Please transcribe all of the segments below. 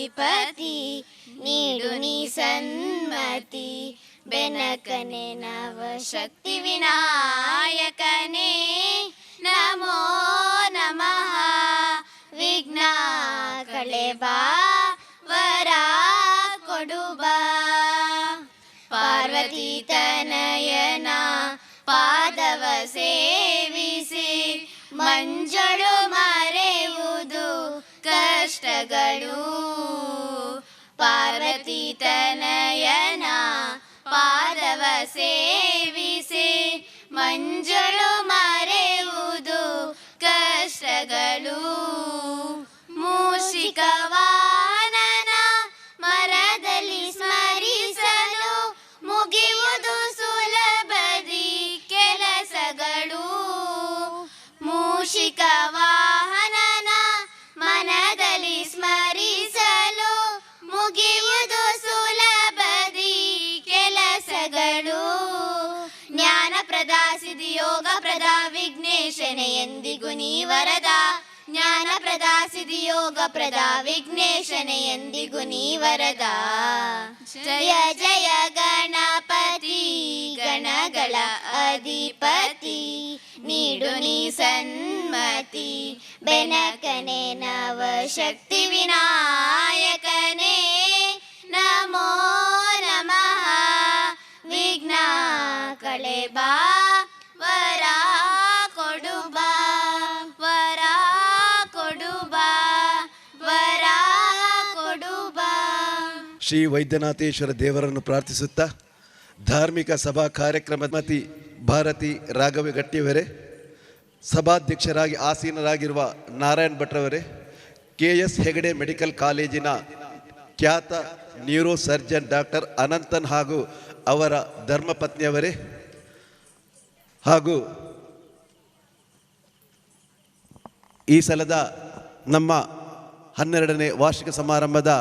ಅಧಿಪತಿ, ನೀಡು ನೀ ಸನ್ಮತಿ. ಬೆನಕನೆ ನವಶಕ್ತಿ ವಿನಾಯಕನೇ ನಮೋ ನಮಃ. ವಿಘ್ನ ಕಳೆ ಬಾ, ವರ ಕೊಡು ಬಾ. ಪಾರ್ವತಿ ತನಯನ ಪಾದವ ಸೇವಿಸಿ ಮಂಜಳು ಮರೆಯುವುದು ಕಷ್ಟಗಳು. ಪಾರ್ವತಿ ತನಯನ ಪಾದವ ಸೇವಿಸಿ ಮಂಜಳು ಮರೆಯುವುದು ಕಷ್ಟಗಳು. ಮೂಷಿಕ ವಾಹನನ ಮನದಲ್ಲಿ ಸ್ಮರಿಸಲು ಮುಗಿಯುವುದು ಸುಲಭದಿ ಕೆಲಸಗಳು. ಮೂಷಿಕ ವಾಹನನ ಮನದಲ್ಲಿ ಸ್ಮರಿಸಲು ಮುಗಿಯುವುದು ಸುಲಭದಿ ಕೆಲಸಗಳು. ಜ್ಞಾನ ಪ್ರದಾಸಿದಿ ಯೋಗ ಪ್ರದ ವಿಘ್ನೇಶನೆ, ಎಂದಿಗೂ ನೀ ವರದ. ಜ್ಞಾನ ಪ್ರದಾಸಿದಿ ಯೋಗ ಪ್ರದ ವಿಘ್ನೇಶನೆ, ಎಂದಿಗೂ ನೀ ವರದ. ಜಯ ಜಯ ಗಣಪತಿ, ಗಣಗಳ ಅಧಿಪತಿ, ನೀಡು ನೀ ಸನ್ಮತಿ. ಬೆನಕನೆ ನವಶಕ್ತಿ ವಿನಾಯಕನೇ ನಮೋ ನಮಃ. ವಿಘ್ನ ಕಳೆ ಬಾ, ವರ ಕೊಡು ಬಾ, ವರ ಕೊಡು ಬಾ, ವರ ಕೊಡು ಬಾ. ಶ್ರೀ ವೈದ್ಯನಾಥೇಶ್ವರ ದೇವರನ್ನು ಪ್ರಾರ್ಥಿಸುತ್ತಾ ಧಾರ್ಮಿಕ ಸಭಾ ಕಾರ್ಯಕ್ರಮ Bharati Raghava ಗಟ್ಟಿಯವರೇ, ಸಭಾಧ್ಯಕ್ಷರಾಗಿ ಆಸೀನರಾಗಿರುವ Narayan ಭಟ್ರವರೇ, K S Hegde medical ಕಾಲೇಜಿನ ಖ್ಯಾತ neuro surgeon doctor Ananthan ಹಾಗೂ ಅವರ ಧರ್ಮಪತ್ನಿಯವರೇ, ಹಾಗೂ ಈ ಸಲದ ನಮ್ಮ 12ನೇ ವಾರ್ಷಿಕ ಸಮಾರಂಭದ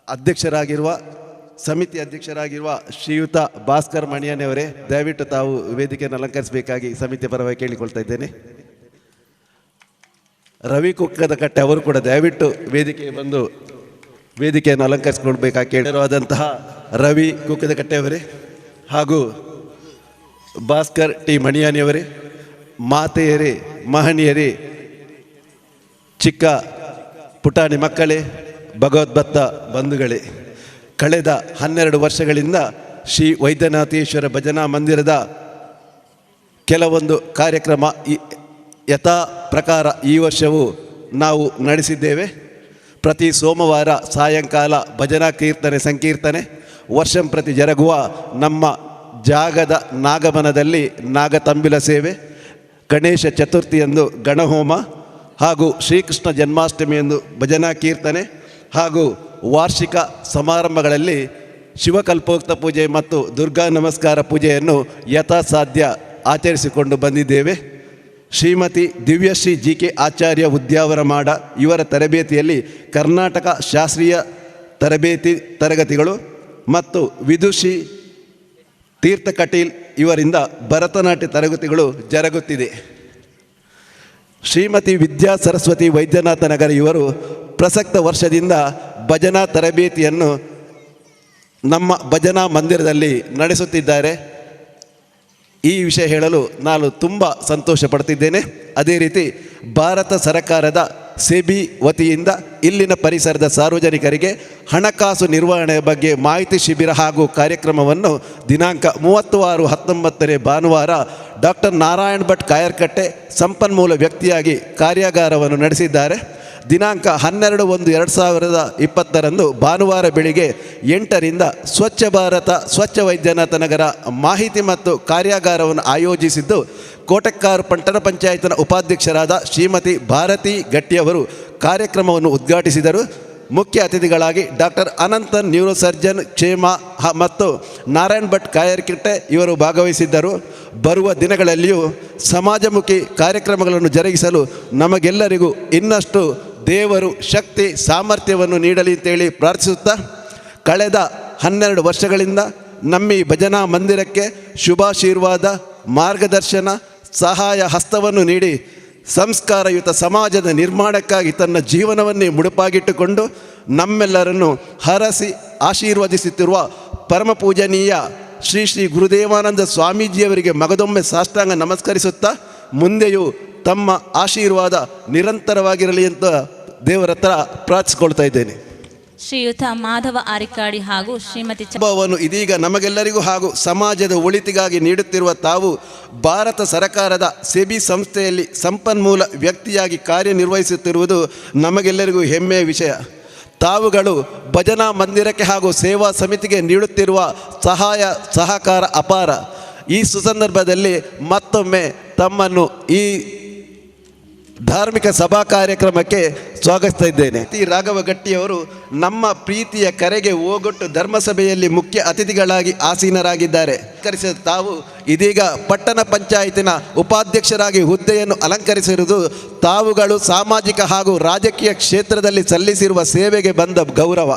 ಅಧ್ಯಕ್ಷರಾಗಿರುವ, ಸಮಿತಿ ಅಧ್ಯಕ್ಷರಾಗಿರುವ ಶ್ರೀಯುತ ಭಾಸ್ಕರ್ ಮಣಿಯನವರೇ, ದಯವಿಟ್ಟು ತಾವು ವೇದಿಕೆಯನ್ನು ಅಲಂಕರಿಸಬೇಕಾಗಿ ಸಮಿತಿ ಪರವಾಗಿ ಕೇಳಿಕೊಳ್ತಾ ಇದ್ದೇನೆ. ರವಿ ಕುಕ್ಕದಕಟ್ಟೆ ಅವರು ಕೂಡ ದಯವಿಟ್ಟು ವೇದಿಕೆಗೆ ಬಂದು ವೇದಿಕೆಯನ್ನು ಅಲಂಕರಿಸಿಕೊಳ್ಬೇಕಾಗಿ ಕೇಳಿರುವಾದಂತಹ ರವಿ ಕುಕ್ಕದಕಟ್ಟೆಯವರೇ ಹಾಗೂ ಭಾಸ್ಕರ್ ಟಿ ಮಣಿಯಾನಿಯವರೇ, ಮಾತೆಯರೇ, ಮಹನೀಯರೇ, ಚಿಕ್ಕ ಪುಟಾಣಿ ಮಕ್ಕಳೇ, ಭಗವದ್ಭಕ್ತ ಬಂಧುಗಳೇ, ಕಳೆದ 12 ವರ್ಷಗಳಿಂದ ಶ್ರೀ ವೈದ್ಯನಾಥೇಶ್ವರ ಭಜನಾ ಮಂದಿರದ ಕೆಲವೊಂದು ಕಾರ್ಯಕ್ರಮ ಯಥಾ ಪ್ರಕಾರ ಈ ವರ್ಷವೂ ನಾವು ನಡೆಸಿದ್ದೇವೆ. ಪ್ರತಿ ಸೋಮವಾರ ಸಾಯಂಕಾಲ ಭಜನಾ ಕೀರ್ತನೆ ಸಂಕೀರ್ತನೆ, ವರ್ಷಂ ಪ್ರತಿ ಜರುಗುವ ನಮ್ಮ ಜಾಗದ ನಾಗಮನದಲ್ಲಿ ನಾಗತಂಬಿಲ ಸೇವೆ, ಗಣೇಶ ಚತುರ್ಥಿಯಂದು ಗಣಹೋಮ ಹಾಗೂ ಶ್ರೀಕೃಷ್ಣ ಜನ್ಮಾಷ್ಟಮಿಯಂದು ಭಜನಾ ಕೀರ್ತನೆ ಹಾಗೂ ವಾರ್ಷಿಕ ಸಮಾರಂಭಗಳಲ್ಲಿ ಶಿವಕಲ್ಪೋಕ್ತ ಪೂಜೆ ಮತ್ತು ದುರ್ಗಾ ನಮಸ್ಕಾರ ಪೂಜೆಯನ್ನು ಯಥಾಸಾಧ್ಯ ಆಚರಿಸಿಕೊಂಡು ಬಂದಿದ್ದೇವೆ. ಶ್ರೀಮತಿ ದಿವ್ಯಶ್ರೀ ಜಿ ಕೆ ಆಚಾರ್ಯ ಉದ್ಯಾವರ ಮಾಡ ಇವರ ತರಬೇತಿಯಲ್ಲಿ ಕರ್ನಾಟಕ ಶಾಸ್ತ್ರೀಯ ತರಬೇತಿ ತರಗತಿಗಳು ಮತ್ತು ವಿದುಷಿ ತೀರ್ಥ ಕಟೀಲ್ ಇವರಿಂದ ಭರತನಾಟ್ಯ ತರಗತಿಗಳು ಜರುಗುತ್ತಿದೆ. ಶ್ರೀಮತಿ ವಿದ್ಯಾ ಸರಸ್ವತಿ ವೈದ್ಯನಾಥ ನಗರ ಇವರು ಪ್ರಸಕ್ತ ವರ್ಷದಿಂದ ಭಜನಾ ತರಬೇತಿಯನ್ನು ನಮ್ಮ ಭಜನಾ ಮಂದಿರದಲ್ಲಿ ನಡೆಸುತ್ತಿದ್ದಾರೆ. ಈ ವಿಷಯ ಹೇಳಲು ನಾನು ತುಂಬ ಸಂತೋಷ ಪಡ್ತಿದ್ದೇನೆ. ಅದೇ ರೀತಿ ಭಾರತ ಸರ್ಕಾರದ ಸೆಬಿ ವತಿಯಿಂದ ಇಲ್ಲಿನ ಪರಿಸರದ ಸಾರ್ವಜನಿಕರಿಗೆ ಹಣಕಾಸು ನಿರ್ವಹಣೆಯ ಬಗ್ಗೆ ಮಾಹಿತಿ ಶಿಬಿರ ಹಾಗೂ ಕಾರ್ಯಕ್ರಮವನ್ನು ದಿನಾಂಕ 30/6/19 ಭಾನುವಾರ ಡಾಕ್ಟರ್ ನಾರಾಯಣ್ ಭಟ್ ಕಾಯರ್ಕಟ್ಟೆ ಸಂಪನ್ಮೂಲ ವ್ಯಕ್ತಿಯಾಗಿ ಕಾರ್ಯಾಗಾರವನ್ನು ನಡೆಸಿದ್ದಾರೆ. ದಿನಾಂಕ 12/1/2020ರಂದು ಭಾನುವಾರ ಬೆಳಿಗ್ಗೆ 8ರಿಂದ ಸ್ವಚ್ಛ ಭಾರತ ಸ್ವಚ್ಛ ವೈದ್ಯನಾಥ ನಗರ ಮಾಹಿತಿ ಮತ್ತು ಕಾರ್ಯಾಗಾರವನ್ನು ಆಯೋಜಿಸಿದ್ದು, ಕೋಟೆಕ್ಕಾರು ಪಟ್ಟಣ ಪಂಚಾಯತ್ನ ಉಪಾಧ್ಯಕ್ಷರಾದ ಶ್ರೀಮತಿ ಭಾರತಿ ಗಟ್ಟಿಯವರು ಕಾರ್ಯಕ್ರಮವನ್ನು ಉದ್ಘಾಟಿಸಿದರು. ಮುಖ್ಯ ಅತಿಥಿಗಳಾಗಿ doctor Ananthan neuro surgeon ಕ್ಷೇಮ ಮತ್ತು ನಾರಾಯಣ್ ಭಟ್ ಕಾಯರ್ಕಿಟ್ಟೆ ಇವರು ಭಾಗವಹಿಸಿದ್ದರು. ಬರುವ ದಿನಗಳಲ್ಲಿಯೂ ಸಮಾಜಮುಖಿ ಕಾರ್ಯಕ್ರಮಗಳನ್ನು ಜರುಗಿಸಲು ನಮಗೆಲ್ಲರಿಗೂ ಇನ್ನಷ್ಟು ದೇವರು ಶಕ್ತಿ ಸಾಮರ್ಥ್ಯವನ್ನು ನೀಡಲಿ ಅಂತೇಳಿ ಪ್ರಾರ್ಥಿಸುತ್ತಾ, ಕಳೆದ 12 ವರ್ಷಗಳಿಂದ ನಮ್ಮಿ ಭಜನಾ ಮಂದಿರಕ್ಕೆ ಶುಭಾಶೀರ್ವಾದ, ಮಾರ್ಗದರ್ಶನ, ಸಹಾಯ ಹಸ್ತವನ್ನು ನೀಡಿ ಸಂಸ್ಕಾರಯುತ ಸಮಾಜದ ನಿರ್ಮಾಣಕ್ಕಾಗಿ ತನ್ನ ಜೀವನವನ್ನೇ ಮುಡುಪಾಗಿಟ್ಟುಕೊಂಡು ನಮ್ಮೆಲ್ಲರನ್ನು ಹರಸಿ ಆಶೀರ್ವದಿಸುತ್ತಿರುವ ಪರಮ ಪೂಜನೀಯ ಶ್ರೀ ಶ್ರೀ ಗುರುದೇವಾನಂದ ಸ್ವಾಮೀಜಿಯವರಿಗೆ ಮಗದೊಮ್ಮೆ ಸಾಷ್ಟಾಂಗ ನಮಸ್ಕರಿಸುತ್ತಾ ಮುಂದೆಯೂ ತಮ್ಮ ಆಶೀರ್ವಾದ ನಿರಂತರವಾಗಿರಲಿ ಅಂತ ದೇವರ ಹತ್ರ ಪ್ರಾರ್ಥಿಸಿಕೊಳ್ತಾ ಇದ್ದೇನೆ. ಶ್ರೀಯುತ ಮಾಧವ ಆರಿಕಾಡಿ ಹಾಗೂ ಶ್ರೀಮತಿ ಅನುಭವವನ್ನು ಇದೀಗ ನಮಗೆಲ್ಲರಿಗೂ ಹಾಗೂ ಸಮಾಜದ ಒಳಿತಿಗಾಗಿ ನೀಡುತ್ತಿರುವ ತಾವು ಭಾರತ ಸರ್ಕಾರದ ಸೆಬಿ ಸಂಸ್ಥೆಯಲ್ಲಿ ಸಂಪನ್ಮೂಲ ವ್ಯಕ್ತಿಯಾಗಿ ಕಾರ್ಯನಿರ್ವಹಿಸುತ್ತಿರುವುದು ನಮಗೆಲ್ಲರಿಗೂ ಹೆಮ್ಮೆಯ ವಿಷಯ. ತಾವುಗಳು ಭಜನಾ ಮಂದಿರಕ್ಕೆ ಹಾಗೂ ಸೇವಾ ಸಮಿತಿಗೆ ನೀಡುತ್ತಿರುವ ಸಹಾಯ ಸಹಕಾರ ಅಪಾರ. ಈ ಸುಸಂದರ್ಭದಲ್ಲಿ ಮತ್ತೊಮ್ಮೆ ತಮ್ಮನ್ನು ಈ ಧಾರ್ಮಿಕ ಸಭಾ ಕಾರ್ಯಕ್ರಮಕ್ಕೆ ಸ್ವಾಗತಿಸ್ತಾ ಇದ್ದೇನೆ. ಟಿ ರಾಘವ ಗಟ್ಟಿಯವರು ನಮ್ಮ ಪ್ರೀತಿಯ ಕರೆಗೆ ಓಗೊಟ್ಟು ಧರ್ಮಸಭೆಯಲ್ಲಿ ಮುಖ್ಯ ಅತಿಥಿಗಳಾಗಿ ಆಸೀನರಾಗಿದ್ದಾರೆ. ಕರೆಸಿದ ತಾವು ಇದೀಗ ಪಟ್ಟಣ ಪಂಚಾಯತಿನ ಉಪಾಧ್ಯಕ್ಷರಾಗಿ ಹುದ್ದೆಯನ್ನು ಅಲಂಕರಿಸಿರುವುದು ತಾವುಗಳು ಸಾಮಾಜಿಕ ಹಾಗೂ ರಾಜಕೀಯ ಕ್ಷೇತ್ರದಲ್ಲಿ ಸಲ್ಲಿಸಿರುವ ಸೇವೆಗೆ ಬಂದ ಗೌರವ.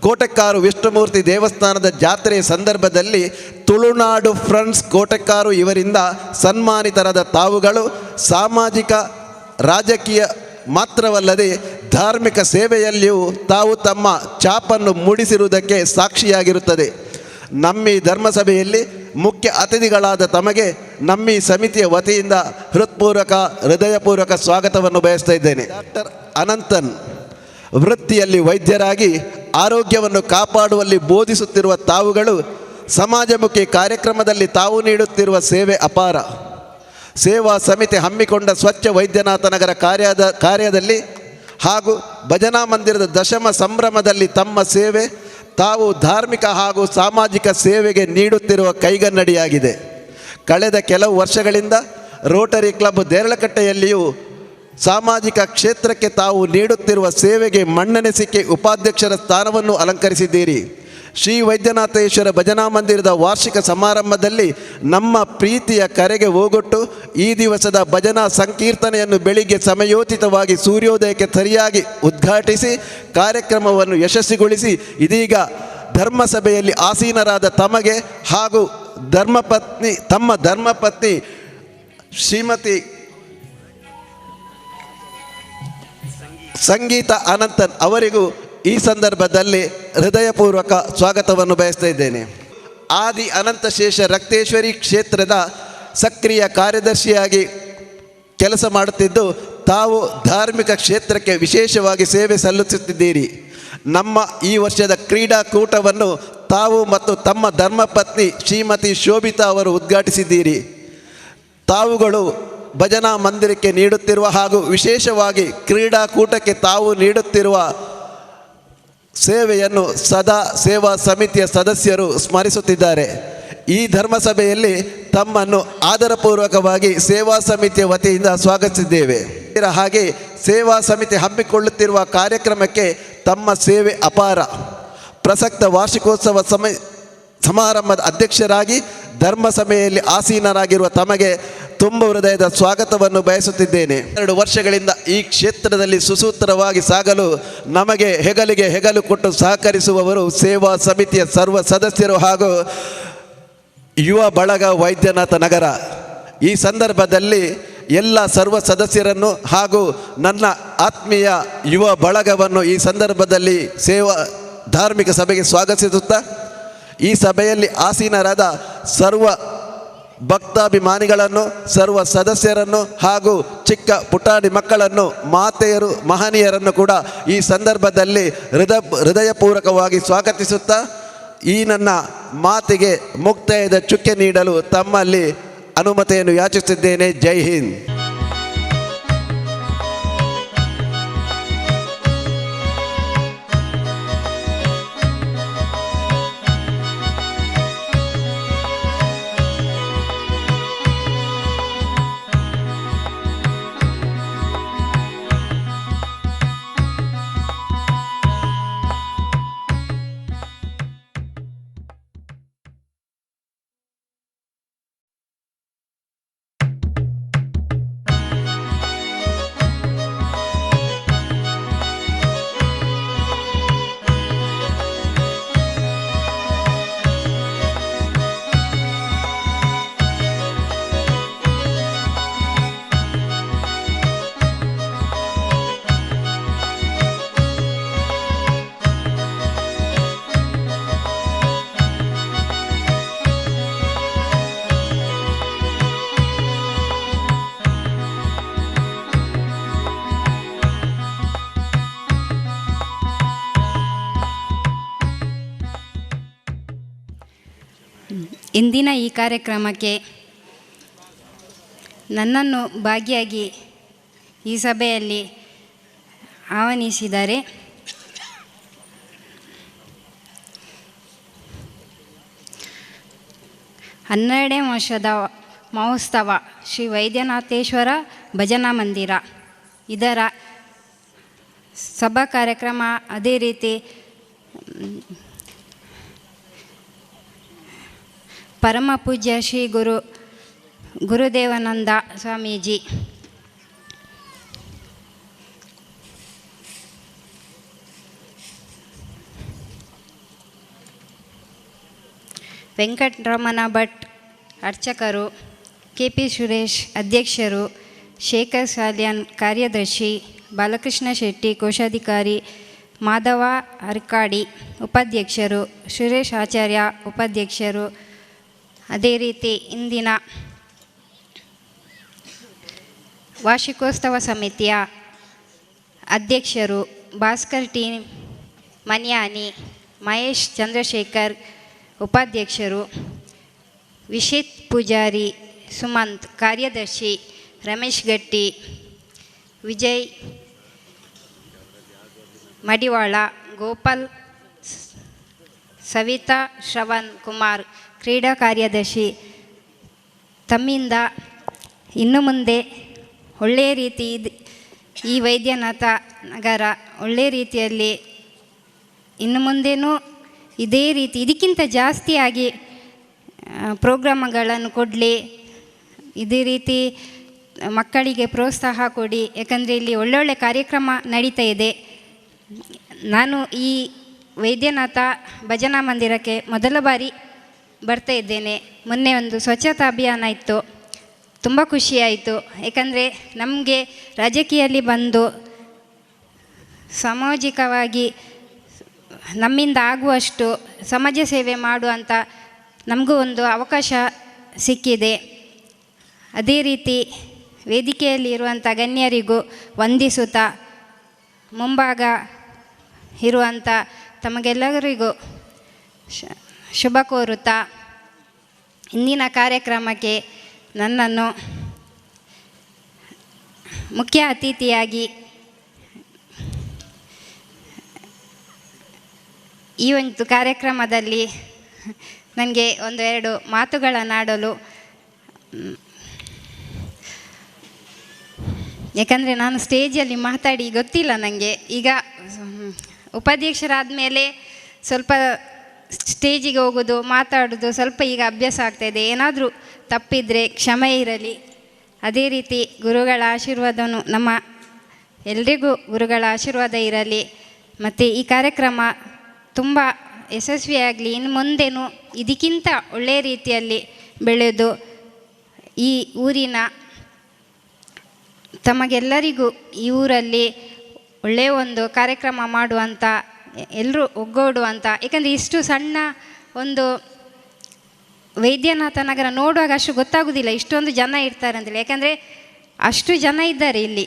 ಕೋಟೆಕ್ಕಾರು ವಿಷ್ಣುಮೂರ್ತಿ ದೇವಸ್ಥಾನದ ಜಾತ್ರೆಯ ಸಂದರ್ಭದಲ್ಲಿ ತುಳುನಾಡು ಫ್ರೆಂಡ್ಸ್ ಕೋಟೆಕ್ಕಾರು ಇವರಿಂದ ಸನ್ಮಾನಿತರಾದ ತಾವುಗಳು ಸಾಮಾಜಿಕ, ರಾಜಕೀಯ ಮಾತ್ರವಲ್ಲದೆ ಧಾರ್ಮಿಕ ಸೇವೆಯಲ್ಲಿಯೂ ತಾವು ತಮ್ಮ ಛಾಪನ್ನು ಮೂಡಿಸಿರುವುದಕ್ಕೆ ಸಾಕ್ಷಿಯಾಗಿರುತ್ತದೆ. ನಮ್ಮಿ ಧರ್ಮಸಭೆಯಲ್ಲಿ ಮುಖ್ಯ ಅತಿಥಿಗಳಾದ ತಮಗೆ ನಮ್ಮಿ ಸಮಿತಿಯ ವತಿಯಿಂದ ಹೃತ್ಪೂರ್ವಕ, ಹೃದಯಪೂರ್ವಕ ಸ್ವಾಗತವನ್ನು ಬಯಸ್ತಾ ಇದ್ದೇನೆ. ಡಾಕ್ಟರ್ ಅನಂತನ್ ವೃತ್ತಿಯಲ್ಲಿ ವೈದ್ಯರಾಗಿ ಆರೋಗ್ಯವನ್ನು ಕಾಪಾಡುವಲ್ಲಿ ಬೋಧಿಸುತ್ತಿರುವ ತಾವುಗಳು ಸಮಾಜಮುಖಿ ಕಾರ್ಯಕ್ರಮದಲ್ಲಿ ತಾವು ನೀಡುತ್ತಿರುವ ಸೇವೆ ಅಪಾರ. ಸೇವಾ ಸಮಿತಿ ಹಮ್ಮಿಕೊಂಡ ಸ್ವಚ್ಛ ವೈದ್ಯನಾಥ ನಗರ ಕಾರ್ಯದಲ್ಲಿ ಹಾಗೂ ಭಜನಾ ಮಂದಿರದ ದಶಮ ಸಂಭ್ರಮದಲ್ಲಿ ತಮ್ಮ ಸೇವೆ ತಾವು ಧಾರ್ಮಿಕ ಹಾಗೂ ಸಾಮಾಜಿಕ ಸೇವೆಗೆ ನೀಡುತ್ತಿರುವ ಕೈಗನ್ನಡಿಯಾಗಿದೆ. ಕಳೆದ ಕೆಲವು ವರ್ಷಗಳಿಂದ ರೋಟರಿ ಕ್ಲಬ್ ದೇರಳಕಟ್ಟೆಯಲ್ಲಿಯೂ ಸಾಮಾಜಿಕ ಕ್ಷೇತ್ರಕ್ಕೆ ತಾವು ನೀಡುತ್ತಿರುವ ಸೇವೆಗೆ ಮನ್ನಣೆ ಸಿಕ್ಕಿ ಉಪಾಧ್ಯಕ್ಷರ ಸ್ಥಾನವನ್ನು ಅಲಂಕರಿಸಿದ್ದೀರಿ. ಶ್ರೀ ವೈದ್ಯನಾಥೇಶ್ವರ ಭಜನಾ ಮಂದಿರದ ವಾರ್ಷಿಕ ಸಮಾರಂಭದಲ್ಲಿ ನಮ್ಮ ಪ್ರೀತಿಯ ಕರೆಗೆ ಓಗೊಟ್ಟು ಈ ದಿವಸದ ಭಜನಾ ಸಂಕೀರ್ತನೆಯನ್ನು ಬೆಳಿಗ್ಗೆ ಸಮಯೋಚಿತವಾಗಿ ಸೂರ್ಯೋದಯಕ್ಕೆ ಸರಿಯಾಗಿ ಉದ್ಘಾಟಿಸಿ ಕಾರ್ಯಕ್ರಮವನ್ನು ಯಶಸ್ವಿಗೊಳಿಸಿ ಇದೀಗ ಧರ್ಮಸಭೆಯಲ್ಲಿ ಆಸೀನರಾದ ತಮಗೆ ಹಾಗೂ ತಮ್ಮ ಧರ್ಮಪತ್ನಿ ಶ್ರೀಮತಿ ಸಂಗೀತ ಅನಂತನ್ ಅವರಿಗೂ ಈ ಸಂದರ್ಭದಲ್ಲಿ ಹೃದಯಪೂರ್ವಕ ಸ್ವಾಗತವನ್ನು ಬಯಸ್ತಾ ಇದ್ದೇನೆ. ಆದಿ ಅನಂತಶೇಷ ರಕ್ತೇಶ್ವರಿ ಕ್ಷೇತ್ರದ ಸಕ್ರಿಯ ಕಾರ್ಯದರ್ಶಿಯಾಗಿ ಕೆಲಸ ಮಾಡುತ್ತಿದ್ದು ತಾವು ಧಾರ್ಮಿಕ ಕ್ಷೇತ್ರಕ್ಕೆ ವಿಶೇಷವಾಗಿ ಸೇವೆ ಸಲ್ಲಿಸುತ್ತಿದ್ದೀರಿ. ನಮ್ಮ ಈ ವರ್ಷದ ಕ್ರೀಡಾಕೂಟವನ್ನು ತಾವು ಮತ್ತು ತಮ್ಮ ಧರ್ಮಪತ್ನಿ ಶ್ರೀಮತಿ ಶೋಭಿತಾ ಅವರು ಉದ್ಘಾಟಿಸಿದ್ದೀರಿ. ತಾವುಗಳು ಭಜನಾ ಮಂದಿರಕ್ಕೆ ನೀಡುತ್ತಿರುವ ಹಾಗೂ ವಿಶೇಷವಾಗಿ ಕ್ರೀಡಾಕೂಟಕ್ಕೆ ತಾವು ನೀಡುತ್ತಿರುವ ಸೇವೆಯನ್ನು ಸದಾ ಸೇವಾ ಸಮಿತಿಯ ಸದಸ್ಯರು ಸ್ಮರಿಸುತ್ತಿದ್ದಾರೆ. ಈ ಧರ್ಮಸಭೆಯಲ್ಲಿ ತಮ್ಮನ್ನು ಆದರಪೂರ್ವಕವಾಗಿ ಸೇವಾ ಸಮಿತಿಯ ವತಿಯಿಂದ ಸ್ವಾಗತಿಸಿದ್ದೇವೆ. ಇದರ ಹಾಗೆ ಸೇವಾ ಸಮಿತಿ ಹಮ್ಮಿಕೊಳ್ಳುತ್ತಿರುವ ಕಾರ್ಯಕ್ರಮಕ್ಕೆ ತಮ್ಮ ಸೇವೆ ಅಪಾರ. ಪ್ರಸಕ್ತ ವಾರ್ಷಿಕೋತ್ಸವ ಸಮಾರಂಭದ ಅಧ್ಯಕ್ಷರಾಗಿ ಧರ್ಮಸಭೆಯಲ್ಲಿ ಆಸೀನರಾಗಿರುವ ತಮಗೆ ತುಂಬ ಹೃದಯದ ಸ್ವಾಗತವನ್ನು ಬಯಸುತ್ತಿದ್ದೇನೆ. 2 ವರ್ಷಗಳಿಂದ ಈ ಕ್ಷೇತ್ರದಲ್ಲಿ ಸುಸೂತ್ರವಾಗಿ ಸಾಗಲು ನಮಗೆ ಹೆಗಲಿಗೆ ಹೆಗಲು ಕೊಟ್ಟು ಸಹಕರಿಸುವವರು ಸೇವಾ ಸಮಿತಿಯ ಸರ್ವ ಸದಸ್ಯರು ಹಾಗೂ ಯುವ ಬಳಗ ವೈದ್ಯನಾಥ ನಗರ. ಈ ಸಂದರ್ಭದಲ್ಲಿ ಎಲ್ಲ ಸರ್ವ ಸದಸ್ಯರನ್ನು ಹಾಗೂ ನನ್ನ ಆತ್ಮೀಯ ಯುವ ಬಳಗವನ್ನು ಈ ಸಂದರ್ಭದಲ್ಲಿ ಸೇವಾ ಧಾರ್ಮಿಕ ಸಭೆಗೆ ಸ್ವಾಗತಿಸುತ್ತಾ ಈ ಸಭೆಯಲ್ಲಿ ಆಸೀನರಾದ ಸರ್ವ ಭಕ್ತಾಭಿಮಾನಿಗಳನ್ನು, ಸರ್ವ ಸದಸ್ಯರನ್ನು ಹಾಗೂ ಚಿಕ್ಕ ಪುಟಾಣಿ ಮಕ್ಕಳನ್ನು, ಮಾತೆಯರು, ಮಹನೀಯರನ್ನು ಕೂಡ ಈ ಸಂದರ್ಭದಲ್ಲಿ ಹೃದಯಪೂರ್ವಕವಾಗಿ ಸ್ವಾಗತಿಸುತ್ತಾ ಈ ನನ್ನ ಮಾತಿಗೆ ಮುಕ್ತಾಯದ ಚುಕ್ಕೆ ನೀಡಲು ತಮ್ಮಲ್ಲಿ ಅನುಮತಿಯನ್ನು ಯಾಚಿಸುತ್ತಿದ್ದೇನೆ. ಜೈ ಹಿಂದ್. ಇಂದಿನ ಈ ಕಾರ್ಯಕ್ರಮಕ್ಕೆ ನನ್ನನ್ನು ಭಾಗಿಯಾಗಿ ಈ ಸಭೆಯಲ್ಲಿ ಆಹ್ವಾನಿಸಿದ್ದಾರೆ. 12ನೇ ವರ್ಷದ ಮಹೋತ್ಸವ ಶ್ರೀ ವೈದ್ಯನಾಥೇಶ್ವರ ಭಜನಾ ಮಂದಿರ ಇದರ ಸಭಾ ಕಾರ್ಯಕ್ರಮ, ಅದೇ ರೀತಿ ಪರಮ ಪೂಜ್ಯ ಶ್ರೀ ಗುರುದೇವಾನಂದ ಸ್ವಾಮೀಜಿ ವೆಂಕಟರಮಣ ಭಟ್ ಅರ್ಚಕರು, ಕೆ ಪಿ ಸುರೇಶ್ ಅಧ್ಯಕ್ಷರು, ಶೇಖರ್ ಸಾಲ್ಯಾನ್ ಕಾರ್ಯದರ್ಶಿ, ಬಾಲಕೃಷ್ಣ ಶೆಟ್ಟಿ ಕೋಶಾಧಿಕಾರಿ, ಮಾಧವ ಅರ್ಕಾಡಿ ಉಪಾಧ್ಯಕ್ಷರು, ಸುರೇಶ್ ಆಚಾರ್ಯ ಉಪಾಧ್ಯಕ್ಷರು. ಅದೇ ರೀತಿ ಇಂದಿನ ವಾರ್ಷಿಕೋತ್ಸವ ಸಮಿತಿಯ ಅಧ್ಯಕ್ಷರು ಭಾಸ್ಕರ್ ಟಿ ಮನ್ಯಾನಿ, ಮಹೇಶ್ ಚಂದ್ರಶೇಖರ್ ಉಪಾಧ್ಯಕ್ಷರು, ವಿಶಿತ್ ಪೂಜಾರಿ ಸುಮಂತ್ ಕಾರ್ಯದರ್ಶಿ, ರಮೇಶ್ ಗಟ್ಟಿ, ವಿಜಯ್ ಮಡಿವಾಳ, ಗೋಪಾಲ್, ಸವಿತಾ ಶ್ರವಣ್ ಕುಮಾರ್ ಕ್ರೀಡಾ ಕಾರ್ಯದರ್ಶಿ. ತಮ್ಮಿಂದ ಇನ್ನು ಮುಂದೆ ಒಳ್ಳೆಯ ರೀತಿ ಈ ವೈದ್ಯನಾಥ ನಗರ ಒಳ್ಳೆಯ ರೀತಿಯಲ್ಲಿ ಇನ್ನು ಮುಂದೆನೂ ಇದೇ ರೀತಿ ಇದಕ್ಕಿಂತ ಜಾಸ್ತಿಯಾಗಿ ಪ್ರೋಗ್ರಾಮ್ಗಳನ್ನು ಕೊಡಲಿ. ಇದೇ ರೀತಿ ಮಕ್ಕಳಿಗೆ ಪ್ರೋತ್ಸಾಹ ಕೊಡಿ, ಯಾಕಂದರೆ ಇಲ್ಲಿ ಒಳ್ಳೊಳ್ಳೆ ಕಾರ್ಯಕ್ರಮ ನಡೀತಾ ಇದೆ. ನಾನು ಈ ವೈದ್ಯನಾಥ ಭಜನಾ ಮಂದಿರಕ್ಕೆ ಮೊದಲ ಬಾರಿ ಬರ್ತಾ ಇದ್ದೇನೆ. ಮೊನ್ನೆ ಒಂದು ಸ್ವಚ್ಛತಾ ಅಭಿಯಾನ ಇತ್ತು, ತುಂಬ ಖುಷಿಯಾಯಿತು. ಯಾಕಂದರೆ ನಮಗೆ ರಾಜಕೀಯದಲ್ಲಿ ಬಂದು ಸಾಮಾಜಿಕವಾಗಿ ನಮ್ಮಿಂದ ಆಗುವಷ್ಟು ಸಮಾಜ ಸೇವೆ ಮಾಡುವಂಥ ನಮಗೂ ಒಂದು ಅವಕಾಶ ಸಿಕ್ಕಿದೆ. ಅದೇ ರೀತಿ ವೇದಿಕೆಯಲ್ಲಿ ಇರುವಂಥ ಗಣ್ಯರಿಗೂ ವಂದಿಸುತ್ತಾ ಮುಂಭಾಗ ಇರುವಂಥ ತಮಗೆಲ್ಲರಿಗೂ ಶುಭ ಕೋರುತ್ತಾ ಇಂದಿನ ಕಾರ್ಯಕ್ರಮಕ್ಕೆ ನನ್ನನ್ನು ಮುಖ್ಯ ಅತಿಥಿಯಾಗಿ ಈ ಒಂದು ಕಾರ್ಯಕ್ರಮದಲ್ಲಿ ನನಗೆ ಒಂದೆರಡು ಮಾತುಗಳನ್ನಾಡಲು, ಯಾಕಂದರೆ ನಾನು ಸ್ಟೇಜಲ್ಲಿ ಮಾತಾಡಿ ಗೊತ್ತಿಲ್ಲ ನನಗೆ. ಈಗ ಉಪಾಧ್ಯಕ್ಷರಾದ ಮೇಲೆ ಸ್ವಲ್ಪ ಸ್ಟೇಜಿಗೆ ಹೋಗೋದು ಮಾತಾಡೋದು ಸ್ವಲ್ಪ ಈಗ ಅಭ್ಯಾಸ ಆಗ್ತಾಯಿದೆ. ಏನಾದರೂ ತಪ್ಪಿದರೆ ಕ್ಷಮೆ ಇರಲಿ. ಅದೇ ರೀತಿ ಗುರುಗಳ ಆಶೀರ್ವಾದವನ್ನು ನಮ್ಮ ಎಲ್ರಿಗೂ ಗುರುಗಳ ಆಶೀರ್ವಾದ ಇರಲಿ. ಮತ್ತು ಈ ಕಾರ್ಯಕ್ರಮ ತುಂಬ ಯಶಸ್ವಿಯಾಗಲಿ, ಇನ್ನು ಮುಂದೆನೂ ಇದಕ್ಕಿಂತ ಒಳ್ಳೆಯ ರೀತಿಯಲ್ಲಿ ಬೆಳೆದು ಈ ಊರಿನ ತಮಗೆಲ್ಲರಿಗೂ ಈ ಊರಲ್ಲಿ ಒಳ್ಳೆಯ ಒಂದು ಕಾರ್ಯಕ್ರಮ ಮಾಡುವಂಥ, ಎಲ್ಲರೂ ಒಗ್ಗೂಡುವಂಥ. ಏಕೆಂದರೆ ಇಷ್ಟು ಸಣ್ಣ ಒಂದು ವೈದ್ಯನಾಥ ನಗರ ನೋಡುವಾಗ ಅಷ್ಟು ಗೊತ್ತಾಗೋದಿಲ್ಲ ಇಷ್ಟೊಂದು ಜನ ಇರ್ತಾರೆ ಅಂತೇಳಿ. ಯಾಕೆಂದರೆ ಅಷ್ಟು ಜನ ಇದ್ದಾರೆ ಇಲ್ಲಿ,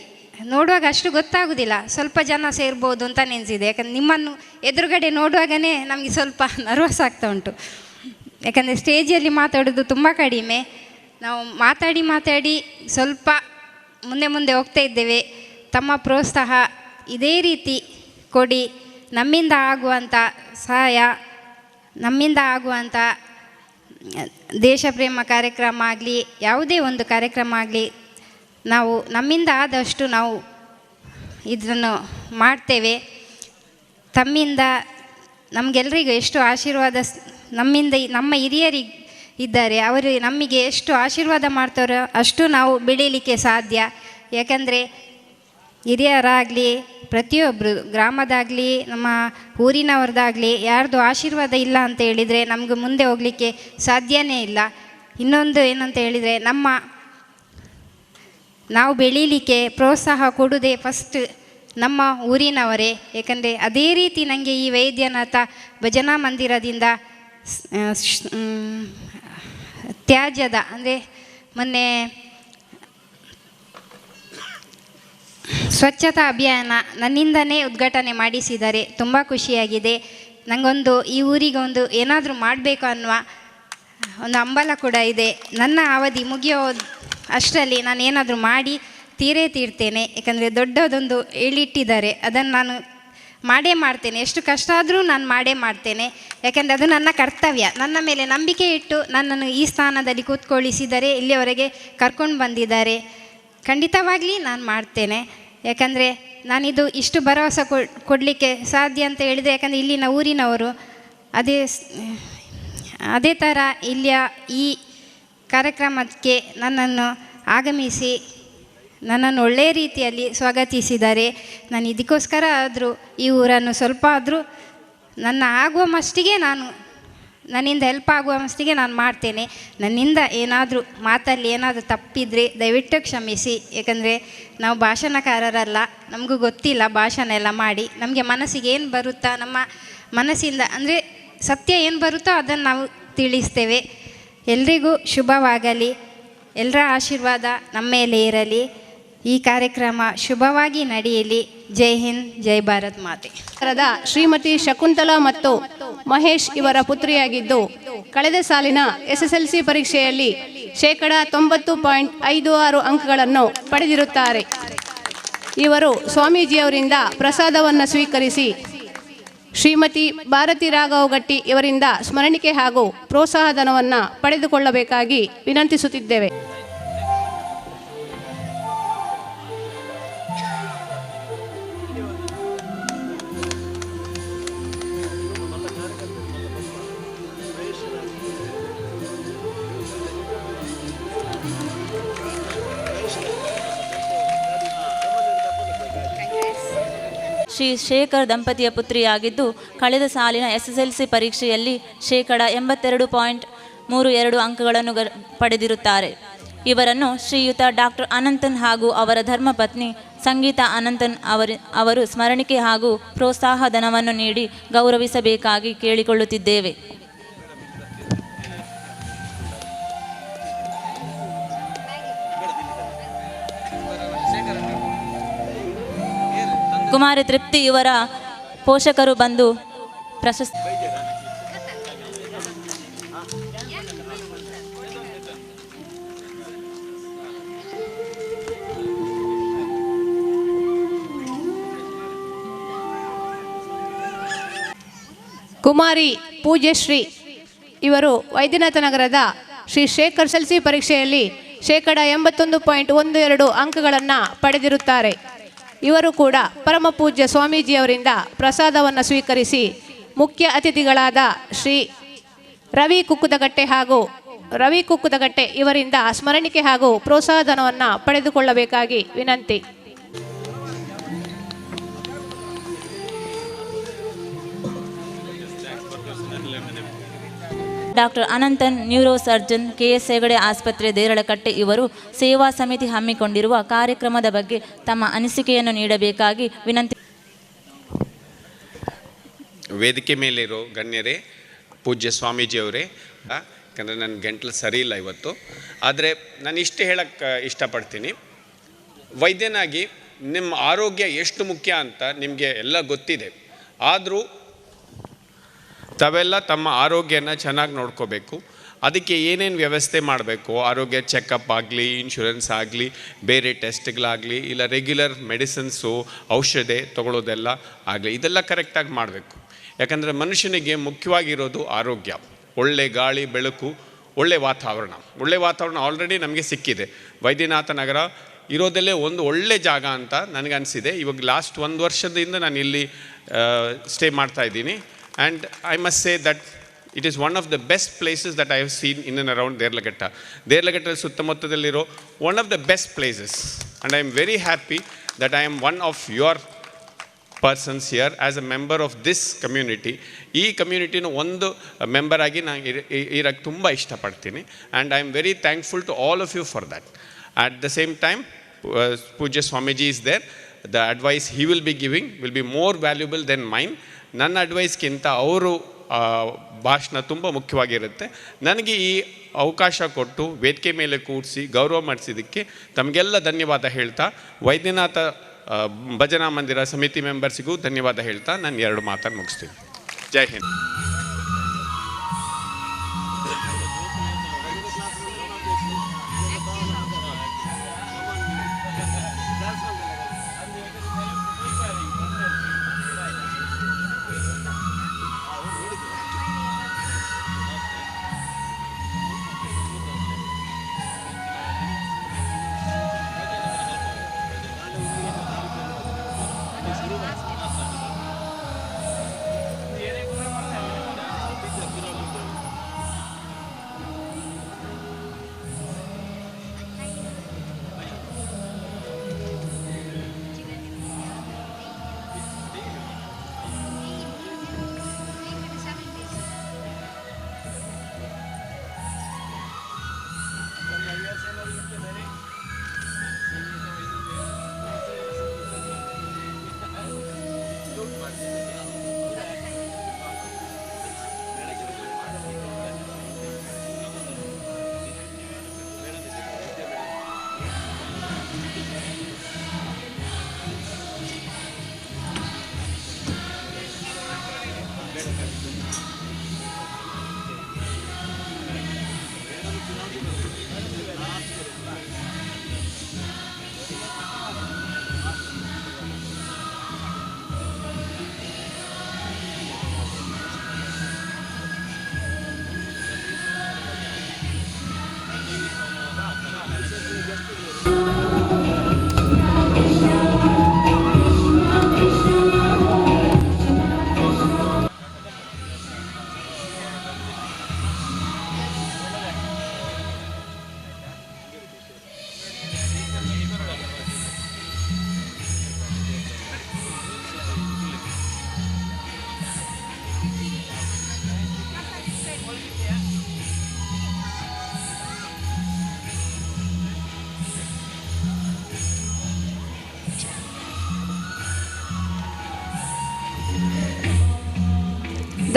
ನೋಡುವಾಗ ಅಷ್ಟು ಗೊತ್ತಾಗೋದಿಲ್ಲ, ಸ್ವಲ್ಪ ಜನ ಸೇರ್ಬೋದು ಅಂತ ನೆನೆಸಿದೆ. ಯಾಕಂದರೆ ನಿಮ್ಮನ್ನು ಎದುರುಗಡೆ ನೋಡುವಾಗನೇ ನಮಗೆ ಸ್ವಲ್ಪ ನರ್ವಸ್ ಆಗ್ತಾ ಉಂಟು. ಯಾಕಂದರೆ ಸ್ಟೇಜಲ್ಲಿ ಮಾತಾಡೋದು ತುಂಬ ಕಡಿಮೆ, ನಾವು ಮಾತಾಡಿ ಮಾತಾಡಿ ಸ್ವಲ್ಪ ಮುಂದೆ ಮುಂದೆ ಹೋಗ್ತಾ ಇದ್ದೇವೆ. ತಮ್ಮ ಪ್ರೋತ್ಸಾಹ ಇದೇ ರೀತಿ ಕೊಡಿ, ನಮ್ಮಿಂದ ಆಗುವಂಥ ಸಹಾಯ, ನಮ್ಮಿಂದ ಆಗುವಂಥ ದೇಶ ಪ್ರೇಮ ಕಾರ್ಯಕ್ರಮ ಆಗಲಿ, ಯಾವುದೇ ಒಂದು ಕಾರ್ಯಕ್ರಮ ಆಗಲಿ, ನಾವು ನಮ್ಮಿಂದ ಆದಷ್ಟು ನಾವು ಇದನ್ನು ಮಾಡ್ತೇವೆ. ತಮ್ಮಿಂದ ನಮಗೆಲ್ಲರಿಗೂ ಎಷ್ಟು ಆಶೀರ್ವಾದ ನಮ್ಮಿಂದ ನಮ್ಮ ಹಿರಿಯರಿಗೆ ಇದ್ದಾರೆ, ಅವರು ನಮಗೆ ಎಷ್ಟು ಆಶೀರ್ವಾದ ಮಾಡ್ತಾರೋ ಅಷ್ಟು ನಾವು ಬೆಳೀಲಿಕ್ಕೆ ಸಾಧ್ಯ. ಯಾಕಂದರೆ ಹಿರಿಯರಾಗಲಿ, ಪ್ರತಿಯೊಬ್ಬರು ಗ್ರಾಮದಾಗಲಿ, ನಮ್ಮ ಊರಿನವ್ರದ್ದಾಗಲಿ, ಯಾರ್ದು ಆಶೀರ್ವಾದ ಇಲ್ಲ ಅಂತ ಹೇಳಿದರೆ ನಮಗೆ ಮುಂದೆ ಹೋಗಲಿಕ್ಕೆ ಸಾಧ್ಯವೇ ಇಲ್ಲ. ಇನ್ನೊಂದು ಏನಂತ ಹೇಳಿದರೆ, ನಾವು ಬೆಳೀಲಿಕ್ಕೆ ಪ್ರೋತ್ಸಾಹ ಕೊಡುವುದೇ ಫಸ್ಟ್ ನಮ್ಮ ಊರಿನವರೇ. ಏಕೆಂದರೆ ಅದೇ ರೀತಿ ನನಗೆ ಈ ವೈದ್ಯನಾಥ ಭಜನಾ ಮಂದಿರದಿಂದ ತ್ಯಾಜ್ಯದ ಅಂದರೆ ಮೊನ್ನೆ ಸ್ವಚ್ಛತಾ ಅಭಿಯಾನ ನನ್ನಿಂದನೇ ಉದ್ಘಾಟನೆ ಮಾಡಿಸಿದ್ದಾರೆ, ತುಂಬ ಖುಷಿಯಾಗಿದೆ. ನನಗೊಂದು ಈ ಊರಿಗೊಂದು ಏನಾದರೂ ಮಾಡಬೇಕು ಅನ್ನುವ ಒಂದು ಹಂಬಲ ಕೂಡ ಇದೆ. ನನ್ನ ಅವಧಿ ಮುಗಿಯೋ ಅಷ್ಟರಲ್ಲಿ ನಾನು ಏನಾದರೂ ಮಾಡಿ ತೀರೇ ತೀರ್ತೇನೆ. ಯಾಕಂದರೆ ದೊಡ್ಡದೊಂದು ಹೇಳಿಟ್ಟಿದ್ದಾರೆ, ಅದನ್ನು ನಾನು ಮಾಡೇ ಮಾಡ್ತೇನೆ. ಎಷ್ಟು ಕಷ್ಟ ಆದರೂ ನಾನು ಮಾಡೇ ಮಾಡ್ತೇನೆ. ಯಾಕಂದರೆ ಅದು ನನ್ನ ಕರ್ತವ್ಯ. ನನ್ನ ಮೇಲೆ ನಂಬಿಕೆ ಇಟ್ಟು ನನ್ನನ್ನು ಈ ಸ್ಥಾನದಲ್ಲಿ ಕೂತ್ಕೊಳ್ಳಿಸಿದ್ದಾರೆ, ಇಲ್ಲಿಯವರೆಗೆ ಕರ್ಕೊಂಡು ಬಂದಿದ್ದಾರೆ. ಖಂಡಿತವಾಗಲಿ ನಾನು ಮಾಡ್ತೇನೆ. ಯಾಕಂದರೆ ನಾನಿದು ಇಷ್ಟು ಭರವಸೆ ಕೊಡಲಿಕ್ಕೆ ಸಾಧ್ಯ ಅಂತ ಹೇಳಿದರೆ, ಯಾಕಂದರೆ ಇಲ್ಲಿನ ಊರಿನವರು ಅದೇ ಅದೇ ಥರ ಇಲ್ಲಿಯ ಈ ಕಾರ್ಯಕ್ರಮಕ್ಕೆ ನನ್ನನ್ನು ಆಗಮಿಸಿ ನನ್ನನ್ನು ಒಳ್ಳೆಯ ರೀತಿಯಲ್ಲಿ ಸ್ವಾಗತಿಸಿದ್ದಾರೆ. ನಾನು ಇದಕ್ಕೋಸ್ಕರ ಆದರೂ ಈ ಊರನ್ನು ಸ್ವಲ್ಪ ಆದರೂ ನನ್ನ ಆಗುವ ಮಷ್ಟಿಗೆ ನಾನು, ನನ್ನಿಂದ ಹೆಲ್ಪ್ ಆಗುವ ಮಷ್ಟಿಗೆ ನಾನು ಮಾಡ್ತೇನೆ. ನನ್ನಿಂದ ಏನಾದರೂ ಮಾತಲ್ಲಿ ಏನಾದರೂ ತಪ್ಪಿದರೆ ದಯವಿಟ್ಟು ಕ್ಷಮಿಸಿ. ಯಾಕಂದರೆ ನಾವು ಭಾಷಣಕಾರರಲ್ಲ, ನಮಗೂ ಗೊತ್ತಿಲ್ಲ ಭಾಷಣ ಎಲ್ಲ ಮಾಡಿ. ನಮಗೆ ಮನಸ್ಸಿಗೆ ಏನು ಬರುತ್ತಾ, ನಮ್ಮ ಮನಸ್ಸಿಂದ ಅಂದರೆ ಸತ್ಯ ಏನು ಬರುತ್ತೋ ಅದನ್ನು ನಾವು ತಿಳಿಸ್ತೇವೆ. ಎಲ್ರಿಗೂ ಶುಭವಾಗಲಿ, ಎಲ್ಲರ ಆಶೀರ್ವಾದ ನಮ್ಮ ಮೇಲೆ ಇರಲಿ, ಈ ಕಾರ್ಯಕ್ರಮ ಶುಭವಾಗಿ ನಡೆಯಲಿ. ಜೈ ಹಿಂದ್, ಜೈ ಭಾರತ್ ಮಾತೆ. ನಗರದ ಶ್ರೀಮತಿ ಶಕುಂತಲಾ ಮತ್ತು ಮಹೇಶ್ ಇವರ ಪುತ್ರಿಯಾಗಿದ್ದು, ಕಳೆದ ಸಾಲಿನ ಎಸ್ಎಸ್ಎಲ್ಸಿ ಪರೀಕ್ಷೆಯಲ್ಲಿ 90.56% ಅಂಕಗಳನ್ನು ಪಡೆದಿರುತ್ತಾರೆ. ಇವರು ಸ್ವಾಮೀಜಿಯವರಿಂದ ಪ್ರಸಾದವನ್ನು ಸ್ವೀಕರಿಸಿ ಶ್ರೀಮತಿ ಭಾರತಿ ರಾಘವ ಗಟ್ಟಿ ಇವರಿಂದ ಸ್ಮರಣಿಕೆ ಹಾಗೂ ಪ್ರೋತ್ಸಾಹಧನವನ್ನು ಪಡೆದುಕೊಳ್ಳಬೇಕಾಗಿ ವಿನಂತಿಸುತ್ತಿದ್ದೇವೆ. ಶ್ರೀ ಶೇಖರ್ ದಂಪತಿಯ ಪುತ್ರಿಯಾಗಿದ್ದು, ಕಳೆದ ಸಾಲಿನ ಎಸ್ಎಸ್ಎಲ್ಸಿ ಪರೀಕ್ಷೆಯಲ್ಲಿ 82.32% ಅಂಕಗಳನ್ನು ಪಡೆದಿರುತ್ತಾರೆ. ಇವರನ್ನು ಶ್ರೀಯುತ ಡಾಕ್ಟರ್ ಅನಂತನ್ ಹಾಗೂ ಅವರ ಧರ್ಮಪತ್ನಿ ಸಂಗೀತಾ ಅನಂತನ್ ಅವರು ಸ್ಮರಣಿಕೆ ಹಾಗೂ ಪ್ರೋತ್ಸಾಹ ಧನವನ್ನು ನೀಡಿ ಗೌರವಿಸಬೇಕಾಗಿ ಕೇಳಿಕೊಳ್ಳುತ್ತಿದ್ದೇವೆ. ಕುಮಾರಿ ತೃಪ್ತಿ ಇವರ ಪೋಷಕರು ಬಂದು ಪ್ರಶಸ್ತಿ ಕುಮಾರಿ ಪೂಜ್ಯಶ್ರೀ ಇವರು ವೈದ್ಯನಾಥ ನಗರದ ಶ್ರೀ ಶೇಖರ್ ಎಸ್ಎಲ್ಸಿ ಪರೀಕ್ಷೆಯಲ್ಲಿ 81.12% ಅಂಕಗಳನ್ನು ಪಡೆದಿರುತ್ತಾರೆ. ಇವರು ಕೂಡ ಪರಮ ಪೂಜ್ಯ ಸ್ವಾಮೀಜಿಯವರಿಂದ ಪ್ರಸಾದವನ್ನು ಸ್ವೀಕರಿಸಿ ಮುಖ್ಯ ಅತಿಥಿಗಳಾದ ಶ್ರೀ ರವಿ ಕುಕ್ಕುದಗಟ್ಟೆ ಹಾಗೂ ರವಿ ಕುಕ್ಕುದಗಟ್ಟೆ ಇವರಿಂದ ಸ್ಮರಣಿಕೆ ಹಾಗೂ ಪ್ರೋತ್ಸಾಹಧನವನ್ನು ಪಡೆದುಕೊಳ್ಳಬೇಕಾಗಿ ವಿನಂತಿ. Doctor Ananthan, neuro surgeon, KS Hegde ಆಸ್ಪತ್ರೆ, ದೇರಳಕಟ್ಟೆ ಇವರು ಸೇವಾ ಸಮಿತಿ ಹಮ್ಮಿಕೊಂಡಿರುವ ಕಾರ್ಯಕ್ರಮದ ಬಗ್ಗೆ ತಮ್ಮ ಅನಿಸಿಕೆಯನ್ನು ನೀಡಬೇಕಾಗಿ ವಿನಂತಿ. ವೇದಿಕೆ ಮೇಲಿರೋ ಗಣ್ಯರೇ, ಪೂಜ್ಯ ಸ್ವಾಮೀಜಿಯವರೇ, ಯಾಕಂದರೆ ನನ್ನ ಗಂಟಲು ಸರಿ ಇಲ್ಲ ಇವತ್ತು, ಆದರೆ ನಾನು ಇಷ್ಟು ಹೇಳಕ್ಕೆ ಇಷ್ಟಪಡ್ತೀನಿ. ವೈದ್ಯನಾಗಿ ನಿಮ್ಮ ಆರೋಗ್ಯ ಎಷ್ಟು ಮುಖ್ಯ ಅಂತ ನಿಮಗೆ ಎಲ್ಲ ಗೊತ್ತಿದೆ, ಆದರೂ ತಾವೆಲ್ಲ ತಮ್ಮ ಆರೋಗ್ಯನ ಚೆನ್ನಾಗಿ ನೋಡ್ಕೋಬೇಕು. ಅದಕ್ಕೆ ಏನೇನು ವ್ಯವಸ್ಥೆ ಮಾಡಬೇಕು, ಆರೋಗ್ಯ ಚೆಕಪ್ ಆಗಲಿ, ಇನ್ಶೂರೆನ್ಸ್ ಆಗಲಿ, ಬೇರೆ ಟೆಸ್ಟ್ಗಳಾಗಲಿ, ಇಲ್ಲ ರೆಗ್ಯುಲರ್ ಮೆಡಿಸಿನ್ಸು ಔಷಧಿ ತೊಗೊಳ್ಳೋದೆಲ್ಲ ಆಗಲಿ, ಇದೆಲ್ಲ ಕರೆಕ್ಟಾಗಿ ಮಾಡಬೇಕು. ಯಾಕಂದರೆ ಮನುಷ್ಯನಿಗೆ ಮುಖ್ಯವಾಗಿರೋದು ಆರೋಗ್ಯ, ಒಳ್ಳೆ ಗಾಳಿ, ಬೆಳಕು, ಒಳ್ಳೆ ವಾತಾವರಣ. ಒಳ್ಳೆ ವಾತಾವರಣ ಆಲ್ರೆಡಿ ನಮಗೆ ಸಿಕ್ಕಿದೆ. ವೈದ್ಯನಾಥ ನಗರ ಇರೋದಲ್ಲೇ ಒಂದು ಒಳ್ಳೆ ಜಾಗ ಅಂತ ನನಗನ್ಸಿದೆ. ಇವಾಗ ಲಾಸ್ಟ್ ಒಂದು ವರ್ಷದಿಂದ ನಾನು ಇಲ್ಲಿ ಸ್ಟೇ ಮಾಡ್ತಾಯಿದ್ದೀನಿ. And I must say that it is one of the best places that I have seen in and around Deralakatte. Deralakatta ಸುತ್ತಮುತ್ತದಲ್ಲಿರೋ one of the best places. And I am very happy that I am one of your persons here as a member of this community. ಈ ಕಮ್ಯುನಿಟಿನ ಒಂದು member ಆಗಿ ನಾನು ಇರೋಕ್ಕೆ ತುಂಬ ಇಷ್ಟಪಡ್ತೀನಿ. And I am very thankful to all of you for that. At the same time, Pujya Swamiji is there. The advice he will be giving will be more valuable than mine. ನನ್ನ ಅಡ್ವೈಸ್ಗಿಂತ ಅವರು ಭಾಷಣ ತುಂಬ ಮುಖ್ಯವಾಗಿರುತ್ತೆ. ನನಗೆ ಈ ಅವಕಾಶ ಕೊಟ್ಟು ವೇದಿಕೆ ಮೇಲೆ ಕೂರಿಸಿ ಗೌರವ ಮಾಡಿಸಿದ್ದಕ್ಕೆ ತಮಗೆಲ್ಲ ಧನ್ಯವಾದ ಹೇಳ್ತಾ, ವೈದ್ಯನಾಥ ಭಜನಾ ಮಂದಿರ ಸಮಿತಿ ಮೆಂಬರ್ಸಿಗೂ ಧನ್ಯವಾದ ಹೇಳ್ತಾ ನಾನು ಎರಡು ಮಾತನ್ನು ಮುಗಿಸ್ತೀನಿ. ಜೈ ಹಿಂದ್.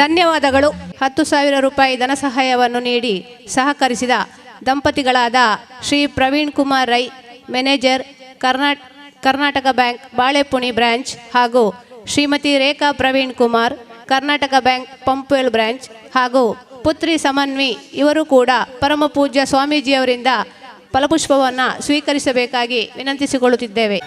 ಧನ್ಯವಾದಗಳು. 10,000 ರೂಪಾಯಿ ಧನ ಸಹಾಯವನ್ನು ನೀಡಿ ಸಹಕರಿಸಿದ ದಂಪತಿಗಳಾದ Shri Praveen Kumar Rai, manager, Karnataka bank Balepuni branch ಹಾಗೂ Shrimati Rekha Praveen Kumar, Karnataka bank Pumpwell branch ಹಾಗೂ ಪುತ್ರಿ ಸಮನ್ವಿ ಇವರು ಕೂಡ ಪರಮ ಪೂಜ್ಯ ಸ್ವಾಮೀಜಿಯವರಿಂದ ಫಲಪುಷ್ಪವನ್ನು ಸ್ವೀಕರಿಸಬೇಕಾಗಿ ವಿನಂತಿಸಿಕೊಳ್ಳುತ್ತಿದ್ದೇವೆ.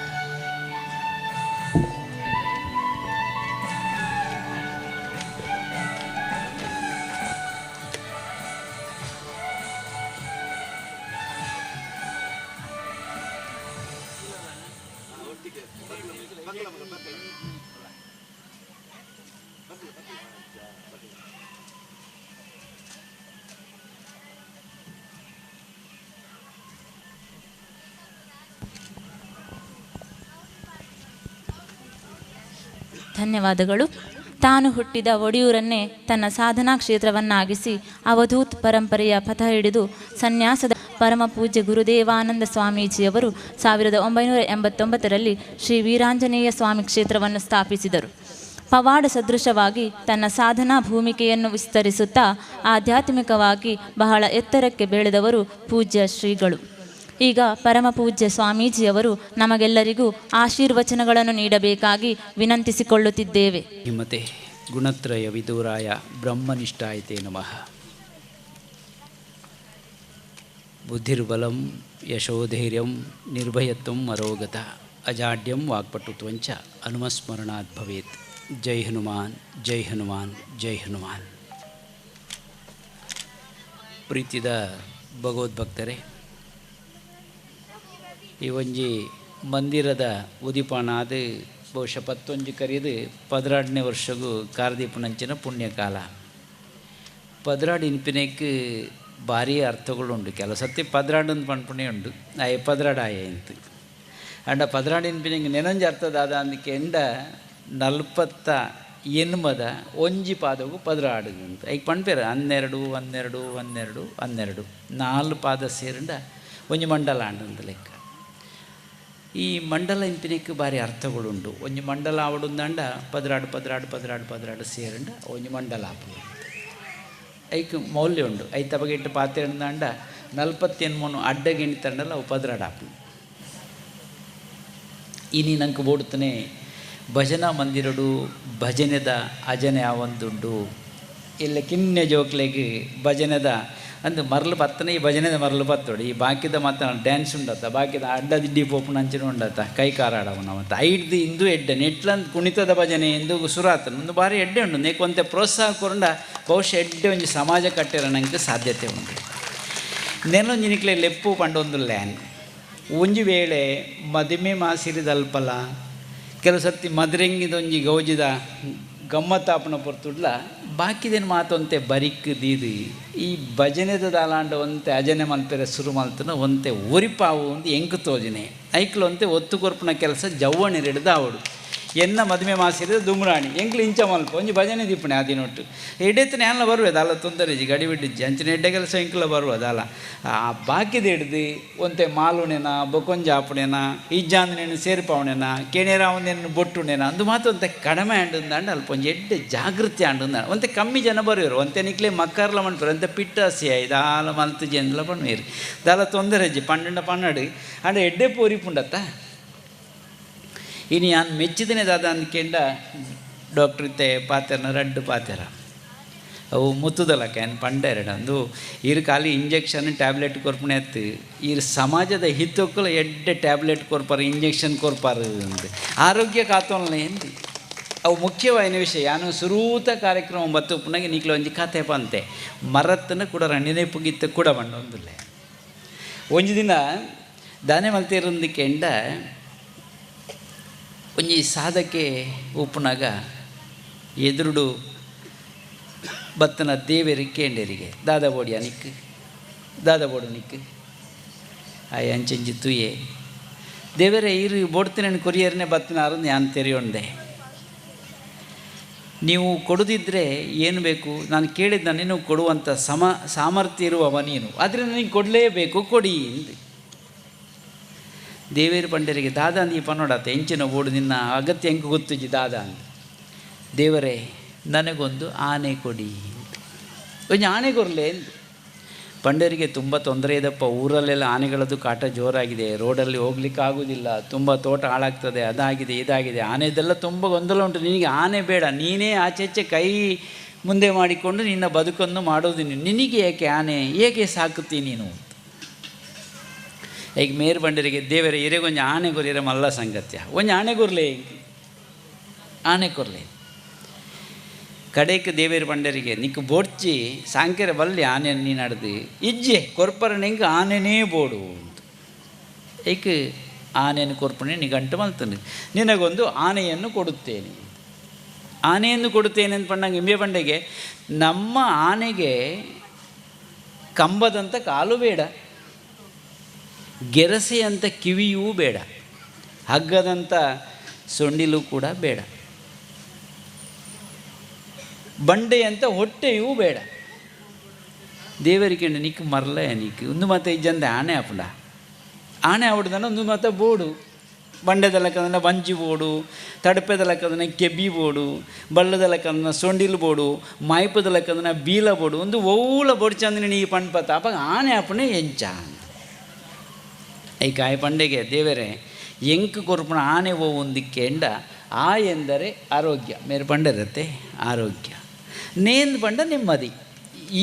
ಧನ್ಯವಾದಗಳು. ತಾನು ಹುಟ್ಟಿದ ಒಡಿಯೂರನ್ನೇ ತನ್ನ ಸಾಧನಾ ಕ್ಷೇತ್ರವನ್ನಾಗಿಸಿ ಅವಧೂತ್ ಪರಂಪರೆಯ ಪಥ ಹಿಡಿದು ಸನ್ಯಾಸದ ಪರಮ ಪೂಜ್ಯ ಗುರುದೇವಾನಂದ ಸ್ವಾಮೀಜಿಯವರು 1989ರಲ್ಲಿ ಶ್ರೀ ವೀರಾಂಜನೇಯ ಸ್ವಾಮಿ ಕ್ಷೇತ್ರವನ್ನು ಸ್ಥಾಪಿಸಿದರು. ಪವಾಡ ಸದೃಶವಾಗಿ ತನ್ನ ಸಾಧನಾ ಭೂಮಿಕೆಯನ್ನು ವಿಸ್ತರಿಸುತ್ತಾ ಆಧ್ಯಾತ್ಮಿಕವಾಗಿ ಬಹಳ ಎತ್ತರಕ್ಕೆ ಬೆಳೆದವರು ಪೂಜ್ಯ ಶ್ರೀಗಳು. ಈಗ ಪರಮ ಪೂಜ್ಯ ಸ್ವಾಮೀಜಿಯವರು ನಮಗೆಲ್ಲರಿಗೂ ಆಶೀರ್ವಚನಗಳನ್ನು ನೀಡಬೇಕಾಗಿ ವಿನಂತಿಸಿಕೊಳ್ಳುತ್ತಿದ್ದೇವೆ. ಹಿಮತೆ ಗುಣತ್ರಯ ವಿದೂರಾಯ ಬ್ರಹ್ಮನಿಷ್ಠಾಯತೆ ನಮಃ. ಬುದ್ಧಿರ್ಬಲಂ ಯಶೋಧೈರ್ಯಂ ನಿರ್ಭಯತ್ವಂ ಅರೋಗತ ಅಜಾಡ್ಯಂ ವಾಕ್ಪಟುತ್ವಂಚ ಹನುಮಸ್ಮರಣಾತ್ ಭವೇತ್. ಜೈ ಹನುಮಾನ್, ಜೈ ಹನುಮಾನ್, ಜೈ ಹನುಮಾನ್. ಪ್ರೀತಿದ ಭಗವದ್ಭಕ್ತರೇ, ಈ ಒಂಜಿ ಮಂದಿರದ ಉದಿಪಾನ ಅದು ಬಹುಶಃ ಪತ್ತೊಂಜಿ ಕರಿದು 12ನೇ ವರ್ಷಗೂ ಕಾರ್ದೀಪನಂಚಿನ ಪುಣ್ಯಕಾಲ. 12 ಇನ್ಪಿನೇಕ್ ಭಾರಿ ಅರ್ಥಗಳುಂಡು. ಕೆಲವು ಸತಿ 12 ಅಂತ ಪಣ್ಪುಣೆ ಉಂಡು, ಆಯೆ 12 ಆಯೆ ಅಂತ. ಅಂಡ 12 ಇನ್ಪಿನೆಂಗೆ ನೆನಂಜಿ ಅರ್ಥದಾದ ಅಂದಕ್ಕೆ ಎಂಡ 48 ಒಂಜಿ ಪಾದವು 12 ಅಂತ. ಈಗ ಪಣ್ಪೇರ 12 12 12 12 4 ಪಾದ ಸೇರಂಡ ಒಂಜಿ ಮಂಡಲ ಅಂಡ ಲೆಕ್ಕ. ಈ ಮಂಡಲ ಇಂಪಿನಕ್ಕೆ ಭಾರಿ ಅರ್ಥಗಳುಂಡು. ಒಂಜಿ ಮಂಡಲ ಆವಡುಂದಂಡ 12 12 12 12 ಸೇರಂಡ ಒಂಜಿ ಮಂಡಲ ಆಪು ಐಕ್ ಮೌಲ್ಯ ಉಂಡು. ಐತ ಬಗೆಟ್ಟು ಪಾತ್ರೆ ಅಂಡ 48 ಅಡ್ಡಗೆಣಿತಂಡಲ್ಲ ಅವು 12 ಆಪು. ಇನಿ ನಂಗೆ ಬೋಡುತ್ತಾನೆ ಭಜನಾ ಮಂದಿರಡು ಭಜನೆದ ಅಜನೆ ಆವೊಂದುಂಡು. ಇಲ್ಲ ಕಿನ್ನೆ ಜೋಕ್ಲೆಗ್ ಭಜನೆದ ಅಂದು ಮರಳು ಪತ್ತನೆ, ಈ ಭಜನೆದ ಮರಳು ಪತ್ತೋಡು. ಈ ಬಾಕಿದ ಮಾತ್ರ ಡ್ಯಾನ್ಸ್ ಉಂಡತ್ತ, ಬಾಕಿದ ಅಡ್ಡ ದಿಡ್ಡಿ ಪೋಪುನ ಅಂಚಿನ ಉಂಡತ್ತ, ಕೈ ಕಾರಾಡವನ ಮತ್ತು ಐಡ್ದು ಇಂದು ಎಡ್ಡೆ ನೆಟ್ಲಂದು ಕುಣಿತದ ಭಜನೆ ಎಂದು ಸುರಾತನ ಒಂದು ಭಾರಿ ಎಡ್ಡೆ ಉಂಡು. ನೇಕೊಂತೆ ಪ್ರೋತ್ಸಾಹ ಕೊರಂಡ ಬಹುಶಃ ಎಡ್ಡೆ ಒಂಜಿ ಸಮಾಜ ಕಟ್ಟಿರ ನಂಗೆ ಸಾಧ್ಯತೆ ಉಂಟು. ನೆನೊಂಜಿ ನಿಕ್ಲೆ ಲೆಪ್ಪು ಪಂಡೊಂದು ಲ್ಯಾನ್ ಒಂಜಿ ವೇಳೆ ಮದಿಮೆ ಮಾಸಿರಿದಲ್ಪಲ ಕೆಲವು ಸರ್ತಿ ಮದ್ರೆಂಗಿದೊಂಜಿ ಗೌಜಿದ ಗಮ್ಮತ್ತಾಪನ ಪೊರ್ತುಡ್ಲ ಬಾಕಿದೇನು ಮಾತೊಂತೆ ಬರಿಕ್ ದೀದು ಈ ಭಜನೆದ ದಾಲಾಂಡ ಒಂತೆ ಅಜನೆ ಮಲ್ಪೆರೆ ಸುರು ಮಲ್ತನ ಒಂತೆ ಒರಿಪಾವು ಒಂದು ಎಂಕು ತೋಜಿನೆ ಐಕ್ಲು ಒಂತೆ ಒತ್ತು ಕೊರ್ಪುನ ಕೆಲಸ ಜವ್ವಣಿರೆಡ್ದು ಆವಡು. ಎನ್ನ ಮದುವೆ ಮಾಸಿರಿದ ದುಮ್ರಾಣಿ ಎಂಕ್ಲು ಇಂಚ ಮಲ್ಪ ಒಂಜಿ ಭಜನೆ ದೀಪಣೆ ಆದಿನೊಟ್ಟು ಎಡೆತ್ತನೆ ಅಲ್ಲ ಬರುವೆ ದಾಲ ತೊಂದರೆ ಇಜ್ಜಿ ಗಡಿ ಬಿಟ್ಟಿಜ್ಜಿ ಅಂಚಿನ ಎಡ್ಡೆ ಕೆಲಸ ಎಂಕ್ಲ ಬರುವ ದಾಲ ಆ ಬಾಕಿದ ಹಿಡ್ದು ಒಂತೆ ಮಾಲುಣೆನ ಬೊಕೊಂಜ ಆಪುಣೆನ ಇಜ್ಜಾಂದನೇನು ಸೇರ್ಪಾವಣೆನ ಕೆಣೆರಾವನೇನು ಬೊಟ್ಟುಣೆನ ಅಂದು ಮಾತು ಒಂತೆ ಕಡಿಮೆ ಆಂಡುಂದಾಂಡ ಅಲ್ಪ ಒಂಜಿ ಎಡ್ಡೆ ಜಾಗೃತಿ ಆಂಡುಂದಾಂಡ ಒಂತೆ ಕಮ್ಮಿ ಜನ ಬರುವರು. ಒಂತೆ ನಿಕ್ಲೆ ಮಕ್ಕರ್ಲ ಮನ್ಪೇರು ಒಂತೆ ಪಿಟ್ಟಾಸಿ ಆಯ್ ದಾಲ ಮಲ್ತು ಜನ್ಲ ಪಣ್ವೇರು ದಾಲ ತೊಂದರೆ ಇಜ್ಜಿ ಪಂಡ ಪನ್ನಡು ಅಂಡ ಎಡ್ಡೆ ಪೋರಿಪುಂಡತ್ತ. ಇನಿ ನಾನು ಮೆಚ್ಚಿದನೆ ದಾದ ಅಂದ್ಕೆಂಡ ಡಾಕ್ಟ್ರ್ ಇತ್ತೆ ಪಾತೆರನ ರಡ್ಡು ಪಾತೆರ ಅವು ಮುತ್ತುದಲಕ್ಕ ಏನು ಪಂಡೆರಡು ಅಂದು ಈರು ಖಾಲಿ ಇಂಜೆಕ್ಷನ್ ಟ್ಯಾಬ್ಲೆಟ್ ಕೊರ್ಪಣೆ ಅತ್ತು ಈರು ಸಮಾಜದ ಹಿತಕ್ಕೂ ಎಡ್ಡೆ ಟ್ಯಾಬ್ಲೆಟ್ ಕೊರ್ಪಾರು ಇಂಜೆಕ್ಷನ್ ಕೊರ್ಪಾರು ಅಂದು ಆರೋಗ್ಯ ಕಾತೋಲ್ನೆ ಎಂದು ಅವು ಮುಖ್ಯವಾಯಿನ ವಿಷಯ. ನಾನು ಸುರೂತ ಕಾರ್ಯಕ್ರಮ ಬತ್ತು ಪುನಗೆ ನೀಕ್ಲ ಒಂಜಿ ಕತೆ ಪಂತೆ ಮರತ್ತನ ಕೂಡ ನೆನಪುಗಿತ್ತ ಕೂಡ ಬಂಡೊಂದುಲ್ಲೆ. ಒಂಜಿ ದಿನ ದಾನೆ ಮಲ್ತಿರಂದಕ್ಕೆಂಡ ಒಂಜಿ ಸಾಧಕೆ ಉಪ್ಪುನಾಗ ಎದುರುಡು ಬತ್ತನ ದೇವೆರಿ ಕೇಂಡೇರಿಗೆ ದಾದ ಬೋಡಿಯ ನಿಕ್ ದಾದ ಬೋಡು ನಿಕ್ ಆಯ್ ಅಂಚಂಜಿ ತುಯೆ ದೇವರೇ ಇರು ಬೋಡ್ತಿನ ಕೊರಿಯರ್ನೇ ಬತ್ತನಾರು ನಾನು ತೆರೆಯೊಂಡೆ ನೀವು ಕೊಡದಿದ್ದರೆ ಏನು ಬೇಕು ನಾನು ಕೇಳಿದ್ದ ನೀನು ಕೊಡುವಂಥ ಸಾಮರ್ಥ್ಯ ಇರುವವ ನೀನು, ಆದರೆ ನನಗೆ ಕೊಡಲೇಬೇಕು ಕೊಡಿ ಅಂದು. ದೇವೇರು ಪಂಡರಿಗೆ ದಾದ ನೀ ಪನ್ನೋಡಾತ ಎಂಚಿನ ಬೋಡು ನಿನ್ನ ಅಗತ್ಯ ಹೆಂಗೆ ಗೊತ್ತಿಜ್ಜಿ ದಾದ ಅಂತ. ದೇವರೇ ನನಗೊಂದು ಆನೆ ಕೊಡಿ, ಒಂಜಿ ಆನೆ ಕೊರಲೆ ಎಂದು. ಪಂಡರಿಗೆ ತುಂಬ ತೊಂದರೆ ಇದಪ್ಪ, ಊರಲ್ಲೆಲ್ಲ ಆನೆಗಳದ್ದು ಕಾಟ ಜೋರಾಗಿದೆ, ರೋಡಲ್ಲಿ ಹೋಗ್ಲಿಕ್ಕೆ ಆಗೋದಿಲ್ಲ, ತುಂಬ ತೋಟ ಹಾಳಾಗ್ತದೆ, ಅದಾಗಿದೆ ಇದಾಗಿದೆ, ಆನೆದೆಲ್ಲ ತುಂಬ ಗೊಂದಲ ಉಂಟು, ನಿನಗೆ ಆನೆ ಬೇಡ, ನೀನೇ ಆಚೆಚೆ ಕೈ ಮುಂದೆ ಮಾಡಿಕೊಂಡು ನಿನ್ನ ಬದುಕನ್ನು ಮಾಡೋದು ನೀನು, ನಿನಗೆ ಏಕೆ ಆನೆ, ಏಕೆ ಸಾಕುತ್ತಿ ನೀನು ಅಂತ. ಈಗ ಮೇರು ಬಂಡರಿಗೆ ದೇವರ ಹಿರೇಗೊಂಜಿ ಆನೆ ಕೊರಿಯರ ಮಲ್ಲ ಸಂಗತ್ಯ, ಒಂಜಿ ಆನೆ ಕೊರ್ಲೆ, ಆನೆ ಕೊರ್ಲೆ. ಕಡೆಗೆ ದೇವೇರು ಬಂಡರಿಗೆ ನಿಕ್ಕು ಬೋಡ್ಚಿ ಸಾಂಕೆರೆ ಬಲ್ಲಿ ಆನೆ ನೀನು ನಡೆದು ಇಜ್ಜೆ ಕೊರ್ಪರ ನಿಂಗೆ ಆನೆನೇ ಬೋಡು ಅಂತ. ಏಕೆ ಆನೆಯನ್ನು ಕೊರ್ಪಣೆ ನಿಗಂಟು ಮಲ್ತಾನೆ, ನಿನಗೊಂದು ಆನೆಯನ್ನು ಕೊಡುತ್ತೇನೆ, ಆನೆಯನ್ನು ಕೊಡುತ್ತೇನೆ ಅಂತ ಪಂಡಂಗೆ ಇಂಬೆ ಬಂಡೆಗೆ ನಮ್ಮ ಆನೆಗೆ ಕಂಬದಂಥ ಕಾಲು ಬೇಡ, ಗೆರಸೆಯಂಥ ಕಿವಿಯೂ ಬೇಡ, ಹಗ್ಗದಂಥ ಸೊಂಡಿಲು ಕೂಡ ಬೇಡ, ಬಂಡೆಯಂಥ ಹೊಟ್ಟೆಯೂ ಬೇಡ. ದೇವರಿಗೆ ನಿಕ್ಕು ಮರಲ ನಿಕ್ಕು ಒಂದು ಮಾತ ಇಜ್ಜಂದೆ ಆನೆ ಆಪುಂಡ, ಆನೆ ಆವಡ್ದನ ಒಂದು ಮಾತ ಬೋಡು, ಬಂಡೆದ ಲೆಕ್ಕದನ್ನ ಬಂಜಿ ಬೋಡು, ತಡಪೆದ ಲೆಕ್ಕದನ್ನ ಕೆಬ್ಬಿ ಬೋಡು, ಬಳ್ಳದ ಲೆಕ್ಕದನ್ನ ಸೊಂಡಿಲು ಬೋಡು, ಮಾಯ್ಪದ ಲೆಕ್ಕದನ್ನ ಬೀಲ ಬೋಡು, ಒಂದು ಓಲ ಬೋಡ್ಚಂದ್ರೆ ನೀ ಪಣ್ಪತ ಅಪ್ಪ ಆನೆ ಆಪಣೆ ಎಂಚ. ಈ ಕಾಯಿ ಪಂಡೆಗೆ ದೇವರೇ ಎಂಕ್ ಕೊರ್ಪಣ ಆನೆ ಒಂದಿಕ್ಕೆಂಡ ಆ ಎಂದರೆ ಆರೋಗ್ಯ, ಮೇರೆ ಪಂಡರತ್ತೆ ಆರೋಗ್ಯ, ನೇಂದು ಪಂಡ ನೆಮ್ಮದಿ,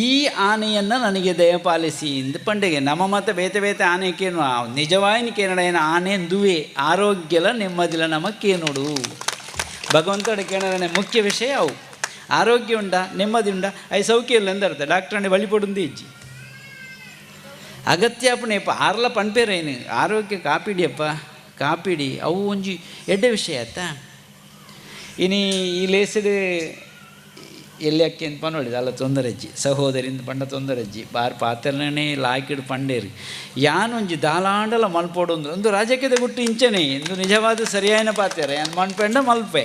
ಈ ಆನೆಯನ್ನು ನನಗೆ ದಯಪಾಲಿಸಿ ಎಂದು ಪಂಡೆಗೆ. ನಮ್ಮ ಮತ್ತೆ ಬೇತೆ ಬೇತೆ ಆನೆಕೇನು ನಿಜವಾಯಿನ ಕೇನಡ ಏನು ಆನೆ ದುವೆ ಆರೋಗ್ಯಲ ನೆಮ್ಮದಿಲ ನಮಕ್ಕೇನೋಡು ಭಗವಂತಡ ಕೇಳನೆ ಮುಖ್ಯ ವಿಷಯ ಅವು. ಆರೋಗ್ಯ ಉಂಡ ನೆಮ್ಮದಿ ಉಂಡ I ಸೌಖ್ಯ ಇಲ್ಲ ಎಂದರ್ಥ ಡಾಕ್ಟ್ರನ್ನೇ ಬಳಿಪೊಡುಂದು ಇಜ್ಜಿ ಅಗತ್ಯ ಅಪ್ಪಣೆಯಪ್ಪ ಆರ್ಲ ಪಣ್ಪೇರೇನು ಆರೋಗ್ಯ ಕಾಪಿಡಿಯಪ್ಪ ಕಾಪಿಡಿ ಅವು ಒಂಜಿ ಎಡ್ಡೆ ವಿಷಯ ಆಯ್ತಾ. ಇನಿ ಈ ಲೇಸಿಡು ಎಲ್ಲಿ ಅಕ್ಕಿ ಅಂತ ಪನ್ನೊಳಿದ ಅಲ್ಲ ತೊಂದರೆಜ್ಜಿ ಸಹೋದರಿಂದ ಪಂಡ ತೊಂದರೆಜ್ಜಿ ಬಾರ್ ಪಾತ್ರನೇ ಲಾಯ್ಕಿಡು ಪಂಡೇರಿ ಯಾನೊಂಜಿ ದಾಲಾಂಡಲ ಮಲ್ಪೋಡು ಅಂದ್ರೆ ಒಂದು ರಾಜಕೀಯದ ಗುಟ್ಟು ಇಂಚನೆ ಎಂದು ನಿಜವಾದ ಸರಿಯಾದ ಪಾತ್ರ ಯಾನ್ ಮಣ್ಪೆಂಡ ಮಲ್ಪೆ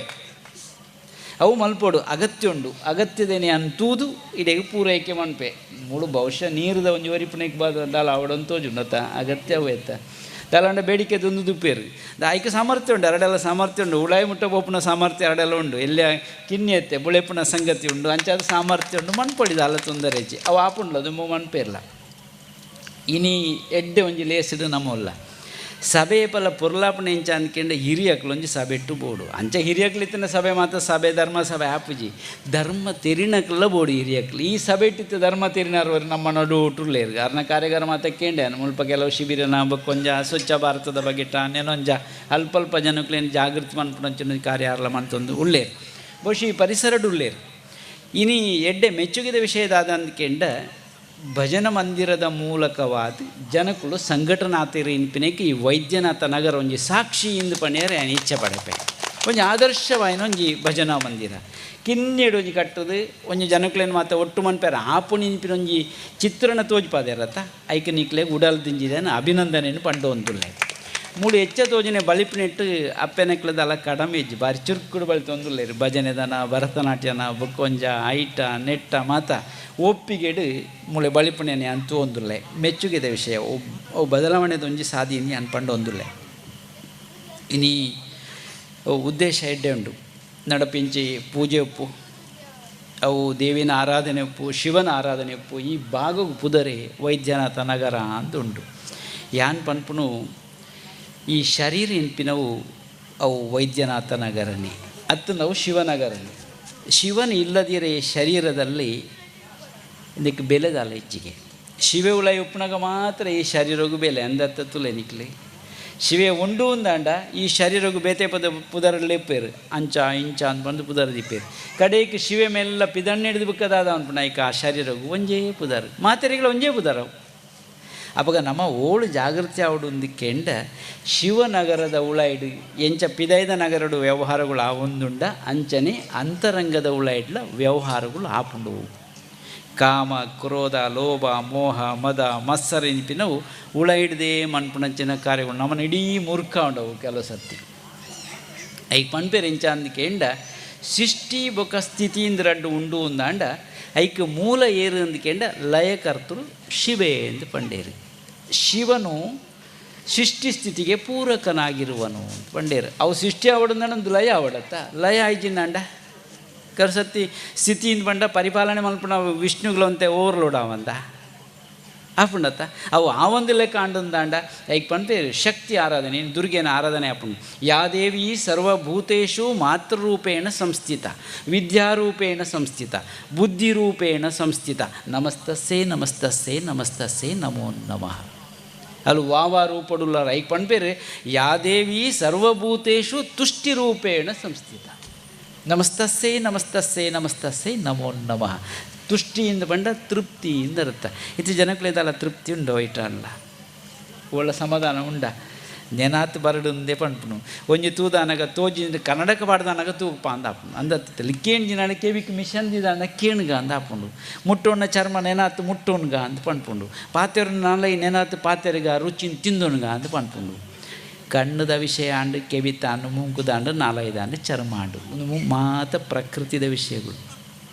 ಅವು ಮಲ್ಪೋಡು ಅಗತ್ಯ ಉಂಡು ಅಗತ್ಯದೇನೆ ಅಂತೂದು ಇಡೆಗೆ ಪೂರೈಕೆ ಮಣ್ಪೆ ಮುಳು ಬಹುಶಃ ನೀರುದ ಒಂಜಿ ಒರಿಪುಣೆಗೆ ಬಾದ ದಾಲ ಅವಡೊಂದು ತೋಜುಂಡತ್ತ ಅಗತ್ಯ ಅವು ಎತ್ತ ದಾಲಾಂಡ ಬೇಡಿಕೆ ಒಂದು ದುಪ್ಪೇರು ಆಯ್ಕೆ ಸಾಮರ್ಥ್ಯ ಉಂಟು ಎರಡೆಲ್ಲ ಸಾಮರ್ಥ್ಯ ಉಂಟು ಉಳಾಯಿ ಮುಟ್ಟ ಬೋಪುನ ಸಾಮರ್ಥ್ಯ ಎರಡೆಲ್ಲ ಉಂಡು ಎಲ್ಲ ಕಿನ್ನಿ ಎತ್ತೆ ಬುಳೆಪುನ ಸಂಗತಿ ಉಂಡು ಅಂಚಾದ ಸಾಮರ್ಥ್ಯ ಉಂಡು ಮಣ್ಪೊಡಿದ ಅಲ್ಲ ತೊಂದರೆ ಹೆಚ್ಚಿ ಅವು ಆಪುಂಡ್ಲ ದುಂಬು ಮಣ್ಪೇರ್ಲ. ಇನಿ ಎಡ್ಡೆ ಒಂಜಿ ಲೇಸಿಡು ನಮ್ಮಲ್ಲ ಸಭೆ ಪಲ ಪೊರ್ಲಾಪಣೆ ಇಂಚ ಅಂದ್ಕೊಂಡ ಹಿರಿಯಕ್ಲು ಒಂಜಿ ಸಭೆಟ್ಟು ಬೋಡು ಅಂಚ ಹಿರಿಯಕ್ಲಿತ್ತಿನ ಸಭೆ ಮಾತ್ರ ಸಭೆ ಧರ್ಮ ಸಭೆ ಆಪುಜಿ ಧರ್ಮ ತೆರಿನಕ್ಲ ಬೋಡು ಹಿರಿಯಕ್ಲು ಈ ಸಭೆ ಇಟ್ಟಿತ್ತು ಧರ್ಮ ತೆರಿನಾರು ನಮ್ಮ ನಡು ಉಟ್ಟುರ್ಲೇರು ಅರ್ನ ಕಾರ್ಯಗಾರ ಮಾತ ಕೇಂಡೆ ಮುಲ್ಪ ಕೆಲವು ಶಿಬಿರನ ಕೊಂಜ ಸ್ವಚ್ಛ ಭಾರತದ ಬಗ್ಗೆ ನೆನೊಂಜ ಅಲ್ಪ ಅಲ್ಪ ಜನಕ್ಲೇನು ಜಾಗೃತಿ ಮನ್ಪುನಂಚಿನ ಕಾರ್ಯ ಅರ್ಲ ಮಂತೊಂದು ಉಳ್ಳೇರು ಬಹುಶಃ ಈ ಪರಿಸರಡು ಉಳ್ಳೇರು. ಇನಿ ಎಡ್ಡೆ ಮೆಚ್ಚುಗೆದ ವಿಷಯದಾದ ಅಂದ್ಕೆಂಡ ಭಜನ ಮಂದಿರದ ಮೂಲಕವಾದ ಜನಕುಲು ಸಂಘಟನಾತಿರಿ ಇನ್ಪಿನೇಕೆ ಈ ವೈದ್ಯನಾಥ ನಗರ ಒಂಜಿ ಸಾಕ್ಷಿ ಇಂದು ಪಣಿಯರೆ ಆಯ್ನ ಇಚ್ಛೆ ಪಡೆಪೆ ಒಂಜಿ ಆದರ್ಶವಾಯಿನ ಒಂಜಿ ಭಜನಾ ಮಂದಿರ ಕಿನ್ನೆಡು ಒಂಜಿ ಕಟ್ಟದು ಒಂಜಿ ಜನಕುಲೇನು ಮಾತ ಒಟ್ಟು ಮನ್ಪೇರ ಆಪುಣಿ ಇನ್ಪಿನ ಒಂಜಿ ಚಿತ್ರಣ ತೋಜ್ಪಾದೇರತ್ತ ಐಕ ನಿಕ್ಲೆ ಉಡಲ್ ದಿಂಜಿದೇನ ಅಭಿನಂದನೆಯನ್ನು ಪಂಡು ಒಂದುಲ್ಲೆ ಮೂಡು ಹೆಚ್ಚ ತೋಜನೆ ಬಳಿಪಿನೆಟ್ಟು ಅಪ್ಪೆನಕ್ಲದಲ್ಲ ಕಡಮೆ ಇಜ್ಜಿ ಬಾರಿ ಚುರುಕುಡು ಬಳಿ ತೊಂದುಲ್ಲೇರು ಭಜನೆದನ ಭರತನಾಟ್ಯನ ಬೊಕ್ಕೊಂಜ ಐಟ ನೆಟ್ಟ ಮಾತ ಒಪ್ಪಿಗೆಡು ಮೂಳೆ ಬಳಿಪುಣೆನೆ ಅಂತೂ ಒಂದುಲ್ಲೆ ಮೆಚ್ಚುಗೆದ ವಿಷಯ ಅವು ಬದಲಾವಣೆದ ಒಂಜಿ ಸಾಧಿ ಅನ್ಪಂಡು ಒಂದುಲ್ಲೆ. ಇನಿ ಉದ್ದೇಶ ಎಡ್ಡೆ ಉಂಡು ನಡಪಿಂಚಿ ಪೂಜೆ ಉಪ್ಪು ಅವು ದೇವಿನ ಆರಾಧನೆ ಉಪ್ಪು ಶಿವನ ಆರಾಧನೆ ಉಪ್ಪು ಈ ಭಾಗವು ಪುದರೆ ವೈದ್ಯನಾಥ ನಗರ ಅಂತ ಉಂಟು. ಯಾನ್ ಪನ್ಪುನು ಈ ಶರೀರ ಎನ್ಪಿನವು ಅವು ವೈದ್ಯನಾಥ ನಗರನೇ ಅತ್ತು ನಾವು ಶಿವನಗರನೇ. ಶಿವನ ಇಲ್ಲದಿರೇ ಶರೀರದಲ್ಲಿ ಇದಕ್ಕೆ ಬೆಲೆದಲ್ಲ ಹೆಚ್ಚಿಗೆ ಶಿವೆ ಉಳೈ ಉಪ್ಪುನಾಗ ಮಾತ್ರ ಈ ಶರೀರಗೂ ಬೆಲೆ ಅಂದತ್ತ ತುಲೆ ನಿಕ್ಲಿ ಶಿವೆ ಉಂಡು ಅಂದಾಂಡ ಈ ಶರೀರಗೂ ಬೇತೆ ಪದ ಪುದರಲ್ಲೇ ಪೇರು ಅಂಚ ಇಂಚ ಅಂತ ಬಂದು ಪುದರ ದಿಪ್ಪೇರು ಕಡೆಗೆ ಶಿವೆ ಮೇಲೆಲ್ಲ ಪಿದಣ್ಣ ಹಿಡಿದು ಬುಕ್ಕದಾದ ಅನ್ಪುಣ ಆ ಶರೀರಗೂ ಒಂಜೇ ಪುದರ್ ಮಾತೆರಿಗಳ ಒಂಜೇ ಪುದರವು. ಅವಾಗ ನಮ್ಮ ಓಳು ಜಾಗೃತಿ ಆವಡು ಕೆಂಡ ಶಿವನಗರದ ಉಳೈಡು ಎಂಚ ಪಿದೈದ ನಗರಡು ವ್ಯವಹಾರಗಳು ಆ ಒಂದುಂಡ ಅಂಚನೆ ಅಂತರಂಗದ ಉಳೈಡ್ಲ ವ್ಯವಹಾರಗಳು ಆಪುಂಡು. ಕಾಮ ಕ್ರೋಧ ಲೋಭ ಮೋಹ ಮದ ಮತ್ಸರ ನಿಪಿನವು ಉಳೈಡ್ದೇ ಮನ್ಪುಣಂಚಿನ ಕಾರ್ಯಗಳು ನಮ್ಮನ್ನ ಇಡೀ ಮೂರ್ಖ ಉಂಡವು ಕೆಲವು ಸರ್ತಿ. ಐಕ್ ಪನ್ಪೇರು ಎಂಚ ಅಂದ್ಕೆಂಡ ಸೃಷ್ಟಿ ಬೊಕ ಸ್ಥಿತಿಯಿಂದ ರಡ್ಡು ಉಂಡು ಅಂದಾಂಡ ಐಕ್ ಮೂಲ ಏರು ಅಂದ್ಕೆಂಡ ಲಯಕರ್ತರು ಶಿವೆ ಎಂದು ಪಂಡೇರು. ಶಿವನು ಸೃಷ್ಟಿ ಸ್ಥಿತಿಗೆ ಪೂರಕನಾಗಿರುವನು ಅಂತ ಪಂಡೇರು. ಅವು ಸೃಷ್ಟಿ ಆವಡಂದ ಲಯ ಆವಡತ್ತ ಲಯ ಆಯ್ಜಿಂದಾಂಡ ಕರ್ಸತ್ತಿ ಸ್ಥಿತಿಯಿಂದ ಪಂಡ ಪರಿಪಾಲನೆ ಮಲ್ಪುನ ವಿಷ್ಣುಗಳಂತೆ ಓವರ್ಲೋಡ್ ಆವಂದ ಆಪುಂಡತ್ತ ಅವು ಆ ಒಂದು ಲೆಕ್ಕ ಆಂಡಂದಾಂಡ ಐಕ್ ಪನ್ಪೇರು ಶಕ್ತಿ ಆರಾಧನೆ ದುರ್ಗೆನ ಆರಾಧನೆ ಆಪುಂಡು. ಯಾ ದೇವಿ ಸರ್ವಭೂತೇಷು ಮಾತೃರೂಪೇಣ ಸಂಸ್ಥಿತ, ವಿದ್ಯಾರೂಪೇಣ ಸಂಸ್ಥಿತ, ಬುದ್ಧಿರೂಪೇಣ ಸಂಸ್ಥಿತ, ನಮಸ್ತಸ್ಸೇ ನಮಸ್ತಸ್ಸೇ ನಮಸ್ತಸ್ಸೇ ನಮೋ ನಮಃ. ಅಲ್ಲಿ ವಾವ ರೂಪಡುಲ್ಲಾರ ಐಕ್ ಪನ್ಪೇರು ಯಾ ದೇವಿ ಸರ್ವಭೂತೇಷು ತುಷ್ಟಿರೂಪೇಣ ಸಂಸ್ಥಿತ, ನಮಸ್ತಸ್ಸೇ ನಮಸ್ತಸ್ಸೇ ನಮಸ್ತಸ್ಸೇ ನಮೋ ನಮಃ. ತುಷ್ಟಿಯಿಂದ ಬಂಡ ತೃಪ್ತಿಯಿಂದ ಅರ್ಥ. ಇದು ಜನಕ್ಕಳಿದಲ್ಲ ತೃಪ್ತಿ ಉಂಡು ಇಟ್ಟಲ್ಲ ಒಳ್ಳೆ ಸಮಾಧಾನ ಉಂಡ ನೆನಾತ್ ಬರಡುಂದೆ ಪಂಪುನು ಒಂಜಿ ತೂದಾನಗ ತೋಜಿ ಕನ್ನಡಕ ಪಾಡ್ದಾನಗ ತೂಪ ಅಂದ ಆಪುಂಡು ಅಂದತ್ತಲ್ಲಿ ಕೇಣ್ಜಿನಾಣ ಕೆವಿಕ್ ಮಿಷನ್ ದಿದಾನ ಕೇಣ್ಗ ಅಂದ ಆಪುಂಡು. ಮುಟ್ಟೋಣ ಚರ್ಮ ನೆನಾತ್ ಮುಟ್ಟೋಣ್ಗ ಅಂತ ಪಂಪುಂಡು. ಪಾತೆರು ನಾಲೈ ನೆನಾತ್ ಪಾತೆರ್ಗ ರುಚಿನ ತಿಂದೋಣ್ಗ ಅಂತ ಪಂಪುಂಡು. ಕಣ್ಣದ ವಿಷಯ ಆಂಡು ಕೆವಿತಾಂಡು ಮೂಂಕುದಾಂಡು ನಾಲೈದಾಂಡು ಚರ್ಮ ಆಂಡು ಒಂದು ಮಾತ ಪ್ರಕೃತಿದ ವಿಷಯಗಳು.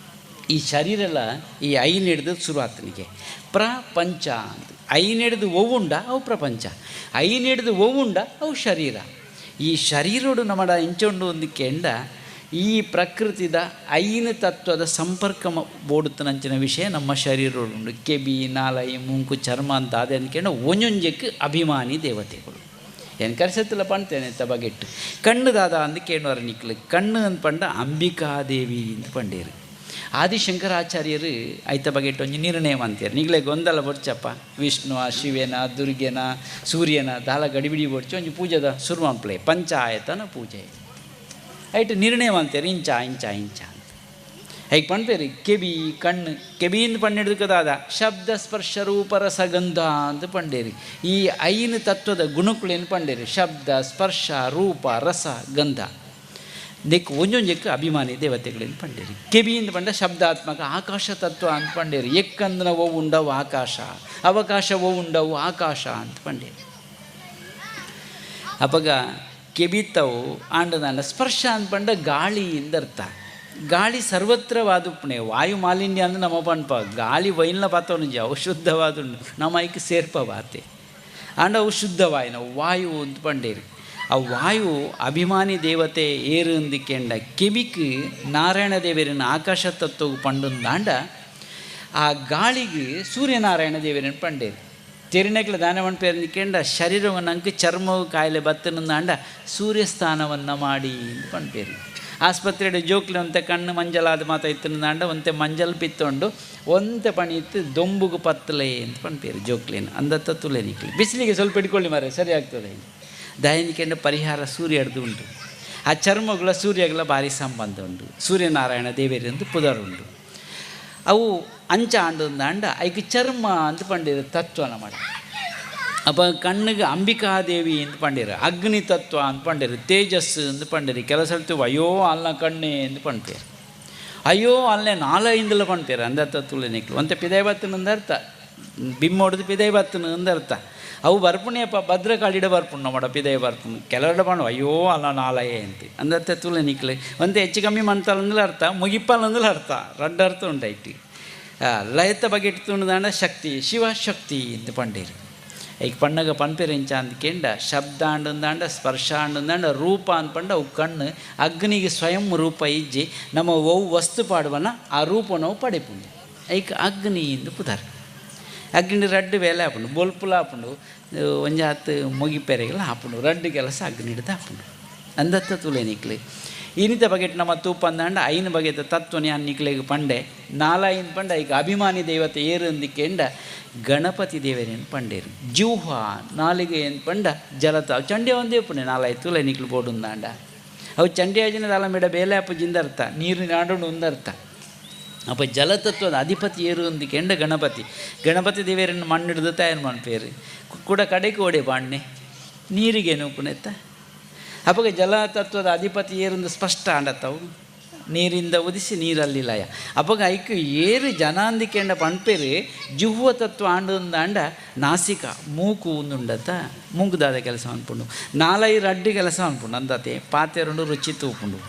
ಈ ಶರೀರ ಎಲ್ಲ ಈ ಐನ್ ಹಿಡ್ದು ಶುರು ಆತನಿಗೆ ಪ್ರಪಂಚ ಅಂತ. ಐನ್ ಹಿಡ್ದು ಒವ್ವುಂಡ ಅವು ಪ್ರಪಂಚ, ಐನ್ ಹಿಡ್ದು ಒವ್ವುಂಡ ಅವು ಶರೀರ. ಈ ಶರೀರೋಡು ನಮ್ಮಡ ಇಂಚೊಂಡು ಒಂದು ಕೆಂಡ ಈ ಪ್ರಕೃತಿದ ಐನು ತತ್ವದ ಸಂಪರ್ಕ ಬೋಡುತ್ತನಂಚಿನ ವಿಷಯ ನಮ್ಮ ಶರೀರೋಡುಂಡು. ಕೆಬಿ ನಾಲೈ ಮೂಂಕು ಚರ್ಮ ಅಂತ ಅದೇ ಅಂದ್ಕೊಂಡು ಒಂಜೊಂಜಕ್ಕೆ ಅಭಿಮಾನಿ ದೇವತೆಗಳು ಏನು ಕರೆಸತ್ತಿಲ್ಲ ಪಂತೇನೆ ಬಗೆಟ್ಟು. ಕಣ್ಣು ದಾದ ಅಂದು ಕೇಳುವರ ನಿಕ್ಲು ಕಣ್ಣು ಅಂತ ಪಂಡ ಅಂಬಿಕಾದೇವಿ ಅಂತ ಪಂಡೇರು. ಆದಿಶಂಕರಾಚಾರ್ಯರು ಐತ ಬಗೆಟ್ಟು ಒಂಜಿ ನಿರ್ಣಯ ಅಂತೀರ ನಿಗ್ಲೆ ಗೊಂದಲ ಬೊಡ್ಚಪ್ಪ ವಿಷ್ಣು ಶಿವನ ದುರ್ಗೆನ ಸೂರ್ಯನ ದಾಲ ಗಡಿಬಿಡಿ ಬೊಡ್ಚಿ ಒಂಜಿ ಪೂಜೆದ ಶುರು ಮನ್ಪ್ಲೆ ಪಂಚಾಯತನ ಪೂಜೆ ಐಟ್ ನಿರ್ಣಯ ಅಂತೀರ ಇಂಚ ಇಂಚ ಇಂಚ ಅಂತ. ಐಕ್ ಪಣ್ಪೇರಿ ಕೆಬಿ ಕಣ್ಣು ಕೆಬಿಯಿಂದ ಪಣ್ಣಿಡ್ದಕ್ಕದಾದ ಶಬ್ದ ಸ್ಪರ್ಶ ರೂಪ ರಸಗಂಧ ಅಂತ ಪಂಡೇರಿ. ಈ ಐನು ತತ್ವದ ಗುಣಕುಳೇನು ಪಂಡೇರಿ ಶಬ್ದ ಸ್ಪರ್ಶ ರೂಪ ರಸ ಗಂಧ ದಿಕ್ಕು ಒಂಜೊಂಜಕ್ಕೆ ಅಭಿಮಾನಿ ದೇವತೆಗಳೇನು ಪಂಡೇರಿ. ಕೆಬಿಯಿಂದ ಪಂಡ ಶಬ್ದಾತ್ಮಕ ಆಕಾಶ ತತ್ವ ಅಂತ ಪಂಡೇರಿ. ಎಕ್ಕಂದನ ಓ ಉಂಡವು ಆಕಾಶ, ಅವಕಾಶ ಓ ಉಂಡವು ಆಕಾಶ ಅಂತ ಪಂಡೇರಿ. ಅಪಗ ಕೆಬಿತ್ತವು ಆಂಡದಾಂಡ ಸ್ಪರ್ಶ ಅಂತ ಪಂಡ ಗಾಳಿಯಿಂದ ಅರ್ಥ. ಗಾಳಿ ಸರ್ವತ್ರವಾದುಪ್ಪಣೆ ವಾಯು ಮಾಲಿನ್ಯ ಅಂದ್ರೆ ನಮ್ಮ ಪನ್ಪ ಗಾಳಿ ವೈಲ್ನ ಪಾತವನು ಅವು ಶುದ್ಧವಾದುಂಡು ನಮ್ಮ ಐಕ್ ಸೇರ್ಪ ಬಾತೆ ಆಂಡ ಅವು ಶುದ್ಧವಾಯಿನ ವಾಯು ಅಂತ ಪಂಡೇರಿ. ಆ ವಾಯು ಅಭಿಮಾನಿ ದೇವತೆ ಏರು ಅಂದಿಕೆಂಡ ಕೆಬಿಕ್ ನಾರಾಯಣ ದೇವರನ್ನ ಆಕಾಶ ತತ್ವವು ಪಂಡುಂದಾಂಡ ಆ ಗಾಳಿಗೆ ಸೂರ್ಯನಾರಾಯಣ ದೇವರನ್ನು ಪಂಡೇರಿ. ತೆರಿನಕ್ಲ ದಾನವನ್ ಪೇರಂದಿಕೆಂಡ ಶರೀರವನ್ನು ಚರ್ಮವು ಕಾಯಿಲೆ ಬತ್ತನಂದಾಂಡ ಸೂರ್ಯಸ್ಥಾನವನ್ನು ಮಾಡಿ ಅಂತ ಪಂಪೇರಿ. ಆಸ್ಪತ್ರೆಡೆ ಜೋಕ್ಲಿ ಒಂತೆ ಕಣ್ಣು ಮಂಜಲಾದ ಮಾತ ಇತ್ತಂದಾಂಡ ಒಂತೆ ಮಂಜಲ್ ಪಿತ್ತೊಂಡು ಒಂತೆ ಪಣಿ ಇತ್ತು ದೊಂಬುಗು ಪತ್ತಲೆ ಅಂತ ಪಂಪೇರಿ ಜೋಕ್ಲೇನು ಅಂದತ್ತ ತುಲೆ ನಿಕ್ಲಿ ಬಿಸಿಲಿಗೆ ಸ್ವಲ್ಪ ಇಟ್ಕೊಳ್ಳಿ ಮಾರೆ ಸರಿ ಆಗ್ತದೆ. ದೈನಿಕೆಂಡ ಪರಿಹಾರ ಸೂರ್ಯ ಹಿಡ್ದು ಉಂಟು. ಆ ಚರ್ಮಗಳ ಸೂರ್ಯಗಳ ಭಾರಿ ಸಂಬಂಧ ಉಂಟು. ಸೂರ್ಯನಾರಾಯಣ ದೇವರೆಂದು ಪುದರುಂಟು. ಅವು ಅಂಚ ಆಂಡಂದಾಂಡ ಐಕ್ ಚರ್ಮ ಅಂತ ಪಂಡಿರ ತತ್ವನ ಮಾಡ. ಅಪ್ಪ ಕಣ್ಣಿಗೆ ಅಂಬಿಕಾದೇವಿ ಅಂತ ಪಂಡಿರ, ಅಗ್ನಿ ತತ್ವ ಅಂತ ಪಂಡಿರು, ತೇಜಸ್ಸು ಅಂತ ಪಂಡಿರಿ. ಕೆಲವು ಸಲ ಅಯ್ಯೋ ಅಲ್ಲ ಕಣ್ಣೆ ಅಂತ ಪಂಪೇರು, ಅಯ್ಯೋ ಅಲ್ಲೇ ನಾಲೈಂದಲ ಪಂಪೇರು ಅಂದ ತತ್ವ ನಿಕ್ಲು ಒಂತೆ ಪಿದೈ ಬತ್ತನ ಅರ್ಥ, ಬಿಮ್ಮೊಡ್ದು ಪಿದೈ ಬತ್ತನ ಅಂದ ಅರ್ಥ. ಅವು ಬರ್ಪುಣಿಯಪ್ಪ ಭದ್ರಕಾಳಿಡ ಬರ್ಪುಣ್ ನಮ್ಮಡ ಪಿದೈ ಬರ್ಪುಣ್ ಕೆಲವಡ ಪಣ್ಣು ಅಯ್ಯೋ ಅಲ್ಲ ನಾಲಯೇ ಅಂತ ಅಂದರ್ಥ ತುಲೆ ನಿಕ್ಲೆ ಒಂತೆ ಹೆಚ್ಚು ಕಮ್ಮಿ ಮಂತಲಂದಲ ಅರ್ಥ, ಮುಗಿಪ್ಪಲಂದಲ ಅರ್ಥ, ರಡ್ಡ ಅರ್ಥ ಉಂಟಾಯ್ತು. ಲಯತ ಬಗ್ಗೆ ತುಣದಾಂಡ ಶಕ್ತಿ ಶಿವ ಶಕ್ತಿ ಅಂತ ಪಂಡೇರಿ. ಈಗ ಪಣ್ಣಗ ಪನ್ಪೆರೆಂಚ ಅಂತ ಕೇಂಡ ಶಬ್ದ ಅಂಡಂದಾಂಡ ಸ್ಪರ್ಶ ಅಂಡಂದಾಂಡ ರೂಪ ಅಂದ್ಪಂಡ ಅವು ಕಣ್ಣು ಅಗ್ನಿಗೆ ಸ್ವಯಂ ರೂಪ ಇಜ್ಜಿ ನಮ್ಮ ಒವು ವಸ್ತು ಪಾಡುವನ ಆ ರೂಪ ನಾವು ಪಡೆಪುಂಡು. ಐಕ್ ಅಗ್ನಿ ಎಂದು ಪುದಾರ್. ಅಗ್ನಿ ರಡ್ಡು ವೇಲೆ ಆಪುಂಡು, ಬೊಲ್ಪುಲ ಆಪುಂಡು, ಒಂಜಾತ್ ಮುಗಿಪೆರೆಗೆಲ್ಲ ಆಪುಂಡು, ರಡ್ಡು ಕೆಲಸ ಅಗ್ನಿ ಹಿಡ್ದು ಆಪುಂಡು ಅಂದತ್ತ ತುಲೆ ನಿಕ್ಲೆ. ಇನ್ನಿತ ಬಗೆಟ್ ನಮ್ಮ ತೂಪ ಅಂದಾಂಡ ಐನ ಬಗೆತ ತತ್ವನಿ ನಿಕ್ಲೆಗ್ ಪಂಡೆ ನಾಲೈನ್ ಪಂಡ ಈಗ ಅಭಿಮಾನಿ ದೇವತೆ ಏರು ಅಂದಿಕೆಂಡ ಗಣಪತಿ ದೇವರೇನು ಪಂಡೇರು. ಜೂಹ ನಾಲಿಗೆ ಏನು ಪಂಡ ಜಲತ ಅವು ಚಂಡೆ ಒಂದೇ ಪುಣೆ ನಾಲಾಯಿ ತುಲೆ ನಿಕ್ಲು ಬೋಡುಂದಾಂಡ ಅವು ಚಂಡೆ ಆಜಿನ ಅಲಮಿಡ ಬೇಲೆ ಅಪ್ಪಜಿಂದ ಅರ್ಥ ನೀರು ನಾಡೋಣ ಒಂದರ್ಥ. ಅಪ್ಪ ಜಲತತ್ವದ ಅಧಿಪತಿ ಏರು ಅಂದಿಕೆಂಡ ಗಣಪತಿ. ಗಣಪತಿ ದೇವರನ್ನು ಮಣ್ಣಿಡ್ದು ತಯಾರು ಮನ್ಪೇರು ಕೂಡ ಕಡೆಗೆ ಓಡೆ ಬಾಣ್ಣೆ ನೀರಿಗೇನು ಪುಣೆತ್ತ. ಅಪ್ಪಗ ಜಲತತ್ವದ ಅಧಿಪತಿ ಏರೆಂದು ಸ್ಪಷ್ಟ ಆಂಡತ್ತವು ನೀರಿಂದ ಉದಿಸಿ ನೀರಲ್ಲಿ ಲಯ. ಅಪ್ಪಗ ಐಕು ಏರು ಜನಾಂದಿಕೆಂಡ ಪಣ್ಪೇರು ಜುಹ್ವ ತತ್ವ ಆಂಡಂದಾಂಡ ನಾಸಿಕ ಮೂಕು ಉಂದುಂಡತ್ತ ಮೂಗುದಾದ ಕೆಲಸ ಅನ್ಪುಂಡು, ನಾಲೈ ರಡ್ಡು ಕೆಲಸ ಅನ್ಪುಂಡು ಅಂದತೆ ಪಾತೆರುಂಡು ರುಚಿ ತೂಪುಂಡು.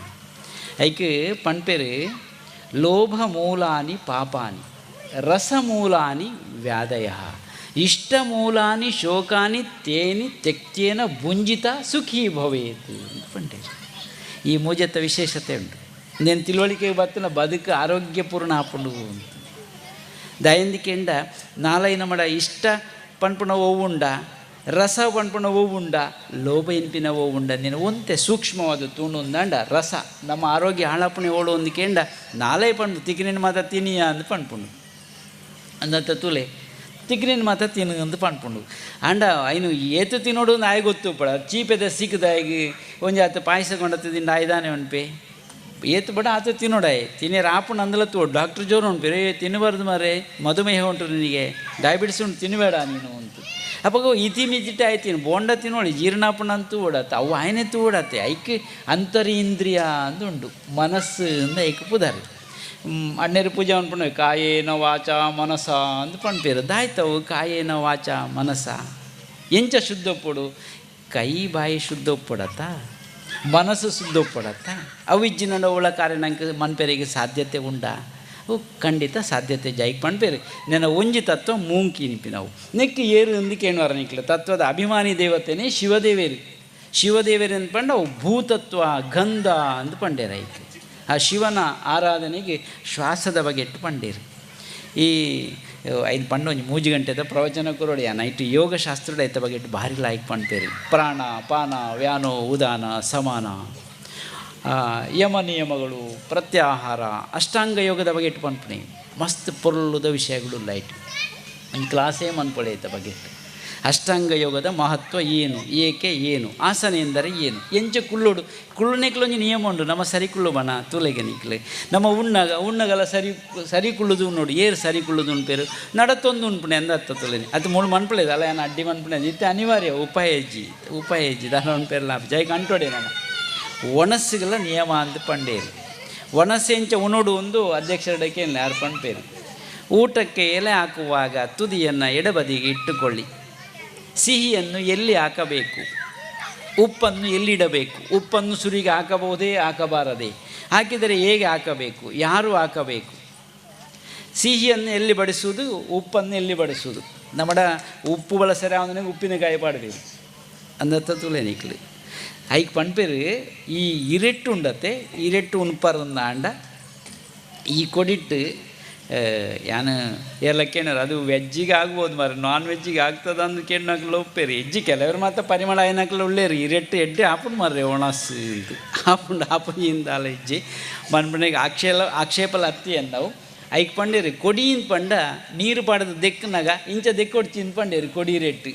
ಐಕ್ ಪಣ್ಪೇರು ಲೋಭ ಮೂಲಾನಿ ಪಾಪಾನಿ ರಸಮೂಲಾನಿ ವ್ಯಾಧಯ ಇಷ್ಟಮೂಲಾನಿ ಶೋಕಾನಿ ತೇನಿ ತೆಕ್ತೇನ ಭುಂಜಿತ ಸುಖೀ ಭವೇತ್ ಅಂತ ಪಂಡೇರು. ಈ ಮೂಜತ್ತ ವಿಶೇಷತೆ ಉಂಟು. నేను ತಿಳುವಳಿಕೆಗೆ ಬತ್ತಿನ ಬದುಕು ಆರೋಗ್ಯಪೂರ್ಣ ಆಪುಂಡು ಅಂತ. ದಯಂದಿಕೆಂಡ ನಾಲೈ ನಮ್ಮಡ ಇಷ್ಟ ಪನ್ಪುನ ಓವುಂಡ, ರಸ ಪನ್ಪುನ ಓವುಂಡ, ಲೋಭ ಎನ್ಪಿನ ಓವುಂಡ, ನೀನು ಒಂತೆ ಸೂಕ್ಷ್ಮವಾದ ತೂಣು ಅಂದಾಂಡ ರಸ ನಮ್ಮ ಆರೋಗ್ಯ ಹಾಳಾಪುಣೆ ಓಳು ಒಂದಕೆಂಡ ನಾಲೈ ಪನ್ಪು ತಿಕ್ಕಿನ ಮಾತ ತಿನಿಯ ಅಂದ್ ಪನ್ಪುಂಡು ಅಂದಂತ ತುಲೆ ತಿಕ್ಕಿನ ಮಾತ ತಿನ್ನು ಅಂದ್ ಪನ್ಪುಂಡು. ಆಂಡ ಐನು ಏತು ತಿನ್ನೋಡು ನಾಯಿ ಗೊತ್ತು ಪಡ ಚೀಪೆದ ಸಿಕ್ಕದಾಗಿ ಒಂಜಿ ಆತ ಪಾಯಸ ಕೊಂಡತ್ತಿಂದ ಆಯ್ದಾನೆ ಉಂಪೆ ಏತು ಬಡ ಆತ ತಿನ್ನೋಡಾಯ್ ತಿನ್ನಿರ ಆಪುಂಡು ಅಂದಲ ತೋ ಡಾಕ್ಟ್ರ್ ಜೋರು ಉಂಟು ರೇ ತಿನ್ನಬಾರ್ದು ಮಾರೆ, ಮಧುಮೇಹ ಉಂಟು ನಿನಗೆ, ಡಯಾಬಿಟಿಸ್ ಉಂಟು, ತಿನ್ನಬೇಡ ನೀನು ಅಂತ. ಅಪ್ಪಾಗ ಇತಿ ಮಿತಿಟ ಆಯ್ತೀನಿ ಬೋಂಡ ತಿನ್ನೋಳಿ ಜೀರ್ಣಾಪುಣ ಅಂತೂ ಓಡತ್ತೆ ಅವು ಆಯ್ನೆ ತೂಡತ್ತೆ ಐಕ್ ಅಂತರೀಂದ್ರಿಯ ಅಂದು ಉಂಟು ಮನಸ್ಸು ಅಂದ ಐಕ್ ಪುದಾರಿ. ಅಣ್ಣೇರು ಪೂಜೆ ಅನ್ಪುಣ ಕಾಯೇನ ವಾಚ ಮನಸ ಅಂದ್ ಪಣ್ಪೇರು ದಾಯ್ತವು ಕಾಯೇನ ವಾಚ ಮನಸ ಎಂಚ ಶುದ್ಧೊಪ್ಪುಡು ಕೈ ಬಾಯಿ ಶುದ್ಧೊಪ್ಪಡತ್ತ ಮನಸ್ಸು ಶುದ್ಧೊಪ್ಪಡತ್ತ ಅವಿಜ್ಜಿನ ಉಳ ಕಾರ್ಯ ನಂಗೆ ಮನ್ಪೆರಿಗೆ ಸಾಧ್ಯತೆ ಉಂಡಾ? ಅವು ಖಂಡಿತ ಸಾಧ್ಯತೆ ಜೈಕ್ ಪಣ್ಪೇರು. ನೆನ ಒಂಜಿ ತತ್ವ ಮೂಂಕಿ ನಿಂಪಿನವು ನೆಕ್ಕು ಏರು ಅಂದು ಕೇಣುವಾರ ನಿಕ್ಲೆ ತತ್ವದ ಅಭಿಮಾನಿ ದೇವತೆನೇ ಶಿವದೇವೇರು. ಶಿವದೇವೇರು ಅಂದ್ ಪಂಡ ಅವು ಭೂತತ್ವ ಗಂಧ ಅಂದ್ ಪಂಡೇರು ಐಕ್. ಆ ಶಿವನ ಆರಾಧನೆಗೆ ಶ್ವಾಸದ ಬಗ್ಗೆ ಇಟ್ಟು ಪಂಡೇರು. ಈ ಐದು ಪಂಡ ಒಂಜಿ ಮೂಜಿ ಗಂಟೆದ ಪ್ರವಚನ ಕೊರೋಡಿ ಆ ನೈಟ್ ಯೋಗಶಾಸ್ತ್ರದ ಐತ ಬಗ್ಗೆ ಇಟ್ಟು ಭಾರಿ ಲಾಯ್ಕ್ ಪಣ್ಪೇರು. ಪ್ರಾಣ ಪಾನ ವ್ಯಾನೋ ಉದಾನ ಸಮಾನ ಯಮ ನಿಯಮಗಳು ಪ್ರತ್ಯಾಹಾರ ಅಷ್ಟಾಂಗ ಯೋಗದ ಬಗ್ಗೆ ಇಟ್ಟು ಪನ್ಪುಣಿ ಮಸ್ತ್ ಪೊರ್ಲುದ ವಿಷಯಗಳು ಲೈಟ್ ಒಂದು ಕ್ಲಾಸೇ ಮನ್ಪೊಳೆ ಐತ ಬಗ್ಗೆ ಇಟ್ಟು. ಅಷ್ಟಾಂಗ ಯೋಗದ ಮಹತ್ವ ಏನು, ಏಕೆ ಏನು, ಆಸನ ಎಂದರೆ ಏನು, ಎಂಚ ಕುಳ್ಳೋಡು ಕುಳ್ಳುನೆಕ್ಲೊಂಜಿ ನಿಯಮ ಉಂಟು ನಮ್ಮ ಸರಿ ಕುಳ್ಳು ಬಣ ತೂಲೆಗೆ ನಿಕ್ಲೆ ನಮ್ಮ ಉಣ್ಣಗ ಉಣ್ಣಗಲ ಸರಿ ಸರಿ ಕುಳ್ಳುದು ಉಣ್ಣೋಡು ಏರು ಸರಿ ಕುಳ್ಳುದು ಉಣ್ಪೇರು ನಡತೊಂದು ಉಣ್ಪುಣೆ ಅಂದ ಅತ್ತ ತುಲೆನೆ ಅದು ಮೂಳು ಮನ್ಪುಳೆದು ಅಲ್ಲ ಏನು ಅಡ್ಡಿ ಮನ್ಪುಣೆ ಇತ್ತೆ ಅನಿವಾರ್ಯ ಉಪಾಯ ಹೆಜ್ಜಿ ಉಪಾಯ ಹೆಜ್ಜಿ ದಾನ ಉಣ್ಪೇರಲ್ಲ ಜೈ ಕಂಟೋಡೆ ನಮ್ಮ ಒಣಸ್ಸುಗಳ ನಿಯಮ ಅಂತ ಪಂಡೇರು. ಒಣಸೆ ಎಂಚ ಉಣೋಡು ಒಂದು ಅಧ್ಯಕ್ಷರಡಕ್ಕೆ ಯಾರು ಪಣ್ಪೇರು. ಊಟಕ್ಕೆ ಎಲೆ ಹಾಕುವಾಗ ತುದಿಯನ್ನು ಎಡಬದಿಗೆ ಇಟ್ಟುಕೊಳ್ಳಿ, ಸಿಹಿಯನ್ನು ಎಲ್ಲಿ ಹಾಕಬೇಕು, ಉಪ್ಪನ್ನು ಎಲ್ಲಿಡಬೇಕು, ಉಪ್ಪನ್ನು ಸುರಿಗೆ ಹಾಕಬಹುದೇ ಹಾಕಬಾರದೆ, ಹಾಕಿದರೆ ಹೇಗೆ ಹಾಕಬೇಕು, ಯಾರು ಹಾಕಬೇಕು, ಸಿಹಿಯನ್ನು ಎಲ್ಲಿ ಬಡಿಸುವುದು, ಉಪ್ಪನ್ನು ಎಲ್ಲಿ ಬಡಿಸುವುದು. ನಮ್ಮಡ ಉಪ್ಪು ಬಳಸರೆ ಅವನಿಗೆ ಉಪ್ಪಿನಕಾಯಿ ಪಾಡಬೇಕು ಅಂದತ್ತ ತುಲೆ ನಿಕ್ಲು ಐಕ್ ಪಣ್ಪೇರು. ಈ ಇರೆಟ್ಟು ಉಂಡತ್ತೆ ಇರೆಟ್ಟು ಉಣ್ಪಾರಂದ ಆಂಡ ಈ ಕೊಡಿಟ್ಟು ಯಾನ್ ಎಲ್ಲ ಕೇಣರು ಅದು ವೆಜ್ಜಿಗೆ ಆಗ್ಬೋದು ಮಾರೆ ನಾನ್ ವೆಜ್ಜಿಗೆ ಆಗ್ತದ ಅಂದು ಕೇಣ್ಣಕ್ಲು ಒಪ್ಪೇರಿ. ಎಜ್ಜಿ ಕೆಲವರು ಮಾತ್ರ ಪರಿಮಳ ಆಯ್ನಕ್ಲು ಉಳ್ಳೇರಿ ಇರೆಟ್ಟು ಎಡ್ಡೆ ಆಪುಂಡು ಮಾರ್ರೆ ಒಣಸು ಇದು ಆಪುಂಡು ಆಪುಂಡು ಇಜ್ಜಿ ಮನ್ಪಣೆಗೆ ಆಕ್ಷೇಪಲ ಅತ್ತಿ ಅಂದವು ಐಕ್ ಪಂಡೇರಿ. ಕೊಡಿಯಿಂದ ಪಂಡ ನೀರು ಪಾಡದ ದೆಕ್ಕನಾಗ ಇಂಚ ದೆಕ್ಕೊಡ್ಚಿಂದ ಪಂಡೇರಿ ಕೊಡಿ ರೆಟ್ಟು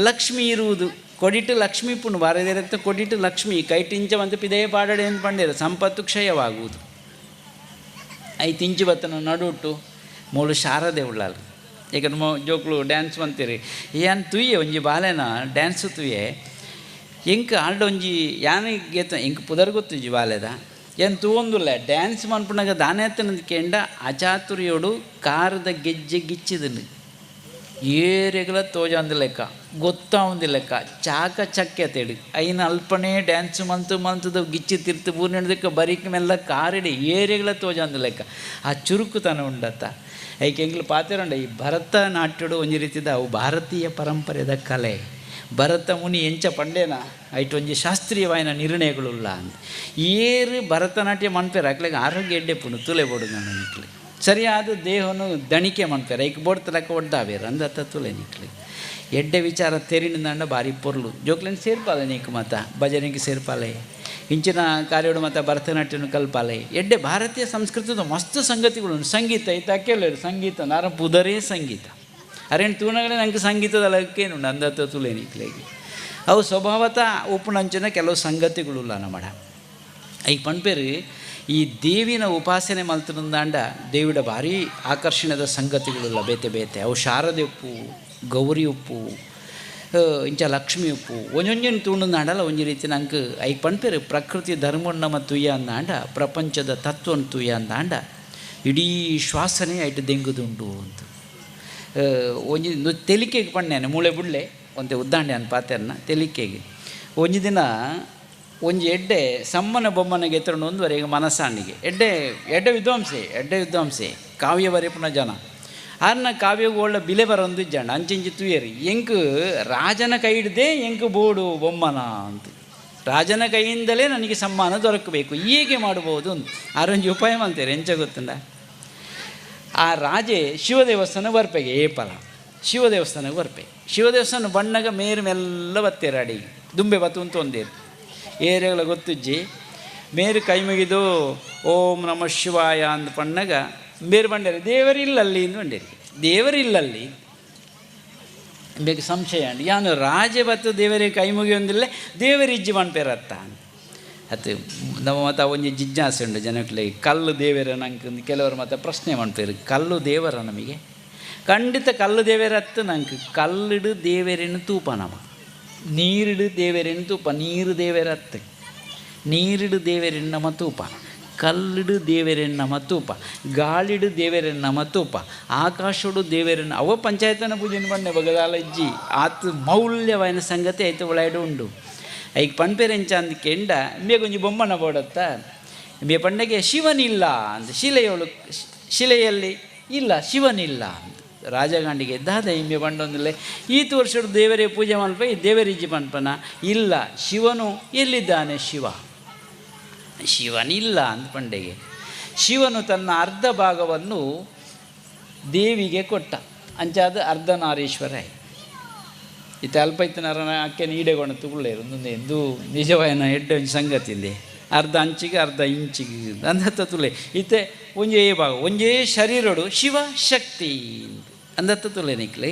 ಲಕ್ಷ್ಮಿ ಇರುವುದು ಕೊಡಿಟ್ಟು ಲಕ್ಷ್ಮೀ ಪುಣ್ಣು ಬಾರದಿರತ್ತೆ ಕೊಡಿಟ್ಟು ಲಕ್ಷ್ಮಿ ಕೈಟು ಇಂಚ ಬಂತು ಪಿದೇ ಪಾಡಡೆ ಅಂತ ಪಂಡೇರು ಸಂಪತ್ತು ಕ್ಷಯವಾಗುವುದು. ಐದು ಇಂಚು ಬತ್ತನ ನಡುಟ್ಟು ಮೂಳು ಶಾರದೆ ಉಳ್ಳಾಲು ಈಗ ನಮ್ಮ ಜೋಕ್ಲು ಡ್ಯಾನ್ಸ್ ಬಂತೀರಿ ಏನ್ ತುಯ್ಯೆ ಒಂಜಿ ಬಾಲೆನ ಡ್ಯಾನ್ಸ್ ತುಯ್ಯೆ ಎಂಕ್ ಆಲ್ಡ ಒಂಜಿ ಯಾನ್ ಗೇತ ಎಂಕ್ ಪುದರ್ ಗೊತ್ತುಜಿ ಬಾಲೆದ ಏನ್ ತೂವೊಂದುಲ್ಲ ಡ್ಯಾನ್ಸ್ ಮನ್ಪುನಾಗ ದಾನೆ ಕೇಂಡ ಅಚಾತುರ್ಯೋಡು ಕಾರದ ಗೆಜ್ಜೆ ಗಿಚ್ಚಿದನು ಏರೆಗಲ ತೋಜಾಂದು ಲೆಕ್ಕ ಗೊತ್ತಾವಂದಿ ಲೆಕ್ಕ ಚಾಕ ಚಕ್ಕೆ ತೇಡು ಐನ ಅಲ್ಪನೇ ಡ್ಯಾನ್ಸ್ ಮಂತು ಮಂತದ ಗಿಚ್ಚಿ ತಿರ್ತು ಬೂರ್ನೆಡ್ದಕ್ಕೆ ಬರಿಕ್ ಮೆಲ್ಲ ಕಾರಿಡಿ ಏರೆಗಲ ತೋಜಾಂದು ಲೆಕ್ಕ ಆ ಚುರುಕುತನ ಉಂಡತ್ತ ಐಕೆ ಎಂಗ್ಲು ಪಾತೆರುಂಡ. ಈ ಭರತನಾಟ್ಯಡು ಒಂಜಿ ರೀತಿದ ಅವು ಭಾರತೀಯ ಪರಂಪರೆದ ಕಲೆ. ಭರತ ಮುನಿ ಎಂಚ ಪಂಡೇನ ಐಟ್ ಒಂಜಿ ಶಾಸ್ತ್ರೀಯವಾಯಿನ ನಿರ್ಣಯಗಳುಲ್ಲ ಅಂತ ಏರು ಭರತನಾಟ್ಯ ಮನ್ಪೇರು ಅಕ್ಲೆಗ್ ಆರೋಗ್ಯ ಎಡ್ಡೆ ಪುಣು ತುಲೆ ಬೋಡು ನಾನು ನಿಕ್ಲೆ ಸರಿಯಾದ ದೇಹನು ದಣಿಕೆ ಮನ್ಪೇರು ಐಕ್ ಬೋಡ್ತಲಕ್ಕ ಒಡ್ಡಾವೇರು ಅಂದತ್ತ ತುಲೆ ನಿಕ್ಲೆ ಎಡ್ಡೆ ವಿಚಾರ ತೆರಿನ ಭಾರಿ ಪೊರ್ಲು ಜೋಕ್ಲೆನ್ ಸೇರ್ಪಾಲೆ ನೀಕು ಮಾತ ಭಜನೆಗೆ ಸೇರ್ಪಾಲೆ ಇಂಚಿನ ಕಾರ್ಯೋಡು ಮಾತ ಭರತನಾಟ್ಯನು ಕಲ್ಪಾಲೆ ಎಡ್ಡೆ ಭಾರತೀಯ ಸಂಸ್ಕೃತಿದ ಮಸ್ತ್ ಸಂಗತಿಗಳು ಸಂಗೀತ ಐತ ಕೇಳರು ಸಂಗೀತ ನಾರ ಪುದರೇ ಸಂಗೀತ ಅರೇನು ತೂನಗಲೇ ನಂಗೆ ಸಂಗೀತದ ಲಕ್ಕೇನುಂಡು ಅಂದತ್ತ ತುಲೆ ನಿಕ್ಲೆಗೆ ಅವು ಸ್ವಭಾವತ ಉಪ್ಪುನಂಚಿನ ಕೆಲವು ಸಂಗತಿಗಳುಲ್ಲ ನಮ್ಮಡ. ಈಗ ಪಣ್ಪೇರು ಈ ದೇವಿನ ಉಪಾಸನೆ ಮಲ್ತನಂದಾಂಡ ದೇವಿಡ ಭಾರಿ ಆಕರ್ಷಣೆದ ಸಂಗತಿಗಳುಲ್ಲ ಬೇತೆ ಬೇತೆ ಅವು ಶಾರದೆ ಉಪ್ಪು ಗೌರಿ ಉಪ್ಪು ಇಂಚ ಲಕ್ಷ್ಮಿ ಉಪ್ಪು ಒಂಜೊಂಜೊಂಜಿ ತೂಂಡಂದಾಂಡಲ ಒಂಜಿ ರೀತಿ ನಂಗೆ ಐಕ್ ಪಣ್ಪೇರು ಪ್ರಕೃತಿ ಧರ್ಮನ್ನ ತುಯ್ಯ ಅಂದಾಂಡ ಪ್ರಪಂಚದ ತತ್ವನ್ ತುಯ್ಯ ಅಂದಾಂಡ ಇಡೀ ಶ್ವಾಸನೆ ಐಟ್ ದೆಂಗುದುಂಡು ಅಂತ ಒಂಜಿ ತೆಲಿಕೆಗೆ ಪಣ್ಣೇನೆ ಮೂಳೆ ಬುಡ್ಲೆ ಒಂತೆ ಉದ್ದಾಂಡೆ ಅನ್ ಪಾತೆರ್ನ ತೆಲಿಕೆಗೆ ಒಂಜಿ ದಿನ ಒಂಜಿ ಎಡ್ಡೆ ಸಮ್ಮನ ಬೊಮ್ಮನಿಗೆ ಎತ್ತರಣ ಒಂದುವರೆಗೆ ಮನಸ್ಸಾಣಿಗೆ ಎಡ್ಡೆ ಎಡ್ಡೆ ವಿದ್ವಾಂಸೆ ಎಡ್ಡೆ ವಿದ್ವಾಂಸೆ ಕಾವ್ಯ ಬರೆಪುನ ಜನ ಅನ್ನ ಕಾವ್ಯಗೂ ಒಳ್ಳೆ ಬಿಲೆ ಬರೊಂದು ಜನ ಅಂಚಿಂಚಿ ತುಯರಿ ಎಂಕ್ ರಾಜನ ಕೈ ಹಿಡ್ದೆ ಎಂಕ್ ಬೋಡು ಬೊಮ್ಮನ ಅಂತ ರಾಜನ ಕೈಯಿಂದಲೇ ನನಗೆ ಸಮ್ಮಾನ ದೊರಕಬೇಕು, ಹೇಗೆ ಮಾಡಬಹುದು ಅಂತ ಆರೊಂಜಿ ಉಪಾಯ ಮಾಡ್ತಾರೆ. ಎಂಚ ಗೊತ್ತುಂಡ, ಆ ರಾಜೆ ಶಿವ ದೇವಸ್ಥಾನ ಬರ್ಪೆಗೆ ಏಪಲ ಶಿವ ದೇವಸ್ಥಾನಕ್ಕೆ ಬರ್ಪೆ. ಶಿವ ದೇವಸ್ಥಾನ ಬಣ್ಣಗ ಮೇರು ಮೆಲ್ಲ ಬತ್ತೇರು ಅಡಿಗೆ ದುಂಬೆ ಬತ್ತು ಅಂತ ಒಂದೇರು ಏರಿಯಾಗಳ ಗೊತ್ತುಜ್ಜಿ ಮೇರು ಕೈ ಮುಗಿದು ಓಂ ನಮಃ ಶಿವಾಯ ಅಂದ ಪಣ್ಣಗ ಬೇರೆ ಬಂಡೇರಿ ದೇವರಿಲ್ಲಲ್ಲಿ ಅಂದು ಬಂಡೇರಿ ದೇವರಿಲ್ಲಲ್ಲಿ ಬೇಕು ಸಂಶಯ ಅಂಡ್ ಯಾನು ರಾಜೆ ಬತ್ತು ದೇವರಿಗೆ ಕೈ ಮುಗಿಯೊಂದಿಲ್ಲ ದೇವರಿಜ್ಜಿ ಮಣ್ಪೇರತ್ತ ಅದು ನಮ್ಮ ಮತ ಒಂಜಿ ಜಿಜ್ಞಾಸೆ ಉಂಟು ಜನಕ್ಲೆ ಕಲ್ಲು ದೇವರ ನಂಗೆ ಕೆಲವರು ಮತ್ತೆ ಪ್ರಶ್ನೆ ಮಣ್ಪೇರು ಕಲ್ಲು ದೇವರ ನಮಗೆ ಖಂಡಿತ ಕಲ್ಲು ದೇವರತ್ತು ನಂಗೆ ಕಲ್ಲಿಡು ದೇವರೇನು ತೂಪ ನಮ ನೀರಿಡು ದೇವರೇನು ತೂಪ ನೀರು ದೇವರತ್ತು ನೀರಿಡು ದೇವರೇನು ನಮ್ಮ ತೂಪ ಕಲ್ಲಿಡು ದೇವರೇನು ನಮ್ಮ ತೂಪ ಗಾಳಿಡು ದೇವರೇನು ನಮ್ಮ ತೂಪ ಆಕಾಶಡು ದೇವರೇನು ಅವ ಪಂಚಾಯತನ ಪೂಜೆನ ಬಣ್ಣೆ ಬಗದಾಲ ಇಜ್ಜಿ ಆತು ಮೌಲ್ಯವಾಯಿನ ಸಂಗತಿ ಆಯ್ತು ಒಳಗಡೆ ಉಂಡು. ಐಕ್ ಪಣ್ಪೇರೆಂಚ ಅಂದ್ ಕೆಂಡ ಇಂಬೆ ಬೊಮ್ಮನ ಬೋಡತ್ತ ಇಂಬೆ ಪಂಡೆಗೆ ಶಿವನಿಲ್ಲ ಅಂತ ಶಿಲೆಯೋಳು ಶಿಲೆಯಲ್ಲಿ ಇಲ್ಲ ಶಿವನಿಲ್ಲ ಅಂತ ರಾಜಗಾಂಡಿಗೆ ದಾದ ಇಂಬೆ ಪಂಡೊಂದಿಲ್ಲ ಈತು ವರ್ಷಡು ದೇವರೇ ಪೂಜೆ ಮಲ್ಪ ಈ ದೇವರಿಜ್ಜಿ ಪನ್ಪನ ಇಲ್ಲ ಶಿವನು ಎಲ್ಲಿದ್ದಾನೆ ಶಿವ ಶಿವನಿಲ್ಲ ಅಂತ ಪಂಡೆಗೆ ಶಿವನು ತನ್ನ ಅರ್ಧ ಭಾಗವನ್ನು ದೇವಿಗೆ ಕೊಟ್ಟ ಅಂಚಾದ ಅರ್ಧನಾರೀಶ್ವರ ಇತ್ತ ಅಲ್ಪೈತನರನ ಅಕ್ಕೆ ನೀಡೆಗೊಂಡ ತುಗುಳ್ಳೇರು ಒಂದೊಂದು ಎಂದು ನಿಜವಾಯನ ಎಡ್ಡೆ ಒಂಜಿ ಸಂಗತಿ ಅರ್ಧ ಅಂಚಿಗೆ ಅರ್ಧ ಇಂಚಿಗೆ ಅಂದತ್ತ ತುಲೆ ಇತ್ತೆ ಒಂಜೇ ಭಾಗ ಒಂಜೇ ಶರೀರಡು ಶಿವ ಶಕ್ತಿ ಅಂದತ್ತ ತುಲೆ ನಿಕ್ಲೆ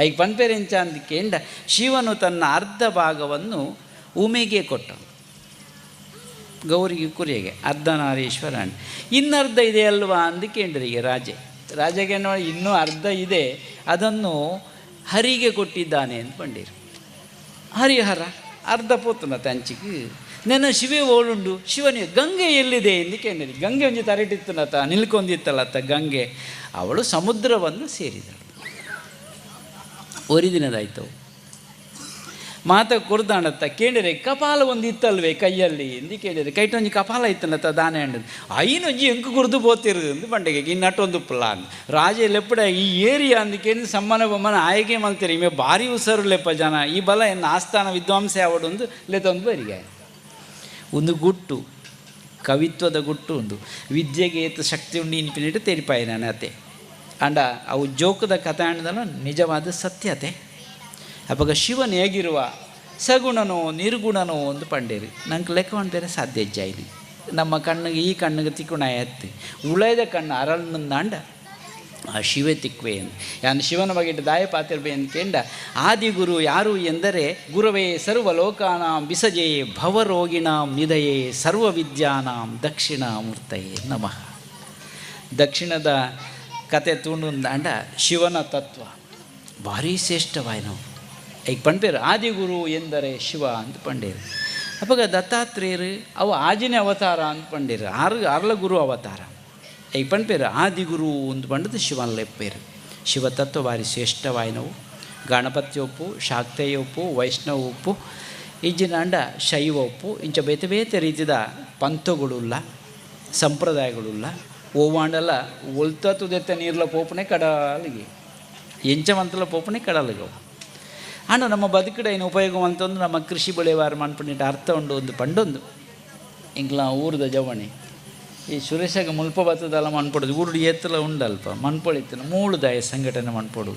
ಐಕ್ ಪನ್ಪೆರೆಂಚ ಅಂದಕೇಂಡ ಶಿವನು ತನ್ನ ಅರ್ಧ ಭಾಗವನ್ನು ಉಮೆಗೆ ಕೊಟ್ಟ ಗೌರಿಗೆ ಕುರಿಯಗೆ ಅರ್ಧನಾರೀಶ್ವರ ಇನ್ನರ್ಧ ಇದೆ ಅಲ್ವಾ ಅಂದಕೇಂಡ್ರಿಗೆ ರಾಜೆ ರಾಜಗೆ ನೋಡಿ ಇನ್ನೂ ಅರ್ಧ ಇದೆ ಅದನ್ನು ಹರಿಗೆ ಕೊಟ್ಟಿದ್ದಾನೆ ಅಂತ ಪಂಡೀರು ಹರಿಹರ ಅರ್ಧ ಪೋತನ ತಂಚಿಗೆ ನನ್ನ ಶಿವೆ ಓಳುಂಡು ಶಿವನೇ ಗಂಗೆ ಎಲ್ಲಿದೆ ಎಂದು ಕೇಳಿರಿ ಗಂಗೆ ಒಂಜಿ ತರಟಿತ್ತನತ್ತ ನಿಲ್ಕೊಂಡಿತ್ತಲ್ಲತ್ತ ಗಂಗೆ ಅವಳು ಸಮುದ್ರವನ್ನು ಸೇರಿದಳು. ಒರಿದಿನದಾಯ್ತು ಮಾತ ಕುರ್ದಾಣತ್ತ ಕೇಳಿರೆ ಕಪಾಲ ಒಂದು ಇತ್ತಲ್ವೇ ಕೈಯಲ್ಲಿ ಎಂದು ಕೇಳಿರೆ ಕೈಟೊಂಜಿ ಕಪಾಲ ಇತ್ತನತ್ತ ದಾನೆ ಹಣ್ಣು ಐನೊಂಜಿ ಎಂಕು ಕುರ್ದು ಪೋತಿರು ಎಂದು ಬಂಡೆಗೆ ಇನ್ನಟೊಂದು ಪ್ಲಾನ್ ರಾಜ ಲೆಪ್ಪಡ ಈ ಏರಿಯಾ ಅಂದು ಕೇಳಿ ಸಮ್ಮನ ಬೊಮ್ಮನ ಆಯ್ಕೆ ಮಲ್ತೀರಿ ಇಮೆ ಭಾರಿ ಹುಸರು ಲೆಪ್ಪ ಜನ ಈ ಬಲ ಎನ್ನ ಆಸ್ಥಾನ ವಿದ್ವಾಂಸೆ ಅವಡೊಂದು ಲೆತ್ತೊಂದು ಬರಿಗೆ ಒಂದು ಗುಟ್ಟು ಕವಿತ್ವದ ಗುಟ್ಟು ಉಂಡು ವಿದ್ಯೆಗೆ ಏತ ಶಕ್ತಿ ಉಂಡು ಇನ್ಫಿನಿಟ್ ತೆರಿಪಾಯಿ ನಾನು ಅತೆ ಅಂಡ ಅವು ಜೋಕದ ಕಥೆ ಹಣ್ಣದಲ್ಲ ನಿಜವಾದ ಸತ್ಯತೆ. ಅವಾಗ ಶಿವನ್ ಹೇಗಿರುವ ಸಗುಣನೋ ನಿರ್ಗುಣನೋ ಒಂದು ಪಂಡೇರಿ ನಂಗೆ ಲೆಕ್ಕ ಬೇರೆ ಸಾಧ್ಯ ಇಜ್ಜಾಯ್ಲಿ ನಮ್ಮ ಕಣ್ಣಿಗೆ ಈ ಕಣ್ಣಿಗೆ ತಿಕ್ಕುಣ ಎತ್ತಿ ಉಳೈದ ಕಣ್ಣು ಅರಳ್ನಂದಾಂಡ ಆ ಶಿವೆ ತಿಕ್ವೆ ಎಂದು ಯಾನು ಶಿವನ ಬಗ್ಗೆ ದಾಯ ಪಾತಿರ್ಬೆ ಅಂತ ಕೇಂಡ ಆದಿಗುರು ಯಾರು ಎಂದರೆ ಗುರುವೇ ಸರ್ವಲೋಕಾನಾಂ ವಿಸಜೇ ಭವರೋಗಿಣಾಂ ನಿಧಯೇ ಸರ್ವವಿದ್ಯಾನಾಂ ದಕ್ಷಿಣಾಮೂರ್ತಯೇ ನಮಃ. ದಕ್ಷಿಣದ ಕತೆ ತೂಂಡುಂದಾಂಡ ಶಿವನ ತತ್ವ ಭಾರೀ ಶ್ರೇಷ್ಠವಾಯಿನವು. ಈಗ ಪಂಪೇರು ಆದಿಗುರು ಎಂದರೆ ಶಿವ ಅಂತ ಪಂಡೇರು. ಅವಾಗ ದತ್ತಾತ್ರೇಯರು ಅವು ಆಜಿನ ಅವತಾರ ಅಂತ ಪಂಡೇರು ಆರು ಅರ್ಲ ಗುರು ಅವತಾರ. ಈಗ ಪಂಪೇರು ಆದಿಗುರು ಅಂತ ಪಂಡದು ಶಿವನ ಲೆಪ್ಪೇರು. ಶಿವತತ್ವ ಭಾರಿ ಶ್ರೇಷ್ಠವಾಯಿನವು. ಗಣಪತಿ ಒಪ್ಪು, ಶಾಕ್ತೇಯ ಒಪ್ಪು, ವೈಷ್ಣವ ಒಪ್ಪು, ಇಜ್ಜಿನಾಂಡ ಶೈವ ಒಪ್ಪು, ಇಂಚ ಬೇತೆ ಬೇತೆ ರೀತಿದ ಪಂಥಗಳುಲ್ಲ, ಸಂಪ್ರದಾಯಗಳುಲ್ಲ. ಓವಾಂಡಲ ಒಲ್ತ ತುದೆತ್ತ ನೀರ್ಲ ಪೋಪನೆ ಕಡಾಲಿಗೆ ಎಂಚ ಮಂತಲ ಪೋಪನೆ ಕಡಲಿಗವು. ಆಂಡ ನಮ್ಮ ಬದುಕಡೆ ಏನು ಉಪಯೋಗ ಅಂತಂದು ನಮ್ಮ ಕೃಷಿ ಬೆಳೆವಾರ ಮನ್ಪಣಿಟ ಅರ್ಥ ಉಂಡು ಒಂದು ಪಂಡೊಂದು ಇಂಕ್ಲ ಊರದ ಜವಣಿ ಈ ಸುರೇಶಾಗ ಮುಲ್ಪ ಬತ್ತದಲ್ಲ ಮನ್ಪೊಡುದು ಊರುಡು ಏತ್ತಲ ಉಂಡಲ್ಪ ಮನ್ಪೊಳಿತ್ತನ ಮೂಳುದಾಯ ಸಂಘಟನೆ ಮನ್ಪೊಡು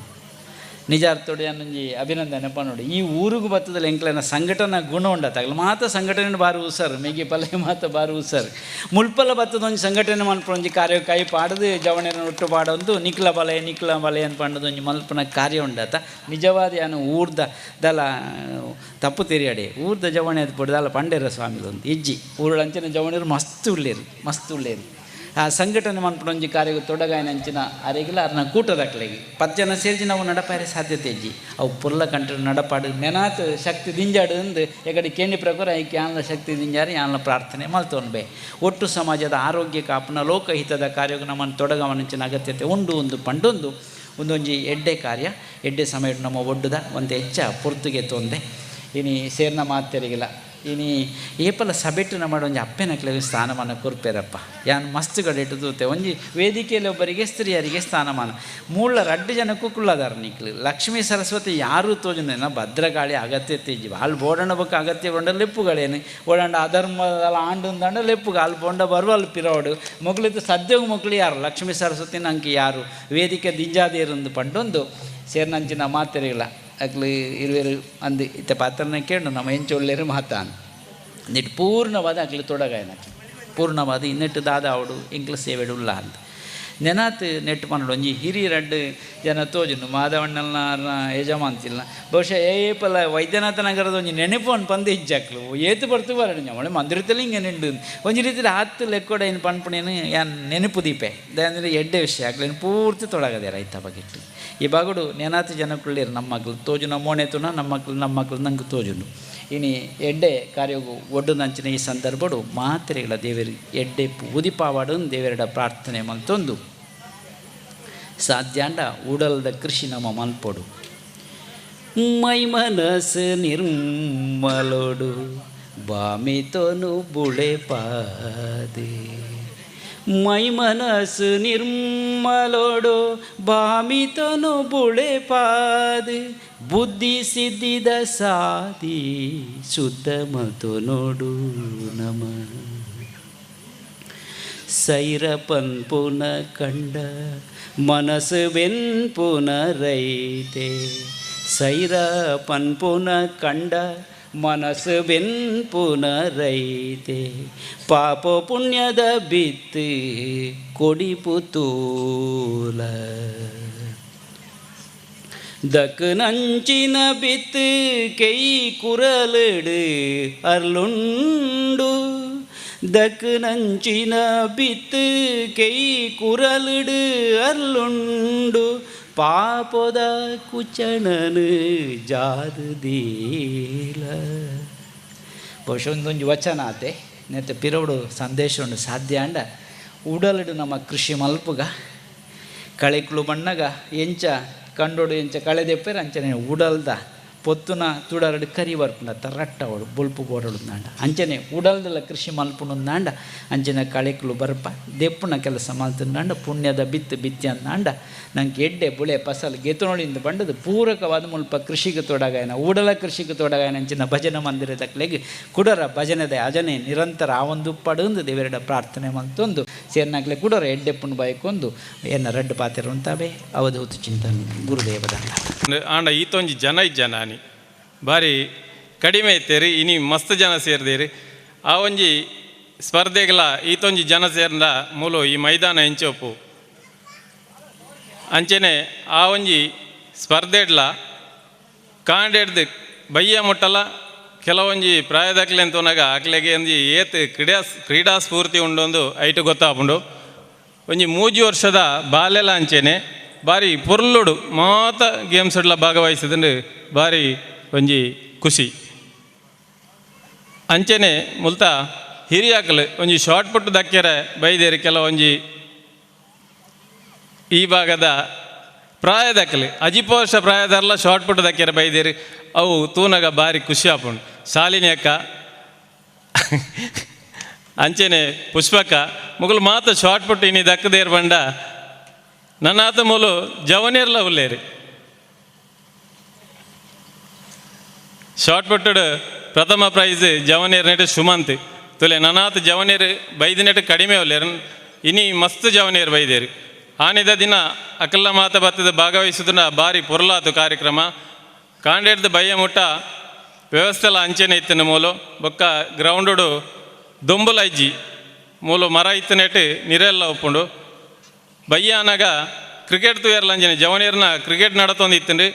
ನಿಜ ಅರ್ಥೋಡಿ ಅನ್ನೊಂಜಿ ಅಭಿನಂದನೆ ಪನ್ನೋಡು ಈ ಊರಿಗೂ ಬತ್ತದಲ್ಲ ಎಂಕ್ಲನ ಸಂಘಟನಾ ಗುಣ ಉಂಡತ್ತಾಗಲ ಮಾತ ಸಂಘಟನೆ ಬಾರು ಹುಸರ್ ಮೆಗಿ ಪಲ್ಲೆ ಮಾತ ಬಾರು ಹುಸರ್ ಮುಲ್ಪಲ ಬತ್ತದ ಒಂಜಿ ಸಂಘಟನೆ ಮನ್ಪೊಂಜಿ ಕಾರ್ಯ ಕೈ ಪಾಡದು ಜವಣೆನ ಒಟ್ಟು ಪಾಡೊಂದು ನಿಕ್ಲ ಬಲೆ ನಿಕ್ಲ ಬಲೆ ಅಂತ ಪಂಡದ ಒಂಜಿ ಮಲ್ಪನ ಕಾರ್ಯ ಉಂಡತ ನಿಜವಾದ ಯಾನು ಊರ್ದ ದಲ ತಪ್ಪು ತೆರಿಯಡೆ ಊರ್ದ ಜವಣೆ ಅದು ಪೊಡ್ದಲ್ಲ ಪಂಡೇರ ಸ್ವಾಮಿದೊಂದು ಇಜ್ಜಿ ಊರುಳಂಚಿನ ಜವಣೆರು ಮಸ್ತ್ ಉಳ್ಳೇರು ಮಸ್ತ್ ಉಳ್ಳೇರು ಆ ಸಂಘಟನೆ ಮನ್ಪುಣೊಂಜಿ ಕಾರ್ಯಕ್ಕೆ ತೊಡಗಾಯನಂಚಿನ ಅರೆಗಿಲ್ಲ ಅರ್ನ ಕೂಟದಕ್ಲೆಗೆ 10 ಜನ ಸೇರಿಸಿ ನಾವು ನಡಪಾರೆ ಸಾಧ್ಯತೆ ಇಜ್ಜಿ ಅವು ಪುರ್ಲ ಕಂಟ್ರಿ ನಡಪಾಡು ನೆನಾತ್ ಶಕ್ತಿ ದಿಂಜಾಡು ಅಂದು ಎಕಡೆ ಕೇಂದ್ರ ಪ್ರಕಾರ ಐಕೆ ಯಾನ್ಲ ಶಕ್ತಿ ದಿಂಜಾರಿ ಯಾನ್ಲ ಪ್ರಾರ್ಥನೆ ಮಲ್ತೊನ್ಬೆ ಒಟ್ಟು ಸಮಾಜದ ಆರೋಗ್ಯ ಕಾಪುನ ಲೋಕಹಿತದ ಕಾರ್ಯಕ್ಕೆ ನಮ್ಮನ್ನು ತೊಡಗವನಂಚಿನ ಅಗತ್ಯತೆ ಉಂಡು ಒಂದು ಪಂಡೊಂದು ಒಂದೊಂಜಿ ಎಡ್ಡೆ ಕಾರ್ಯ ಎಡ್ಡೆ ಸಮಯ ನಮ್ಮ ಒಡ್ಡುದ ಒಂದು ಹೆಚ್ಚ ಪೊರ್ತುಗೆ ತೊಂದೆ ಇನಿ ಸೇರ್ನ ಮಾತೆರಿಗಿಲ್ಲ ಇನಿ ಏಪಲ ಸಭೆಟ್ಟು ನಮ್ಮ ಒಂಜಿ ಅಪ್ಪೆನಕ್ಲೆಗ್ ಸ್ಥಾನಮಾನ ಕೊರ್ಪೆರಪ್ಪ. ಯಾನ್ ಮಸ್ತ್ ಕಡೆಟ್ ತೂತೆ ಒಂಜಿ ವೇದಿಕೆಯಲ್ಲಿ ಒಬ್ಬರಿಗೆ ಸ್ತ್ರೀಯರಿಗೆ ಸ್ಥಾನಮಾನ ಮೂಲ ರಡ್ಡು ಜನಕ್ಕೂ ಕುಳ್ಳದಾರ ನಿಕ್ಲು. ಲಕ್ಷ್ಮೀ ಸರಸ್ವತಿ ಯಾರೂ ತೋಜುನ ಭದ್ರಕಾಳಿ ಅಗತ್ಯ ತೇಜಿ ಅಲ್ಲಿ ಬೋಡಣ್ಣ ಬೊಕ್ಕ ಅಗತ್ಯ ಬೋಂಡ ಲೆಪ್ಪುಗಳೇನು ಓಡಂಡ ಅಧರ್ಮದಲ್ಲ ಆಂಡುಂದಂಡ ಲೆಪ್ಪುಗ ಅಲ್ಲಿ ಬೋಂಡ ಬರುವ ಅಲ್ಲಿ ಪಿರೋಡು ಮೊಗ್ಲಿದ್ದು ಸದ್ಯವು ಮಕ್ಕಳು ಯಾರು ಲಕ್ಷ್ಮೀ ಸರಸ್ವತಿ ನಂಗೆ ಯಾರು ವೇದಿಕೆ ದಿಂಜಾದೇರಂದು ಪಂಡೊಂದು ಸೇರ್ನಂಚಿನ ಮಾತೆರಿಗಳ ಅಕ್ಲು ಇರುವೆರು ಅಂದು ಇತ್ತ ಪಾತ್ರನ ಕೇಳು ನಮ್ಮ ಎಂಚೊಳ್ಳೆರು ಮಾತಾನು ನೆಟ್ ಪೂರ್ಣವಾದ ಅಕ್ಲು ತೊಡಗಾಯನ ಪೂರ್ಣವಾದ ಇನ್ನೆಟ್ಟು ದಾದ ಅವಡು ಎಂಕ್ಲ ಸೇವೆಡು ಉಲ್ಲ ಅಂತ ನೆನಾತ್ ನೆಟ್ ಪನ್ನಡು ಒಂಜಿ ಹಿರಿ ರಡ್ಡು ಜನ ತೋಜುಂಡು ಮಾಧವಣ್ಣನ ಯಜಮಾನ್ತಿಲ್ಲ ಬಹುಶಃ ಏಪಲ ವೈದ್ಯನಾಥ ನಗರದ ಒಂಜಿ ನೆನಪು ಅನ್ ಪಂದು ಇಜ್ಜಾಕ್ಲು ಏತು ಬರ್ತು ಬರಡು ನಮ್ಮಳೆ ಮಂದಿರದಲ್ಲಿ ಹಿಂಗೆ ನಿಂಡು ಒಂಜಿ ರೀತಿಲಿ ಹತ್ತು ಲೆಕ್ಕೊಡ ಏನು ಪನ್ಪುಣೇನು ಯಾನ್ ನೆನಪು ದೀಪೆ ಅಂದರೆ ಎಡ್ಡೆ ವಿಷಯ ಆಗ್ಲೇನು ಪೂರ್ತಿ ತೊಡಗದೆ ರೈತ ಬಗೆಟ್ಟು ಈ ಬಾಗುಡು ನೆನಾತ್ ಜನಕ್ಕುಳ್ಳೇರು ನಮ್ಮ ಮಕ್ಳು ತೋಜುನ ಮೋಣೆ ತುನ ನಮ್ಮ ಮಕ್ಳು ನಮ್ಮ ಮಕ್ಳು ನಂಗೆ ತೋಜುಂಡು ಇನಿ ಎಡ್ಡೆ ಕಾರ್ಯಗು ಒಡ್ಡು ನಂಚಿನ ಈ ಸಂದರ್ಭಡು ಮಾತ್ರೆಗಳ ದೇವರು ಎಡ್ಡೆ ಉದಿಪಾವಾಡು ದೇವರ ಪ್ರಾರ್ಥನೆ ಮಲ್ತೊಂದು ಸಾಧ್ಯಾಂಡ ಉಡಲ್ದ ಕೃಷಿ ನಮ್ಮ ಮಲ್ಪೊಡು. ಮೈ ಮನಸ್ಸು ನಿರ್ಮಲೋಡು ಬಾಮಿತೋನು ಬುಳೆಪಾದೆ ಮೈ ಮನಸ್ಸು ನಿರ್ಮಲೋಡು ಬಾಮಿತೋನು ಬುಳೆಪಾದೆ ಬುದ್ಧಿ ಸಿದ್ಧಿದ ಸಾದಿ ಶುದ್ಧ ಮತು ನೋಡು ನಮ ಸೈರ ಪನ್ಪುನ ಕಂಡ ಮನಸ್ಸು ಬೆನ್ಪುನ ರೈತೆ ಸೈರ ಪನ್ಪುನ ಕಂಡ ಮನಸ್ಸು ಬೆನ್ಪುನ ರೈತೆ ಪಾಪ ಪುಣ್ಯದ ಬಿತ್ತು ಕೊಡಿಪು ತೂಲ ದಕ್ಕನಂಚಿನ ಬಿತ್ತು ಕೈ ಕುರಲಿಡು ಅರ್ಲುಂಡು ದಕ್ಕನಂಚಿನ ಬಿತ್ತು ಕೈ ಕುರಲಿಡು ಅರ್ಲುಂಡು ಪಾಪದ ಕುಚಣನು ಜಾದುದೀಲ. ಬಹುಶಃ ಒಂದೊಂದು ವಚನ ಆತೆ ನೆತ್ತ ಪಿರವಡು ಸಂದೇಶ ಉಂಡು ಸಾಧ್ಯ ಅಂಡ ಉಡಲಿಡು ನಮ್ಮ ಕೃಷಿ ಮಲ್ಪುಗ ಕಳೆಕ್ಳು ಬಣ್ಣಗ ಎಂಚ ಕಂಡೋಡು ಎಂಚ ಕಳೆದೆಪ್ಪೇರು ಅಂಚನೆ ಉಡಲ್ದ ಪೊತ್ತುನ ತುಡರಡು ಕರಿ ಬರ್ಪುಂಡ ತರಟ್ಟವಳು ಬೊಲ್ಪು ಬೋಡಳು ನಾಂಡ ಅಂಚನೆ ಉಡಲ್ದಲ್ಲ ಕೃಷಿ ಮಲ್ಪುಣಂದಾಂಡ ಅಂಚನೆ ಕಳೆಕ್ಲು ಬರ್ಪ ದೆಪ್ಪುನ ಕೆಲಸ ಮಲ್ತಂದಾಂಡ ಪುಣ್ಯದ ಬಿತ್ತು ಬಿತ್ತಿ ಅಂದಾಂಡ ನಂಗೆ ಎಡ್ಡೆ ಬುಳೆ ಫಸಲು ಗೆತುನೊಳಿಂದ ಬಂಡದು ಪೂರಕವಾದ ಮುಲ್ಪ ಕೃಷಿಗೆ ತೊಡಗಾಯನ ಉಡಲ ಕೃಷಿಗೆ ತೊಡಗಾಯನ ಅಂಚಿನ ಭಜನೆ ಮಂದಿರದಕ್ಲೆಗೆ ಕುಡರ ಭಜನೆದ ಅಜನೆ ನಿರಂತರ ಆ ಒಂದು ಪಡಂದು ದೇವರಡ ಪ್ರಾರ್ಥನೆ ಮಲ್ತೊಂದು ಸೇರ್ನಾಕ್ಲೆ ಕುಡರ ಎಡ್ಡೆ ಪುಣ್ಯ ಬಯಕೊಂದು ಎನ್ನ ರಡ್ಡು ಪಾತಿರುವಂತಾವೆ ಅವಧೂತ ಚಿಂತನೆ ಗುರುದೇವದ ಆಂಡ ಈತೊಂಜಿ ಜನ ಇಜ್ಜ ನಾನಿ ಬಾರಿ ಕಡಿಮೆ ಇತ್ತೇರಿ ಇನಿ ಮಸ್ತ್ ಜನ ಸೇರ್ದೇರಿ ಆ ಒಂಜಿ ಸ್ಪರ್ಧೆಗಳ ಈತೊಂಜಿ ಜನ ಸೇರ್ದ ಮೂಲು ಈ ಮೈದಾನ ಎಂಚೋಪು ಅಂಚೆನೆ ಆ ಒಂಜಿ ಸ್ಪರ್ಧೆಡ್ಲ ಕಾಂಡೆಡ್ದು ಬಯ್ಯ ಮುಟ್ಟಲ ಕೆಲವೊಂಜಿ ಪ್ರಾಯದಕ್ಲೆಂತೋನಾಗ ಅಕ್ಲೆಗೆ ಒಂಜಿ ಏತ್ ಕ್ರೀಡಾ ಕ್ರೀಡಾ ಸ್ಫೂರ್ತಿ ಉಂಡೊಂದು ಐಟು ಗೊತ್ತಾಪುಂಡು. ಒಂಜಿ ಮೂಜಿ ವರ್ಷದ ಬಾಲೆಲ ಅಂಚೆನೆ ಬಾರಿ ಪೊರ್ಲುಡು ಮಾತ ಗೇಮ್ಸ್ ಡ್ಲ ಭಾಗವಹಿಸಿದಂಡು ಬಾರಿ ಒಂಜಿ ಖುಷಿ. ಅಂಚೆನೆ ಮುಲ್ತ ಹಿರಿಯಾಕಲು ಒಂಜಿ ಶಾರ್ಟ್ ಪುಟ್ ದಕ್ಕೆರೆ ಬೈದೇರಿ ಕೆಲವೊಂಜಿ ಈ ಭಾಗದ ಪ್ರಾಯದಕ್ಕಲಿ ಅಜಿಪ ವರ್ಷ ಪ್ರಾಯದಲ್ಲ ಶಾರ್ಟ್ ಪುಟ್ ದಕ್ಕೆರೆ ಬೈದೇರಿ ಅವು ತೂನಗ ಬಾರಿ ಖುಷಿ ಆಪುಂಡು. ಶಾಲಿನಿ ಅಕ್ಕ ಅಂಚೆನೆ ಪುಷ್ಪಕ್ಕ ಮುಗುಲು ಮಾತ ಶಾರ್ಟ್ ಪುಟ್ ಇನಿ ದಕ್ಕದೇರ್ ಬಂಡ ನನ್ನಾತ ಮೂಲು ಜವನೇರ್ಲ ಉಲ್ಲೇರಿ ಶಾರ್ಟ್ ಪುಟ್ಟುಡು ಪ್ರಥಮ ಪ್ರೈಸ್ ಜವನೇರ್ ನೆಟ್ ಸುಮಂತ್ ತುಲೆ ನನಾತ್ ಜವನೇರ್ ಬೈದಿನೆಟ್ ಕಡಿಮೆ ಉಲ್ಲೇರು ಇನಿ ಮಸ್ತ್ ಜವನೇರ್ ಬೈದೇರು. ಆನಿದ ದಿನ ಅಕಲ್ಲ ಮಾತ ಬತ್ತದ ಭಾಗವಹಿಸುವುದನ್ನ ಬಾರಿ ಪೊರ್ಲಾತು ಕಾರ್ಯಕ್ರಮ ಕಾಂಡೇಡ್ದ ಬಯ್ಯ ಮುಟ್ಟ ವ್ಯವಸ್ಥೆಲ ಅಂಚೆನೆ ಇತ್ತಿನ ಮೂಲು ಬೊಕ್ಕ ಗ್ರೌಂಡುಡು ದೊಂಬುಲ ಇಜ್ಜಿ ಮೂಲು ಮರ ಇತ್ತನೆಟ್ ನಿರೆಲ್ಲ ಒಪ್ಪುಂಡು. ಬಯ್ಯ ಅನಗ ಕ್ರಿಕೆಟ್ ತುಯರ್ಲ ಅಂಚನೆ ಜವನೇರ್ನ ಕ್ರಿಕೆಟ್ ನಡತೊಂದು ಇತ್ತಂಡು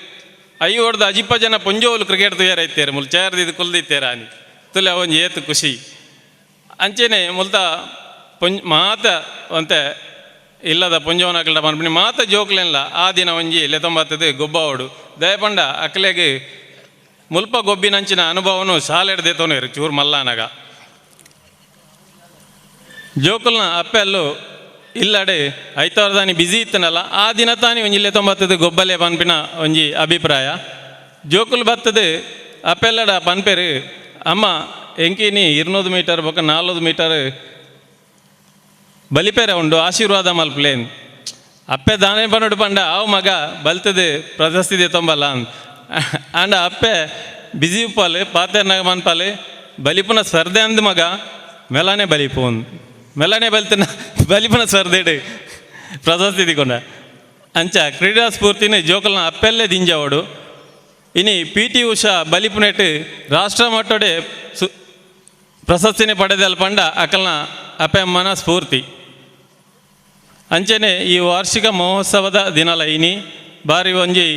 I ಹೊಡ್ದು ಅಜಿಪ್ಪ ಜನ ಪೊಂಜೋಲು ಕ್ರಿಕೆಟ್ ತುಯರ್ ಐತೇರು ಮುಲ್ ಚೇರ್ದಿದ್ದು ಕುಲ್ದಿತ್ತೇರ ಆನಿ ತುಲೆ ಒಂಜಿ ಏತು ಖುಷಿ. ಅಂಚೆನೆ ಮುಲ್ತ ಪೊಂಜ್ ಮಾತ ಒಂತೆ ಇಲ್ಲದ ಪೊಂಜೋನಕಲ್ಡ ಪನ್ಪಿನಿ ಮಾತ ಜೋಕ್ಲೆನ್ಲ ಆ ದಿನ ಒಂಜಿ ಲೆತೊಂಬತ್ತದು ಗೊಬ್ಬಾವಡು ದಯಪಂಡ ಅಕ್ಲೆಗ್ ಮುಲ್ಪ ಗೊಬ್ಬಿನಂಚಿನ ಅನುಭವನು ಶಾಲೆಡ್ ದೇತೋನೇರು ಚೂರು ಮಲ್ಲಾನಗ ಜೋಕುಲ್ನ ಅಪ್ಪೆಲ್ಲು ಇಲ್ಲಡೆ ಐತವಾರದಾನಿ ಬಿಸಿ ಇತ್ತನಲ್ಲ ಆ ದಿನ ತಾನಿ ಒಂಜಿ ಲೆತೊಂಬತ್ತದು ಗೊಬ್ಬಲೆ ಪನ್ಪಿನ ಒಂಜಿ ಅಭಿಪ್ರಾಯ. ಜೋಕುಲು ಬತ್ತದು ಅಪ್ಪೆಲ್ಲಡ ಪನ್ಪೆರು ಅಮ್ಮ ಎಂಕಿನಿ 200 ಮೀಟರ್ ಬೊಕ 400 ಮೀಟರ್ ಬಲಿಪೆರೆ ಉಂಡು, ಆಶೀರ್ವಾದ ಮಲ್ಪುಲೇನ್. ಅಪ್ಪೆ ದಾನೆ ಪನೊಡು ಪಂಡ, ಆವು ಮಗ, ಬಲ್ತದೆ ಪ್ರಶಸ್ತಿ ದೆತೊಂಬಲ್ಲ ಅಂಡ. ಅಪ್ಪೆ ಬಿಜಿ ಉಪ್ಪಾಲೆ ಪಾತೆರ್ನಾಗ ಮನ್ಪಾಲೆ, ಬಲಿಪುನ ಸ್ಪರ್ಧೆ ಅಂದ್ ಮಗ, ಮೆಲಾನೆ ಬಲಿಪು, ಮೆಲ್ಲನೆ ಬಲ್ತನ ಬಲಿಪುನ ಸ್ಪರ್ಧೆಡ್ ಪ್ರಶಸ್ತಿ ತಿಕೊಂಡ. ಅಂಚ ಕ್ರೀಡಾ ಸ್ಫೂರ್ತಿನ ಜೋಕಲ್ನ ಅಪ್ಪೆಲ್ಲೇ ದಿಂಜಾವಡು. ಇನಿ ಪಿ ಟಿ ಉಷಾ ಬಲಿಪುನೆಟ್ ರಾಷ್ಟ್ರ ಮಟ್ಟಡೆ ಪ್ರಶಸ್ತಿನಿ ಪಡೆದಲ್ ಪಂಡ ಅಕಲ್ನ ಅಪ್ಪೆಮ್ಮನ ಸ್ಫೂರ್ತಿ. ಅಂಚನೆ ಈ ವಾರ್ಷಿಕ ಮಹೋತ್ಸವದ ದಿನಲ ಇನಿ ಬಾರಿ ಒಂಜಿ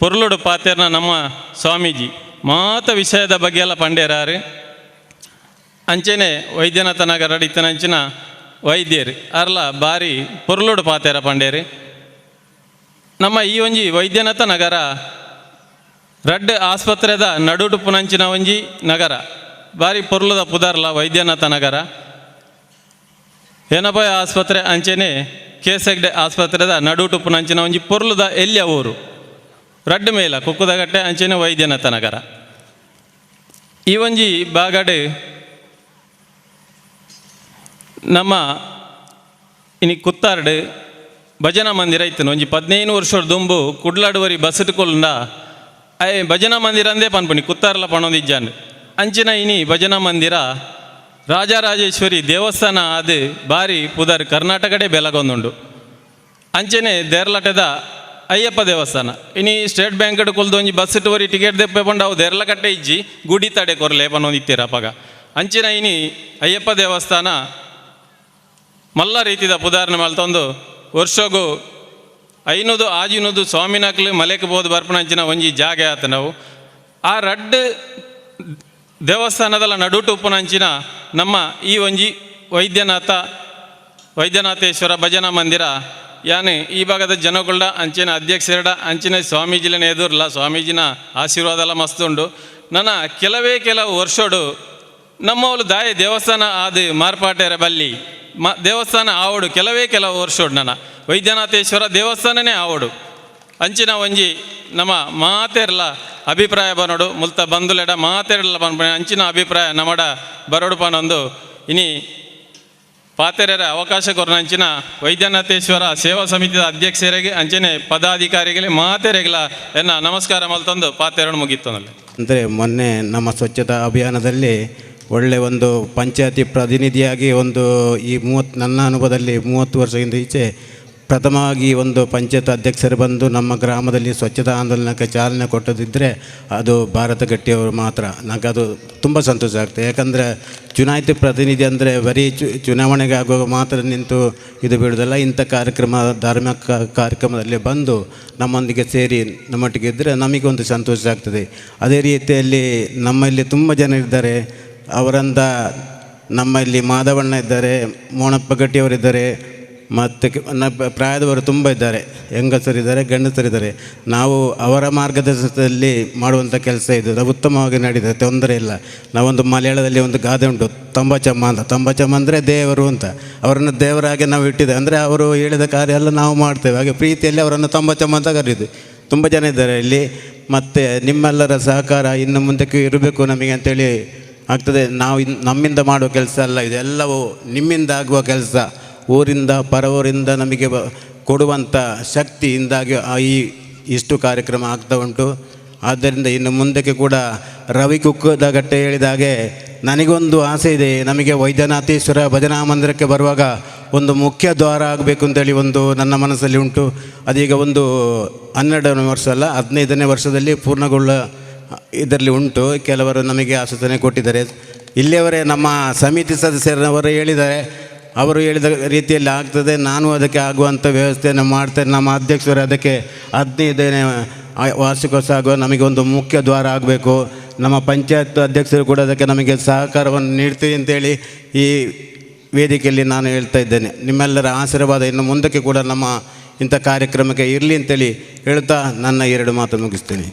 ಪೊರ್ಲುಡು ಪಾತೆರ್ನ ನಮ್ಮ ಸ್ವಾಮೀಜಿ ಮಾತ ವಿಷಯದ ಬಗ್ಗೆ ಎಲ್ಲ ಪಂಡೇರಾರು. ಅಂಚನೆ ವೈದ್ಯನಾಥ ನಗರ ಇತ್ತನಂಚಿನ ವೈದ್ಯರು ಅರ್ಲ ಬಾರಿ ಪೊರ್ಲುಡು ಪಾತೆರ ಪಂಡೇರು. ನಮ್ಮ ಈ ಒಂಜಿ ವೈದ್ಯನಾಥ ನಗರ ರಡ್ಡ್ ಆಸ್ಪತ್ರೆದ ನಡುಟು ಪುನಂಚಿನ ಒಂಜಿ ನಗರ. ಬಾರಿ ಪೊರ್ಲುದ ಪುದರ್ಲ ವೈದ್ಯನಾಥ ನಗರ. ಏನಪಾಯ ಆಸ್ಪತ್ರೆ ಅಂಚೆನೆ ಕೇಸೆಗ್ಡೆ ಆಸ್ಪತ್ರೆದ ನಡುಟು ಪುನಂಚಿನ ಒಂಜಿ ಪೊರ್ಲುದ ಎಲ್ಯ ಊರು. ರಡ್ಡ್ ಮೇಲ ಕುಕ್ಕುದಗಟ್ಟೆ ಅಂಚೆನೆ ವೈದ್ಯನಾಥ ನಗರ. ಈ ಒಂಜಿ ಬಾಗಡೆ ನಮ್ಮ ಇನಿ ಕುತ್ತಾರ್ಡ್ ಭಜನಾ ಮಂದಿರ ಇತ್ತು. ಒಂಜಿ 15 ವರ್ಷದ ದುಂಬು ಕುಡ್ಲಾಡುವರಿ ಬಸ್ ಕೊಲ್ಂಡ ಅಯ್ ಭಜನಾ ಮಂದಿರ ಅಂದೇ ಪನ್ಪುನಿ, ಕುತ್ತಾರ್ಲ ಪಣೊಂದು ಇಜ್ಜಾಂಡ್. ಅಂಚಿನ ಇನಿ ಭಜನಾ ಮಂದಿರ ರಾಜರಾಜೇಶ್ವರಿ ದೇವಸ್ಥಾನ ಅದು ಬಾರಿ ಪುದರ್ ಕರ್ನಾಟಕಡೆ ಬೆಲಗೊಂದುಂಡು. ಅಂಚೆನೆ ದೇರ್ಲಟೆದ ಅಯ್ಯಪ್ಪ ದೇವಸ್ಥಾನ. ಇನಿ ಸ್ಟೇಟ್ ಬ್ಯಾಂಕ್ ಕೊಲ್ದು ಒಂಜಿ ಬಸ್ ಒರಿ ಟಿಕೆಟ್ ದೆಪ್ಪೆ ಪಂಡ ಅವು ದೇರ್ಲಕಟ್ಟೆ ಇಜ್ಜಿ, ಗುಡಿ ತಡೆ ಕೊರ್ಲೆ ಪನೊಂದು ಇತ್ತೀರ ಅಪಗ. ಅಂಚಿನ ಇನಿ ಅಯ್ಯಪ್ಪ ದೇವಸ್ಥಾನ ಮಲ್ಲ ರೀತಿದ ಪುದಾರ್ನೆ ಮಲ್ತೊಂದು ವರ್ಷಗು 500 600 ಸ್ವಾಮಿನಕ್ಲು ಮಲೆಕ್ ಬೋದು ಬರ್ಪಣಂಚಿನ ಒಂಜಿ ಜಾಗೆ ಆತ. ನಾವು ಆ ರಡ್ಡ್ ದೇವಸ್ಥಾನದಲ್ಲ ನಡುಟು ಉಪ್ಪುನಂಚಿನ ನಮ್ಮ ಈ ಒಂಜಿ ವೈದ್ಯನಾಥೇಶ್ವರ ಭಜನಾ ಮಂದಿರ. ಯಾನ್ ಈ ಭಾಗದ ಜನಗಳ ಅಂಚಿನ ಅಧ್ಯಕ್ಷರಡ ಅಂಚಿನ ಸ್ವಾಮೀಜಿಲನ ಎದುರ್ಲ ಸ್ವಾಮೀಜಿನ ಆಶೀರ್ವಾದ ಎಲ್ಲ ಮಸ್ತ್ ಉಂಡು. ನನ್ನ ಕೆಲವೇ ಕೆಲವು ವರ್ಷಡು ನಮ್ಮವಳು ದಾಯ ದೇವಸ್ಥಾನ ಆದ ಮಾರ್ಪಾಟೆರ ಬಲ್ಲಿ ಮ ದೇವಸ್ಥಾನ ಆವಡು. ಕೆಲವೇ ಕೆಲವು ವರ್ಷೋಡು ನನ್ನ ವೈದ್ಯನಾಥೇಶ್ವರ ದೇವಸ್ಥಾನನೇ ಆವಡು. ಅಂಚಿನ ಒಂಜಿ ನಮ್ಮ ಮಾತೆರ್ಲ ಅಭಿಪ್ರಾಯ ಬನೋಡು. ಮುಲ್ತ ಬಂಧುಲೆಡ ಮಾತೆರ್ಲ ಪನ್ಪುನೆ ಅಂಚಿನ ಅಭಿಪ್ರಾಯ ನಮಡ ಬರೋಡು ಪನೊಂದು ಇನಿ ಪಾತೆರೆರ ಅವಕಾಶ ಕೊರ್ನಂಚಿನ ವೈದ್ಯನಾಥೇಶ್ವರ ಸೇವಾ ಸಮಿತಿಯ ಅಧ್ಯಕ್ಷರಿಗೆ ಅಂಚನೆ ಪದಾಧಿಕಾರಿಗಳಿಗೆ ಮಾತೆರೆಗ್ಲ ಎನ್ನ ನಮಸ್ಕಾರ ಮಲ್ತೊಂದು ಪಾತೆರನ್ನು ಮುಗಿತ್ತೊಂದಲ್ಲಿ. ಅಂದರೆ ಮೊನ್ನೆ ನಮ್ಮ ಸ್ವಚ್ಛತಾ ಅಭಿಯಾನದಲ್ಲಿ ಒಳ್ಳೆಯ ಒಂದು ಪಂಚಾಯತಿ ಪ್ರತಿನಿಧಿಯಾಗಿ ಒಂದು ಈ 30, ನನ್ನ ಅನುಭವದಲ್ಲಿ 30 ವರ್ಷದಿಂದ ಈಚೆ ಪ್ರಥಮವಾಗಿ ಒಂದು ಪಂಚಾಯತ್ ಅಧ್ಯಕ್ಷರು ಬಂದು ನಮ್ಮ ಗ್ರಾಮದಲ್ಲಿ ಸ್ವಚ್ಛತಾ ಆಂದೋಲನಕ್ಕೆ ಚಾಲನೆ ಕೊಟ್ಟದಿದ್ದರೆ ಅದು ಭಾರತ ಗಟ್ಟಿಯವರು ಮಾತ್ರ. ನನಗೆ ಅದು ತುಂಬ ಸಂತೋಷ ಆಗ್ತದೆ. ಯಾಕಂದರೆ ಚುನಾಯಿತ ಪ್ರತಿನಿಧಿ ಅಂದರೆ ಬರೀ ಚುನಾವಣೆಗೆ ಆಗುವಾಗ ಮಾತ್ರ ನಿಂತು ಇದು ಬಿಡೋದಲ್ಲ. ಇಂಥ ಕಾರ್ಯಕ್ರಮ, ಧಾರ್ಮಿಕ ಕಾರ್ಯಕ್ರಮದಲ್ಲಿ ಬಂದು ನಮ್ಮೊಂದಿಗೆ ಸೇರಿ ನಮ್ಮೊಟ್ಟಿಗೆ ಇದ್ದರೆ ನಮಗೊಂದು ಸಂತೋಷ ಆಗ್ತದೆ. ಅದೇ ರೀತಿಯಲ್ಲಿ ನಮ್ಮಲ್ಲಿ ತುಂಬ ಜನ ಇದ್ದಾರೆ. ಅವರಂದ ನಮ್ಮಲ್ಲಿ ಮಾಧವಣ್ಣ ಇದ್ದಾರೆ, ಮೋಣಪ್ಪ ಗಟ್ಟಿಯವರಿದ್ದಾರೆ, ಮತ್ತು ಪ್ರಾಯದವರು ತುಂಬ ಇದ್ದಾರೆ, ಹೆಂಗಸರಿದ್ದಾರೆ, ಗಂಡಸರಿದ್ದಾರೆ. ನಾವು ಅವರ ಮಾರ್ಗದರ್ಶನದಲ್ಲಿ ಮಾಡುವಂಥ ಕೆಲಸ ಇದು. ಅದು ಉತ್ತಮವಾಗಿ ನಡೀತದೆ, ತೊಂದರೆ ಇಲ್ಲ. ನಾವೊಂದು ಮಲಯಾಳದಲ್ಲಿ ಒಂದು ಗಾದೆ ಉಂಟು, ತಂಬಚಮ್ಮ ಅಂತ. ತಂಬಚಮ್ಮ ಅಂದರೆ ದೇವರು ಅಂತ. ಅವರನ್ನು ದೇವರಾಗಿ ನಾವು ಇಟ್ಟಿದ್ದೇವೆ. ಅಂದರೆ ಅವರು ಹೇಳಿದ ಕಾರ್ಯ ಎಲ್ಲ ನಾವು ಮಾಡ್ತೇವೆ. ಹಾಗೆ ಪ್ರೀತಿಯಲ್ಲಿ ಅವರನ್ನು ತಂಬಚಮ್ಮ ಅಂತ ಕರೆಯೋದು. ತುಂಬ ಜನ ಇದ್ದಾರೆ ಇಲ್ಲಿ. ಮತ್ತು ನಿಮ್ಮೆಲ್ಲರ ಸಹಕಾರ ಇನ್ನು ಮುಂದಕ್ಕೆ ಇರಬೇಕು ನಮಗೆ ಅಂತೇಳಿ ಆಗ್ತದೆ. ನಾವು ನಮ್ಮಿಂದ ಮಾಡುವ ಕೆಲಸ ಅಲ್ಲ ಇದೆಲ್ಲವೂ, ನಿಮ್ಮಿಂದ ಆಗುವ ಕೆಲಸ. ಊರಿಂದ ಪರವೂರಿಂದ ನಮಗೆ ಕೊಡುವಂಥ ಶಕ್ತಿಯಿಂದಾಗಿ ಈ ಇಷ್ಟು ಕಾರ್ಯಕ್ರಮ ಆಗ್ತಾ ಉಂಟು. ಆದ್ದರಿಂದ ಇನ್ನು ಮುಂದಕ್ಕೆ ಕೂಡ ರವಿ ಕುಕ್ಕದಗಟ್ಟೆ ಹೇಳಿದ ಹಾಗೆ ನನಗೊಂದು ಆಸೆ ಇದೆ. ನಮಗೆ ವೈದ್ಯನಾಥೇಶ್ವರ ಭಜನಾ ಮಂದಿರಕ್ಕೆ ಬರುವಾಗ ಒಂದು ಮುಖ್ಯ ದ್ವಾರ ಆಗಬೇಕು ಅಂತೇಳಿ ಒಂದು ನನ್ನ ಮನಸ್ಸಲ್ಲಿ ಉಂಟು. ಅದೀಗ ಒಂದು 12ನೇ ವರ್ಷ ಅಲ್ಲ, 15ನೇ ವರ್ಷದಲ್ಲಿ ಪೂರ್ಣಗೊಳ್ಳ ಇದರಲ್ಲಿ ಉಂಟು. ಕೆಲವರು ನಮಗೆ ಆಶ್ವಾಸನೆ ಕೊಟ್ಟಿದ್ದಾರೆ. ಇಲ್ಲಿಯವರೇ ನಮ್ಮ ಸಮಿತಿ ಸದಸ್ಯರವರು ಹೇಳಿದ್ದಾರೆ. ಅವರು ಹೇಳಿದ ರೀತಿಯಲ್ಲಿ ಆಗ್ತದೆ. ನಾನು ಅದಕ್ಕೆ ಆಗುವಂಥ ವ್ಯವಸ್ಥೆಯನ್ನು ಮಾಡ್ತೇನೆ. ನಮ್ಮ ಅಧ್ಯಕ್ಷರು ಅದಕ್ಕೆ 15ನೇ ವಾರ್ಷಿಕೋತ್ಸವ ಆಗುವ ನಮಗೆ ಒಂದು ಮುಖ್ಯ ದ್ವಾರ ಆಗಬೇಕು. ನಮ್ಮ ಪಂಚಾಯತ್ ಅಧ್ಯಕ್ಷರು ಕೂಡ ಅದಕ್ಕೆ ನಮಗೆ ಸಹಕಾರವನ್ನು ನೀಡ್ತೀವಿ ಅಂತೇಳಿ ಈ ವೇದಿಕೆಯಲ್ಲಿ ನಾನು ಹೇಳ್ತಾ ಇದ್ದೇನೆ. ನಿಮ್ಮೆಲ್ಲರ ಆಶೀರ್ವಾದ ಇನ್ನು ಮುಂದಕ್ಕೆ ಕೂಡ ನಮ್ಮ ಇಂಥ ಕಾರ್ಯಕ್ರಮಕ್ಕೆ ಇರಲಿ ಅಂತೇಳಿ ಹೇಳ್ತಾ ನನ್ನ ಎರಡು ಮಾತು ಮುಗಿಸ್ತೇನೆ.